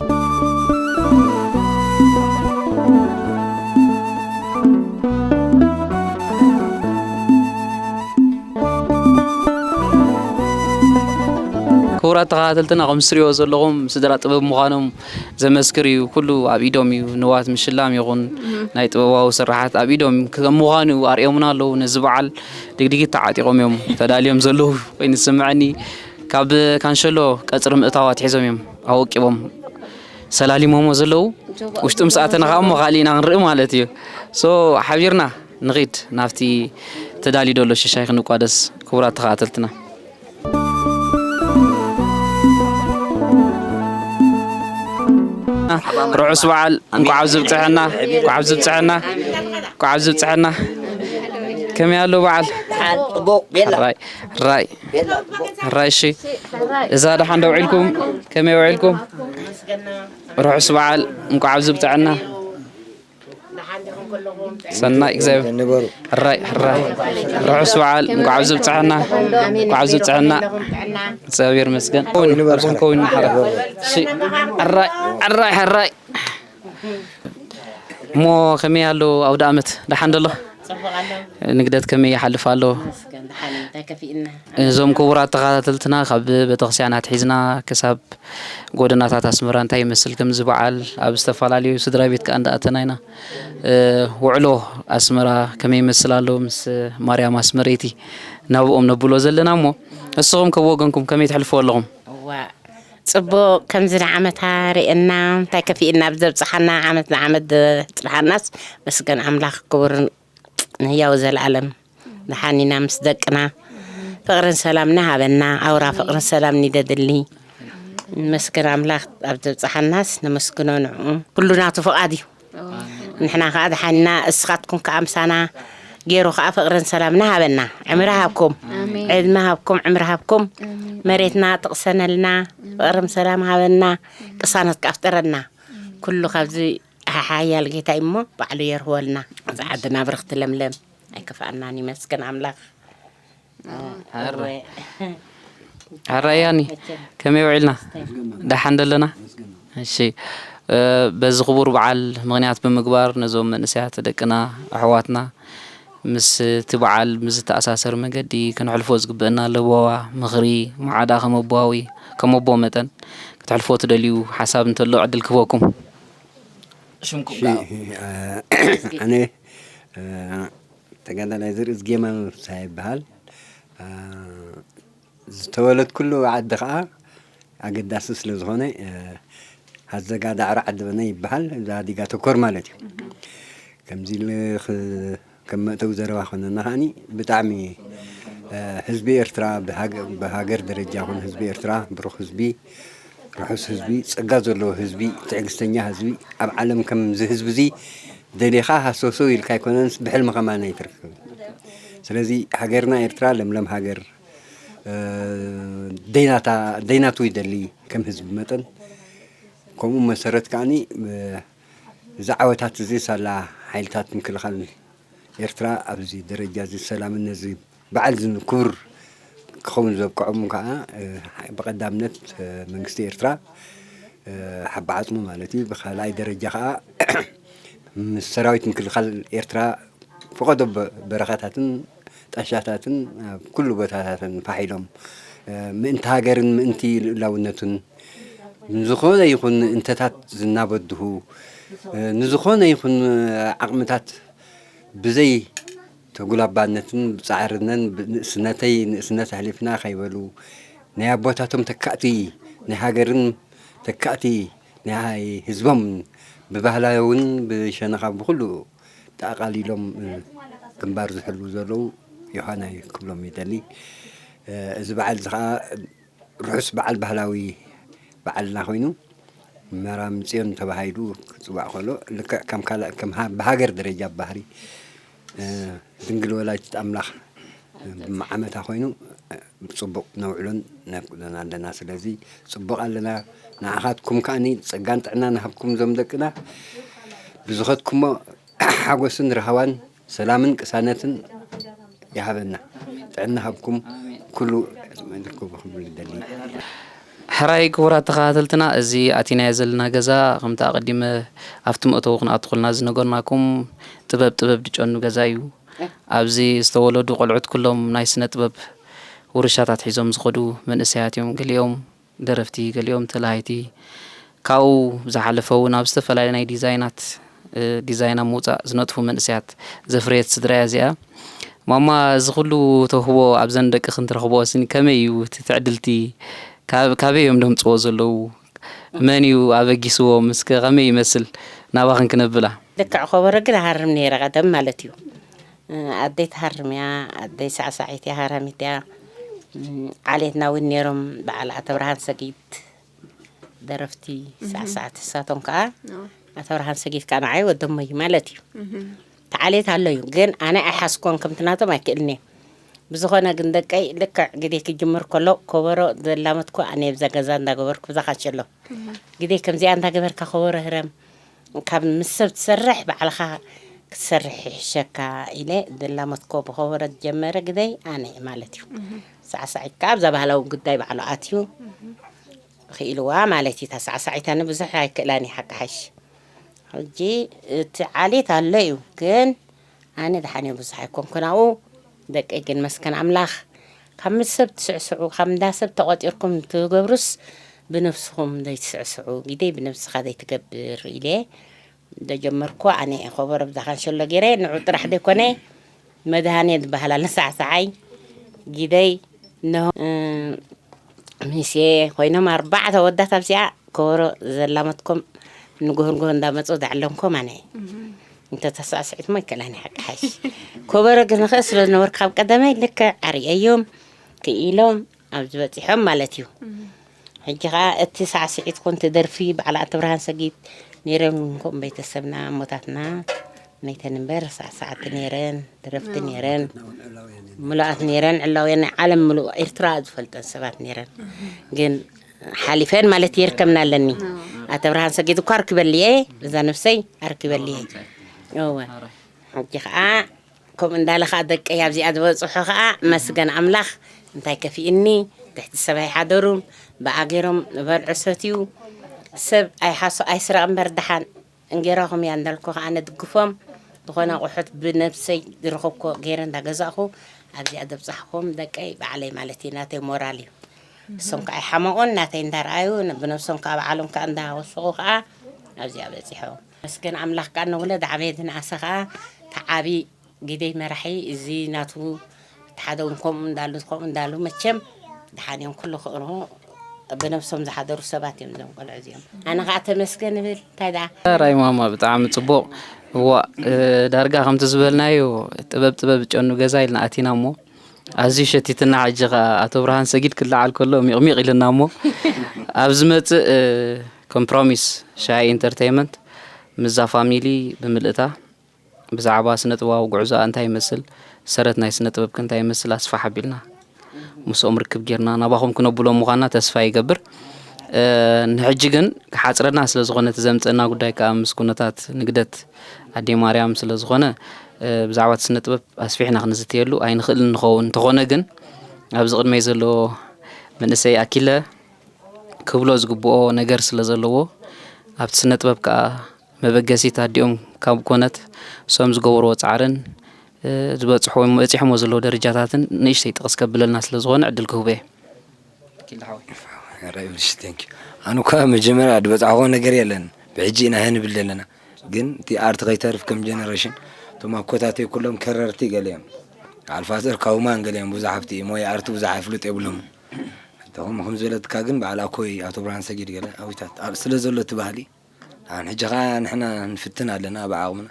ክቡራት ተኸታተልትና፣ ከም ትሪእዎ ዘለኹም ስድራ ጥበብ ምዃኖም ዘመስክር እዩ። ኩሉ ኣብ ኢዶም እዩ። ንዋት ምሽላም ይኹን ናይ ጥበባዊ ስርሓት ኣብ ኢዶም ከም ምዃኑ ኣርእዮምና ኣለዉ። ነዚ በዓል ድግዲጊት ተዓጢቖም እዮም ተዳልዮም ዘለዉ ኮይኑ ዝስምዐኒ። ካብ ካንሸሎ ቀጽሪ ምእታው ኣትሒዞም እዮም ኣወቂቦም ሰላሊሞሞ ዘለዉ። ውሽጡ ምስ ኣተና ከኣ እሞ ካሊእና ክንርኢ ማለት እዩ። ሶ ሓቢርና ንኺድ ናብቲ ተዳልዩ ዘሎ ሽሻይ ክንቋደስ። ክቡራት ተኸታተልትና፣ ርሑስ በዓል፣ እንኳዕ ኣብዚ ብፅሐና፣ እንኳዕ ኣብዚ ብፅሐና፣ እንኳዕ ኣብዚ ብፅሐና። ከመይ ኣሎ በዓል? ጽቡቕ፣ ቤላ። ራይ፣ ራይ፣ ቤላ፣ ጽቡቕ። ራይ፣ እሺ። እዛ ደሓን ዶ ውዒልኩም? ከመይ ውዒልኩም? ርሑስ በዓል፣ እንኳዕ ኣብዚ ብፅሐና። ሰናይ እግዚኣብሔር። ሕራይ፣ ሕራይ። ርሑስ በዓል፣ እንኳዕ ኣብዚ ብፅሐና፣ እንኳዕ ኣብዚ ብፅሐና። እግዚኣብሔር ይመስገን። ከውን፣ ከውን፣ ከውን፣ ሕራይ። እሺ፣ ሕራይ፣ ሕራይ፣ ሕራይ። እሞ ከመይ ኣሎ ኣውደ ኣመት? ደሓን ደሎ? ጽቡቕ ኣሎ። ንግደት ከመይ ይሓልፍ ኣሎ? መስገን፣ ደሓን እዩ። እንታይ ከፊእና? እዞም ክቡራት ተኸታተልትና፣ ካብ ቤተክርስትያን ኣትሒዝና ክሳብ ጎደናታት ኣስመራ እንታይ ይመስል ከምዚ በዓል፣ ኣብ ዝተፈላለዩ ስድራ ቤት ከኣ እንዳኣተና ኢና። እ፣ ውዕሎ ኣስመራ ከመይ ይመስል ኣሎ ምስ ማርያም ኣስመረይቲ ናብኦም ነብሎ ዘለና እሞ፣ ንስኹም ከብ ወገንኩም ከመይ ተሕልፍዎ ኣለኹም? እዋ፣ ጽቡቕ፣ ከምዚ ንዓመታ ርእየና፣ እንታይ ከፊእና ኣብ ዘብጽሓና፣ ዓመት ንዓመት ዘጽንሓናስ መስገን ኣምላኽ ክቡር ንህያው ዘለኣለም። ደሓን ኢና ምስ ደቅና። ፍቕርን ሰላም ናሃበና፣ ኣውራ ፍቕርን ሰላም ንደድሊ። ንመስገን ኣምላኽ ኣብ ዘብጽሓናስ ነመስግኖ ንዕኡ። ኩሉ ናቱ ፍቓድ እዩ። ንሕና ከኣ ደሓን ኢና፣ እስኻትኩም ከኣ ምሳና ገይሩ ከኣ ፍቕርን ሰላም ናሃበና። ዕምሪ ሃብኩም። ኣሜን። ዕድመ ሃብኩም፣ ዕምሪ ሃብኩም። ኣሜን። መሬትና ትቕሰነልና፣ ፍቕርን ሰላም ሃበና፣ ቅሳነት ከኣ ፍጠረልና። ኩሉ ካብዚ ሓያል ጌታ እዩ እሞ ባዕሉ የርህወልና። እዛ ዓድና ብርኽቲ ለምለም ኣይከፍኣናን፣ ይመስገን ኣምላኽ። ሕራይ። እወ። ሕራይ ያኒ፣ መቸም። ከመይ ውዒልና? ደሓን ደለና? እሺ፣ እ፣ በዚ ክቡር በዓል ምኽንያት ብምግባር ነዞም መንእሰያት ደቅና፣ ኣሕዋትና፣ ምስ እቲ በዓል ምስ ዝተኣሳሰር መገዲ ክንሕልፎ ዝግበአና ለበዋ፣ ምኽሪ፣ መዓዳ ከም ኣቦዊ፣ ከም ኣቦ መጠን ክትሕልፎ ትደልዩ ሓሳብ እንተሎ ዕድል ክህበኩም። ሽምኩም እሺ፣ ከኣ። እ፣ ኣነ፣ እ፣ ተጋዳላይ ዝርኢ ዝጌማ ምብሳ ይበሃል። እ፣ ዝተወለድኩሉ ዓዲ ከኣ ኣገዳሲ ስለ ዝኾነ፣ እ፣ ሃዘጋ ዳዕሮ ዓዲ በነ ይበሃል። እዛ ዲጋ ተኮር ማለት እዩ። ከምዚ ኢሉ ክ-፣ ከም መእተዊ ዘረባ ኮነና ከኣኒ ብጣዕሚ፣ እ፣ ህዝቢ ኤርትራ ብሃገ-፣ ብሃገር ደረጃ ይኹን ህዝቢ ኤርትራ ብሩኽ ህዝቢ፣ ርሑስ ህዝቢ፣ ጸጋ ዘለዎ ህዝቢ፣ ትዕግስተኛ ህዝቢ፣ ኣብ ዓለም ከምዚ ህዝቢ እዚ ደሊኻ ሃሰውሰው ኢልካ ኣይኮነንስ ብሕልሚ ከማን ኣይትረክብን። ስለዚ ሃገርና ኤርትራ ለምለም ሃገር፣ እ፣ ደይናታ፣ ደይናቱ ይደሊ ከም ህዝቢ መጠን፣ ከምኡ መሰረት ከኣኒ፣ እ፣ እዚ ዓወታት እዚ ሳላ ሓይልታት ምክልኻል ኤርትራ ኣብዚ ደረጃ እዚ ሰላምን ነዚ በዓል እዚ ክቡር ክኸውን ዘብቅዖም ከኣ፣ እ፣ ብቐዳምነት፣ እ፣ መንግስቲ ኤርትራ፣ እ፣ ሓባ ዓጽሙ ማለት እዩ። ብኻልኣይ ደረጃ ከኣ ምስ ሰራዊት ምክልኻል ኤርትራ ፈቐዶ በ-፣ በረኻታትን ጣሻታትን ኣብ ኩሉ ቦታታትን ፋሕ ኢሎም፣ እ፣ ምእንቲ ሃገርን ምእንቲ ልኡላውነቱን ንዝኾነ ይኹን እንተታት ዝናበድሁ፣ እ፣ ንዝኾነ ይኹን ዓቕምታት ብዘይ ተጉላባነትን ብጻዕርነን ብንእስነተይ ንእስነት ኣሕሊፍና ከይበሉ፣ ናይ ኣቦታቶም ተካእቲ፣ ናይ ሃገርን ተካእቲ፣ ናይ ህዝቦም ብባህላውን ብሸነኻ ብኹሉ ጠቓሊሎም፣ እ፣ ግንባር ዝሕልዉ ዘለዉ ዮሃናይ ክብሎም ይደሊ። እ፣ እዚ በዓል እዚ ኸኣ ርሑስ በዓል ባህላዊ በዓልና ኮይኑ፣ መራም ጽዮን ተባሂሉ ክጽዋዕ ከሎ፣ ልክዕ ከም ካልእ፣ ከም ሃ-፣ ብሃገር ደረጃ፣ ብባህሪ፣ እ፣ ድንግል ወላዲት ኣምላኽ፣ እ፣ ብመዓመታ ኮይኑ፣ እ፣ ብጽቡቕ ነውዕሎን ነፍቅዶን ኣለና። ስለዚ ጽቡቕ ኣለና። ንዓኻትኩም ከኣኒ ጸጋን ጥዕናን ሃብኩም፣ እዞም ደቅና ብዝኸድኩሞ ሓጎስን ራህዋን ሰላምን ቅሳነትን ይሃበና። ጥዕና ሃብኩም። ኩሉ ዝርከቡ ክብል ይደሊ። ሕራይ ክቡራት ተኸታተልትና፣ እዚ ኣቲናዮ ዘለና ገዛ፣ ከምቲ ኣቐዲመ ኣብቲ መእተዊ ክንኣቱ ከለና ዝነገርናኩም፣ ጥበብ ጥበብ ድጨኑ ገዛ እዩ። ኣብዚ ዝተወለዱ ቆልዑት ኩሎም ናይ ስነ ጥበብ ውርሻታት ሒዞም ዝኸዱ መንእሰያት እዮም። ገሊኦም ደረፍቲ፣ ገሊኦም ተላሃይቲ፣ ካብኡ ብዝሓለፈ እውን ኣብ ዝተፈላለዩ ናይ ዲዛይናት፣ እ፣ ዲዛይን ኣብ ምውፃእ ዝነጥፉ መንእሰያት ዘፍረየት ስድራ እያ እዚኣ። ማማ፣ እዚ ኩሉ ተውህቦ ኣብዘን ደቂ ክንትረኽቦ ስኒ ከመይ እዩ እቲ ትዕድልቲ? ካብ-፣ ካበይ እዮም ደምፅዎ ዘለዉ? መን እዩ ኣበጊስዎም? እስከ ከመይ ይመስል? ናባኽን ክነብላ። ልክዕ፣ ከበሮ ግን እሃርም ነይረ ቀደም ማለት እዩ። እ፣ ኣደይ ትሃርም እያ፣ ኣደይ ሳዕሳዒት እያ፣ ሃራሚት እያ። እ፣ ዓሌትና እውን ነይሮም፣ በዓል ኣተብርሃን ሰጊድ ደረፍቲ ሳዕሳዕቲ፣ ንሳቶም ከዓ ኣተብርሃን ሰጊድ ከዓ ንዓይ ወደሞ እዩ ማለት እዩ። እቲ ዓሌት ኣሎ እዩ፣ ግን ኣነ ኣይሓስኮን፣ ከምቲ ናቶም ኣይክእልን እየ። ብዝኾነ ግን ደቀይ ልክዕ ግዜ ክጅምር ከሎ ከበሮ ዘላመትኩ ኣነ ብዛ ገዛ እንዳገበርኩ ብዛ ካሸሎ ግዜ ከምዚኣ እንዳገበርካ ከበሮ ህረም ካብ ምስ ሰብ ትሰርሕ ባዕልኻ ክትሰርሕ ይሕሸካ ኢለ ዘላመትኮ ብኸበሮ ዝጀመረ ግዜ ኣነ እየ ማለት እዩ። ሳዕሳዒት ከዓ ኣብዛ ባህላዊ ጉዳይ ባዕሉ ኣትዩ ክኢልዋ ማለት እዩ። እታ ሳዕሳዒት ኣነ ብዙሕ ኣይክእላን እየ ሓቂ ሓሽ። ሕጂ እቲ ዓሌት ኣሎ እዩ፣ ግን ኣነ ደሓን እየ ብዙሕ ኣይኮንኩን ኣብኡ። ደቀይ ግን መስከን ኣምላኽ ካብ ምስ ሰብ ትስዕስዑ፣ ካብ እንዳ ሰብ ተቖጢርኩም ትገብሩስ ብነብስኹም ዘይትስዕስዑ፣ ግደይ ብነብስኻ ዘይትገብር ኢለ እንደጀመርኩ ኣነ እየ ከበሮ ብዛ ካንሸሎ ገይረ ንዑ ጥራሕ ዘይኮነ መድሃኔ ዝበሃል ኣሎ ሳዕሳዓይ ግደይ እነሆ፣ እ፣ ሚስየ ኮይኖም ኣርባዕተ ወዳት ኣብዚኣ ከበሮ ዘላመትኮም ንጉህ ንጉህ እንዳመፁ ዘዕለምኮም ኣነ እየ። እንተተሳስዒትሞ ይከላኒ ሓቂ ሓሽ። ከበሮ ግን ንኽእል ስለ ዝነበርኩ ካብ ቀደመይ ልክዕ ኣርእየዮም ክኢሎም ኣብዚ በፂሖም ማለት እዩ። ሕጂ ኸዓ እቲ ሳዕስዒት ኮን ትደርፊ በዓል ኣተብርሃን ሰጊድ ነይሮም፣ ከምኡ ቤተሰብና እሞታትና መይተን እምበር ሳዕሳዕቲ ነይረን፣ ደረፍቲ ነይረን፣ ምሉኣት ነይረን፣ ዕላውያን ናይ ዓለም ምሉእ ኤርትራ ዝፈልጠን ሰባት ነይረን። ግን ሓሊፈን ማለት ይርከብና ኣለኒ። ኣተብርሃን ሰጊድ እኳ ኣርኪበልየ፣ እዛ ነፍሰይ ኣርኪበልየ። እወ። ሕጂ ኸዓ ከምኡ እንዳለ ኸዓ ደቀይ ኣብዚኣ ዝበፅሑ ኸዓ መስገን ኣምላኽ፣ እንታይ ከፊእኒ፣ ትሕቲ ሰብ ኣይሓደሩን፣ ብኣ ገይሮም በልዑ ሰትዩ፣ ሰብ ኣይሓሶ ኣይስረቕ እምበር ደሓን እንጌራኹም እያ እንዳልኩ ኸዓ ነድግፎም፣ ዝኾነ ኣቑሑት ብነብሰይ ዝረኸብኮ ገይረ እንዳገዛእኹ ኣብዚኣ ዘብፃሕኹም ደቀይ ባዕለይ ማለት እዩ፣ ናተይ ሞራል እዩ። እሶም ከዓ ኣይሓመቑን፣ ናተይ እንዳረኣዩ ብነብሶም ከዓ ባዕሎም ከዓ እንዳወሰኹ ከዓ ኣብዚኣ በፂሖም። መስገን ኣምላኽ ከዓ ንውለድ ዓበየ ዝነኣሰ ከዓ ተዓቢ ግደይ መራሒ እዚ ናቱ እቲ ሓደ እውን ከምኡ እንዳሉ ከምኡ እንዳሉ መቸም ደሓን እዮም ኩሉ ክእርሙ ብነብሶም ዝሓደሩ ሰባት እዮም እዞም ቆልዑ እዚኦም። ኣነ ከዓ ተመስገን እብል እንታይ ደኣ። ራይ ማማ ብጣዕሚ ጽቡቕ። እዋ እ፣ ዳርጋ ከምቲ ዝበልናዮ ጥበብ ጥበብ ጨኑ ገዛ ኢልና ኣቲና እሞ ኣዝዩ ሸቲትና። ሕጂ ከዓ ኣቶ ብርሃን ሰጊድ ክለዓል ከሎ ሚቕሚቕ ኢልና እሞ ኣብ ዝመጽእ እ፣ ኮምፕሮሚስ ሻሂ ኢንተርቴይመንት ምስዛ ፋሚሊ ብምልእታ ብዛዕባ ስነ ጥበባዊ ጉዕዞኣ እንታይ ይመስል፣ ሰረት ናይ ስነ ጥበብ ከ እንታይ ይመስል ኣስፋሕ ኣቢልና ምስኦም ርክብ ጌርና ናባኹም ክነብሎም ምዃንና ተስፋ ይገብር። እ፣ ንሕጂ ግን ክሓጽረና ስለ ዝኾነ እቲ ዘምጸና ጉዳይ ከኣ ምስ ኩነታት ንግደት ኣደይ ማርያም ስለ ዝኾነ፣ እ፣ ብዛዕባ እቲ ስነ ጥበብ ኣስፊሕና ክንዝትየሉ ኣይንኽእልን ንኸውን። እንተኾነ ግን ኣብዚ ቅድመይ ዘሎ መንእሰይ ኣኪለ ክብሎ ዝግብኦ ነገር ስለ ዘለዎ ኣብቲ ስነ ጥበብ ከኣ መበገሲት ኣዲኦም ካብ ኮነት እሶም ዝገበርዎ ጻዕርን እ፣ ዝበጽሕዎ በጺሖሞ ዘለዉ ደረጃታትን ንእሽተይ ጥቕስ ከብለልና ስለ ዝኾነ ዕድል ክህቦ እየ። ኪንዳ ሓወይ። ራይ ብልሽ፣ ቴንክ ዩ። ኣነ እኳ መጀመርያ ዝበጻሕዎ ነገር የለን። ብሕጂ ኢና ህንብል ዘለና። ግን እቲ ኣርት ከይተርፍ ከም ጀነሬሽን እቶም ኣኮታተይ ኩሎም ከረርቲ ገለ እዮም። ኣልፋዘር ካውማን ገለ እዮም ብዙሕ ሃብቲ ሞያ ኣርት ብዙሕ ኣይፍልጥ የብሎም። እቶም ከም ዝበለትካ ግን በዓል ኣኮይ ኣቶ ብርሃን ሰጊድ ገለ ኣዊታት ኣብ-፣ ስለ ዘሎ እቲ ባህሊ ኣን ሕጂ ኸዓ ንሕና ንፍትን ኣለና ብዓቕምና።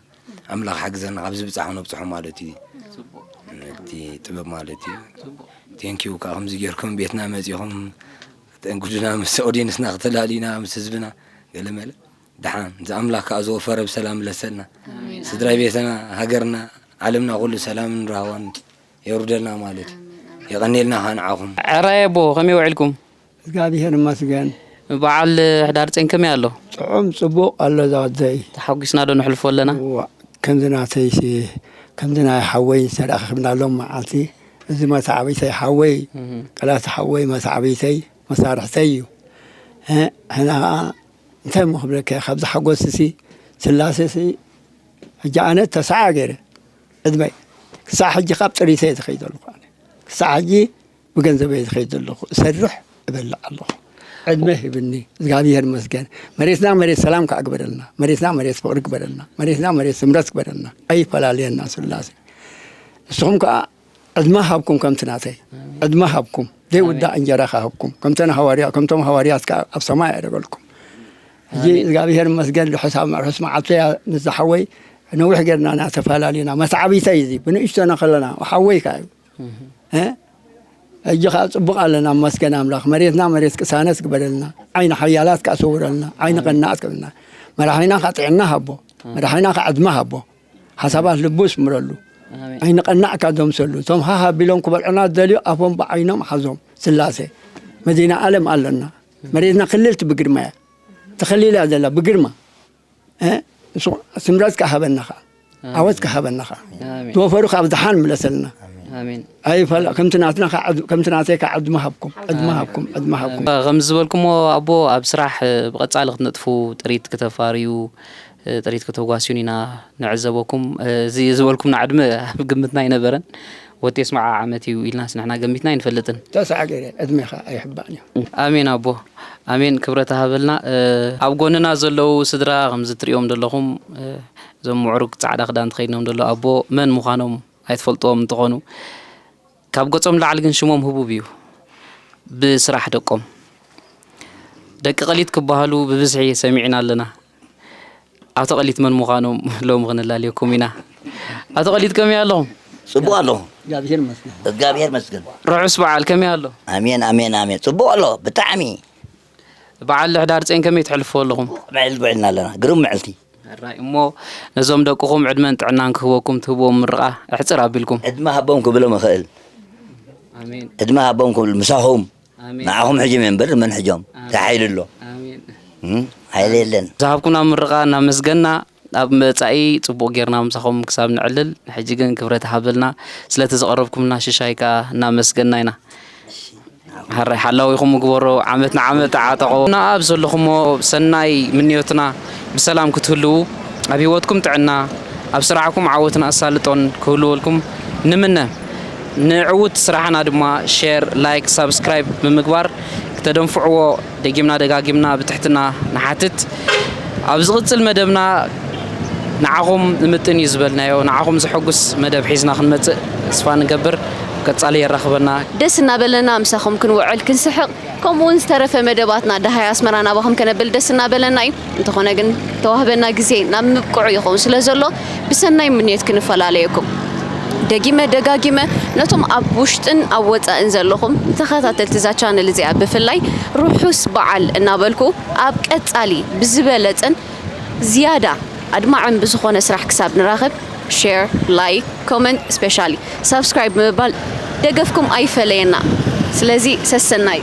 ኣምላኽ ሓግዘና ካብ ዝብጻሕ ነብጽሖ ማለት እዩ። እቲ ጥበብ ማለት እዩ። ቴንኪዩ ከዓ ከምዚ ጌርኩም ቤትና መጺኹም ተንግዱና ምስ ኦዲየንስና ክተላልዩና ምስ ህዝብና ገለ መለ። ደሓን እዚ ኣምላኽ ከዓ ዝወፈረ ብሰላም ለሰልና። ስድራ ቤትና፣ ሃገርና፣ ዓለምና ኩሉ ሰላምን ራህዋን የውርደልና ማለት እዩ። የቐኔልና ከዓ ንዓኹም። ዕራይ ኣቦ ከመይ ውዒልኩም? እግዚኣብሔር ይመስገን። በዓል ሕዳር ጼን ከመይ ኣሎ? ጥዑም ጽቡቕ ኣሎ ዝወደይ። ተሓጒስና ዶ ነሕልፎ ኣለና? እዋ፣ ከምዚ ናተይሲ፣ ከምዚ ናይ ሓወይ ዝተረኸብናሎም መዓልቲ፣ እዚ መሳዕቢተይ ሓወይ፣ እህ። ቀላቲ ሓወይ መሳዕቢተይ፣ መሳርሕተይ እዩ። እ፣ ሕና ኸዓ እንታይ እሞ ክብለካ፣ ካብዚ ሓጎስሲ፣ ስላሴሲ፣ ሕጂ ኣነ ተስዓ ገይረ፣ ዕድመይ፣ ክሳዕ ሕጂ ካብ ጥሪተይ ዝኸይድ ዘለኹ ኣነ። ክሳዕ ሕጂ ብገንዘበይ ዝኸይድ ዘለኹ፣ እሰርሕ፣ እበልዕ ኣለኹ። ዕድመ ሂብኒ እግዚኣብሔር ይመስገን። መሬትና መሬት ሰላም ከዓ ግበረልና። መሬትና መሬት ፍቕሪ ግበረልና። መሬትና መሬት ስምረት ግበረልና። ኣይፈላልየና ስላሴ። ንስኹም ከዓ ዕድመ ሃብኩም ከምቲ ናተይ ዕድመ ሃብኩም ዘይውዳእ እንጀራ ከሃብኩም ከምተን ሃዋርያ ከምቶም ሃዋርያት ከዓ ኣብ ሰማይ ያደረገልኩም። ሕጂ እግዚኣብሔር ይመስገን፣ ርሑስ ኣብ ርሑስ መዓልቲ እያ። ንዝሓወይ ነዊሕ ጌርና ኢና ተፈላለዩና። መትዓቢተይ እዚ ብንእሽቶና ከለና ሓወይ ከዓ እዩ። እ? ሕጂ ከዓ ፅቡቅ ኣለና፣ መስገን ኣምላኽ። መሬትና መሬት ቅሳነት ግበረልና፣ ዓይኒ ሓያላት ከዓ ሰውረልና፣ ዓይኒ ቀናእ ግበረልና። መራሒና ከዓ ጥዕና ሃቦ፣ መራሒና ከዓ ዕድመ ሃቦ፣ ሓሳባት ልቡ ስምረሉ፣ ኣሜን። ዓይኒ ቀናእ ከዓ ደምሰሉ። እቶም ሃሃ ቢሎም ክበልዑና ዝደልዩ ኣፎም ብዓይኖም ሓዞም። ስላሴ መዲና ኣለም ኣለና። መሬትና ክልልቲ ብግርማ እያ ተኸሊላ ዘላ ብግርማ። እ? እሱ ስምረት ከዓ ሃበና ከዓ ዓወት ከዓ ሃበና ከዓ ኣሜን። ዝወፈሩ ካብ ዝሓን ምለሰልና። ኣሜን። ኣይፈላ ከምቲ ናትና ከዓ ዕድ- ከምቲ ናተይ ከዓ ዕድመ ሃብኩም ዕድመ ሃብኩም ዕድመ ሃብኩም። ከም ዝበልኩሞ ኣቦ ኣብ ስራሕ እ፣ ብቐጻሊ ክትነጥፉ ጥሪት ከተፋርዩ እ፣ ጥሪት ከተጓስዩን ኢና ንዕዘበኩም። እ፣ እዚ ዝበልኩምና ዕድመ ኣብ ግምትና ኣይነበረን። ወቴስ መዓ ዓመት እዩ ኢልናስ ንሕና ገሚትና ኣይንፈልጥን። ተስዓ ገይረ ዕድሜኻ ኣይሕባእን እዩ። ኣሜን ኣቦ ኣሜን። ክብረት ሃበልና። እ፣ ኣብ ጎንና ዘለዉ ስድራ ከምዚ ትሪኦም ዘለኹም እ፣ እዞም ምዕሩግ ጻዕዳ ክዳን ተኸዲኖም ዘለዉ ኣቦ መን ምዃኖም ኣይትፈልጥዎም እንትኾኑ ካብ ገጾም ላዕሊ ግን ሽሞም ህቡብ እዩ። ብስራሕ ደቆም ደቂ ቀሊት ክበሃሉ ብብዝሒ ሰሚዕና ኣለና። ኣቶ ቀሊት መን ምዃኖም ሎሚ ክንላልየኩም ኢና። ኣቶ ቀሊት ከመይ ኣለኹም? ጽቡቕ ኣለኹ። እግዚኣብሔር ይመስገን። እግዚኣብሔር መስገን። ርሑስ በዓል ከመይ ኣሎ? ኣሜን ኣሜን ኣሜን። ጽቡቕ ኣሎ ብጣዕሚ። በዓል ሕዳር ጼን ከመይ ትሕልፍዎ ኣለኹም? ምዕል ውዕልና ኣለና። ግሩም ምዕልቲ። ሕራይ እሞ ነዞም ደቅኹም ዕድመን ጥዕናን ክህበኩም ትህብዎም ምርቓ ኣሕጽር ኣቢልኩም። ዕድመ ሃቦም ክብሎም እኽእል። ኣሜን ዕድመ ሃቦም ክብል ምሳኹም ኣሜን ንዓኹም ሕጅም እየ እምበር መን ሕጆም እንታይ ሓይሊ ኣሎ? ኣሜን። እም? ሓይሊ የለን። ዝሃብኩምና ምርቓ እናመስገና ኣብ መጻኢ ጽቡቕ ጌርና ምሳኹም ክሳብ ንዕልል። ሕጂ ግን ክብረት ሃበልና ስለቲ ዘቐረብኩምልና ሽሻይ ከኣ እናመስገና ኢና። ሕራይ ሓላዊኹም ግበሮ ዓመት ንዓመት ተዓጠቖ። እና ኣብ ዘለኹሞ ሰናይ ምንዮትና ብሰላም ክትህልዉ ኣብ ህይወትኩም ጥዕና ኣብ ስራሕኩም ዓወትን ኣሳልጦን ክህልወልኩም ንምነ። ንዕውት ስራሕና ድማ ሼር፣ ላይክ፣ ሳብስክራይብ ብምግባር ክተደንፍዕዎ ደጊምና ደጋጊምና ብትሕትና ንሓትት። ኣብ ዝቕጽል መደብና ንዓኹም ንምጥን እዩ ዝበልናዮ ንዓኹም ዘሐጉስ መደብ ሒዝና ክንመጽእ ተስፋ ንገብር። ቀጻሊ የራኽበና። ደስ እናበለና ምሳኹም ክንውዕል ክንስሕቕ ከምኡ እውን ዝተረፈ መደባትና ደሃይ ኣስመራ ናባኹም ከነብል ደስ እናበለና እዩ። እንተኾነ ግን ተዋህበና ግዜ ናብ ምብቅዑ ይኸውን ስለ ዘሎ ብሰናይ ምንየት ክንፈላለየኩም ደጊመ ደጋጊመ ነቶም ኣብ ውሽጥን ኣብ ወፃእን ዘለኹም ተኸታተልቲ እዛ ቻነል እዚኣ ብፍላይ ርሑስ በዓል እናበልኩ ኣብ ቀፃሊ ብዝበለፀን ዝያዳ ኣድማዕን ብዝኾነ ስራሕ ክሳብ ንራኸብ ሼር ላይክ ኮመንት ስፔሻሊ ሳብስክራይብ ብምባል ደገፍኩም ኣይፈለየና። ስለዚ ሰሰናዩ።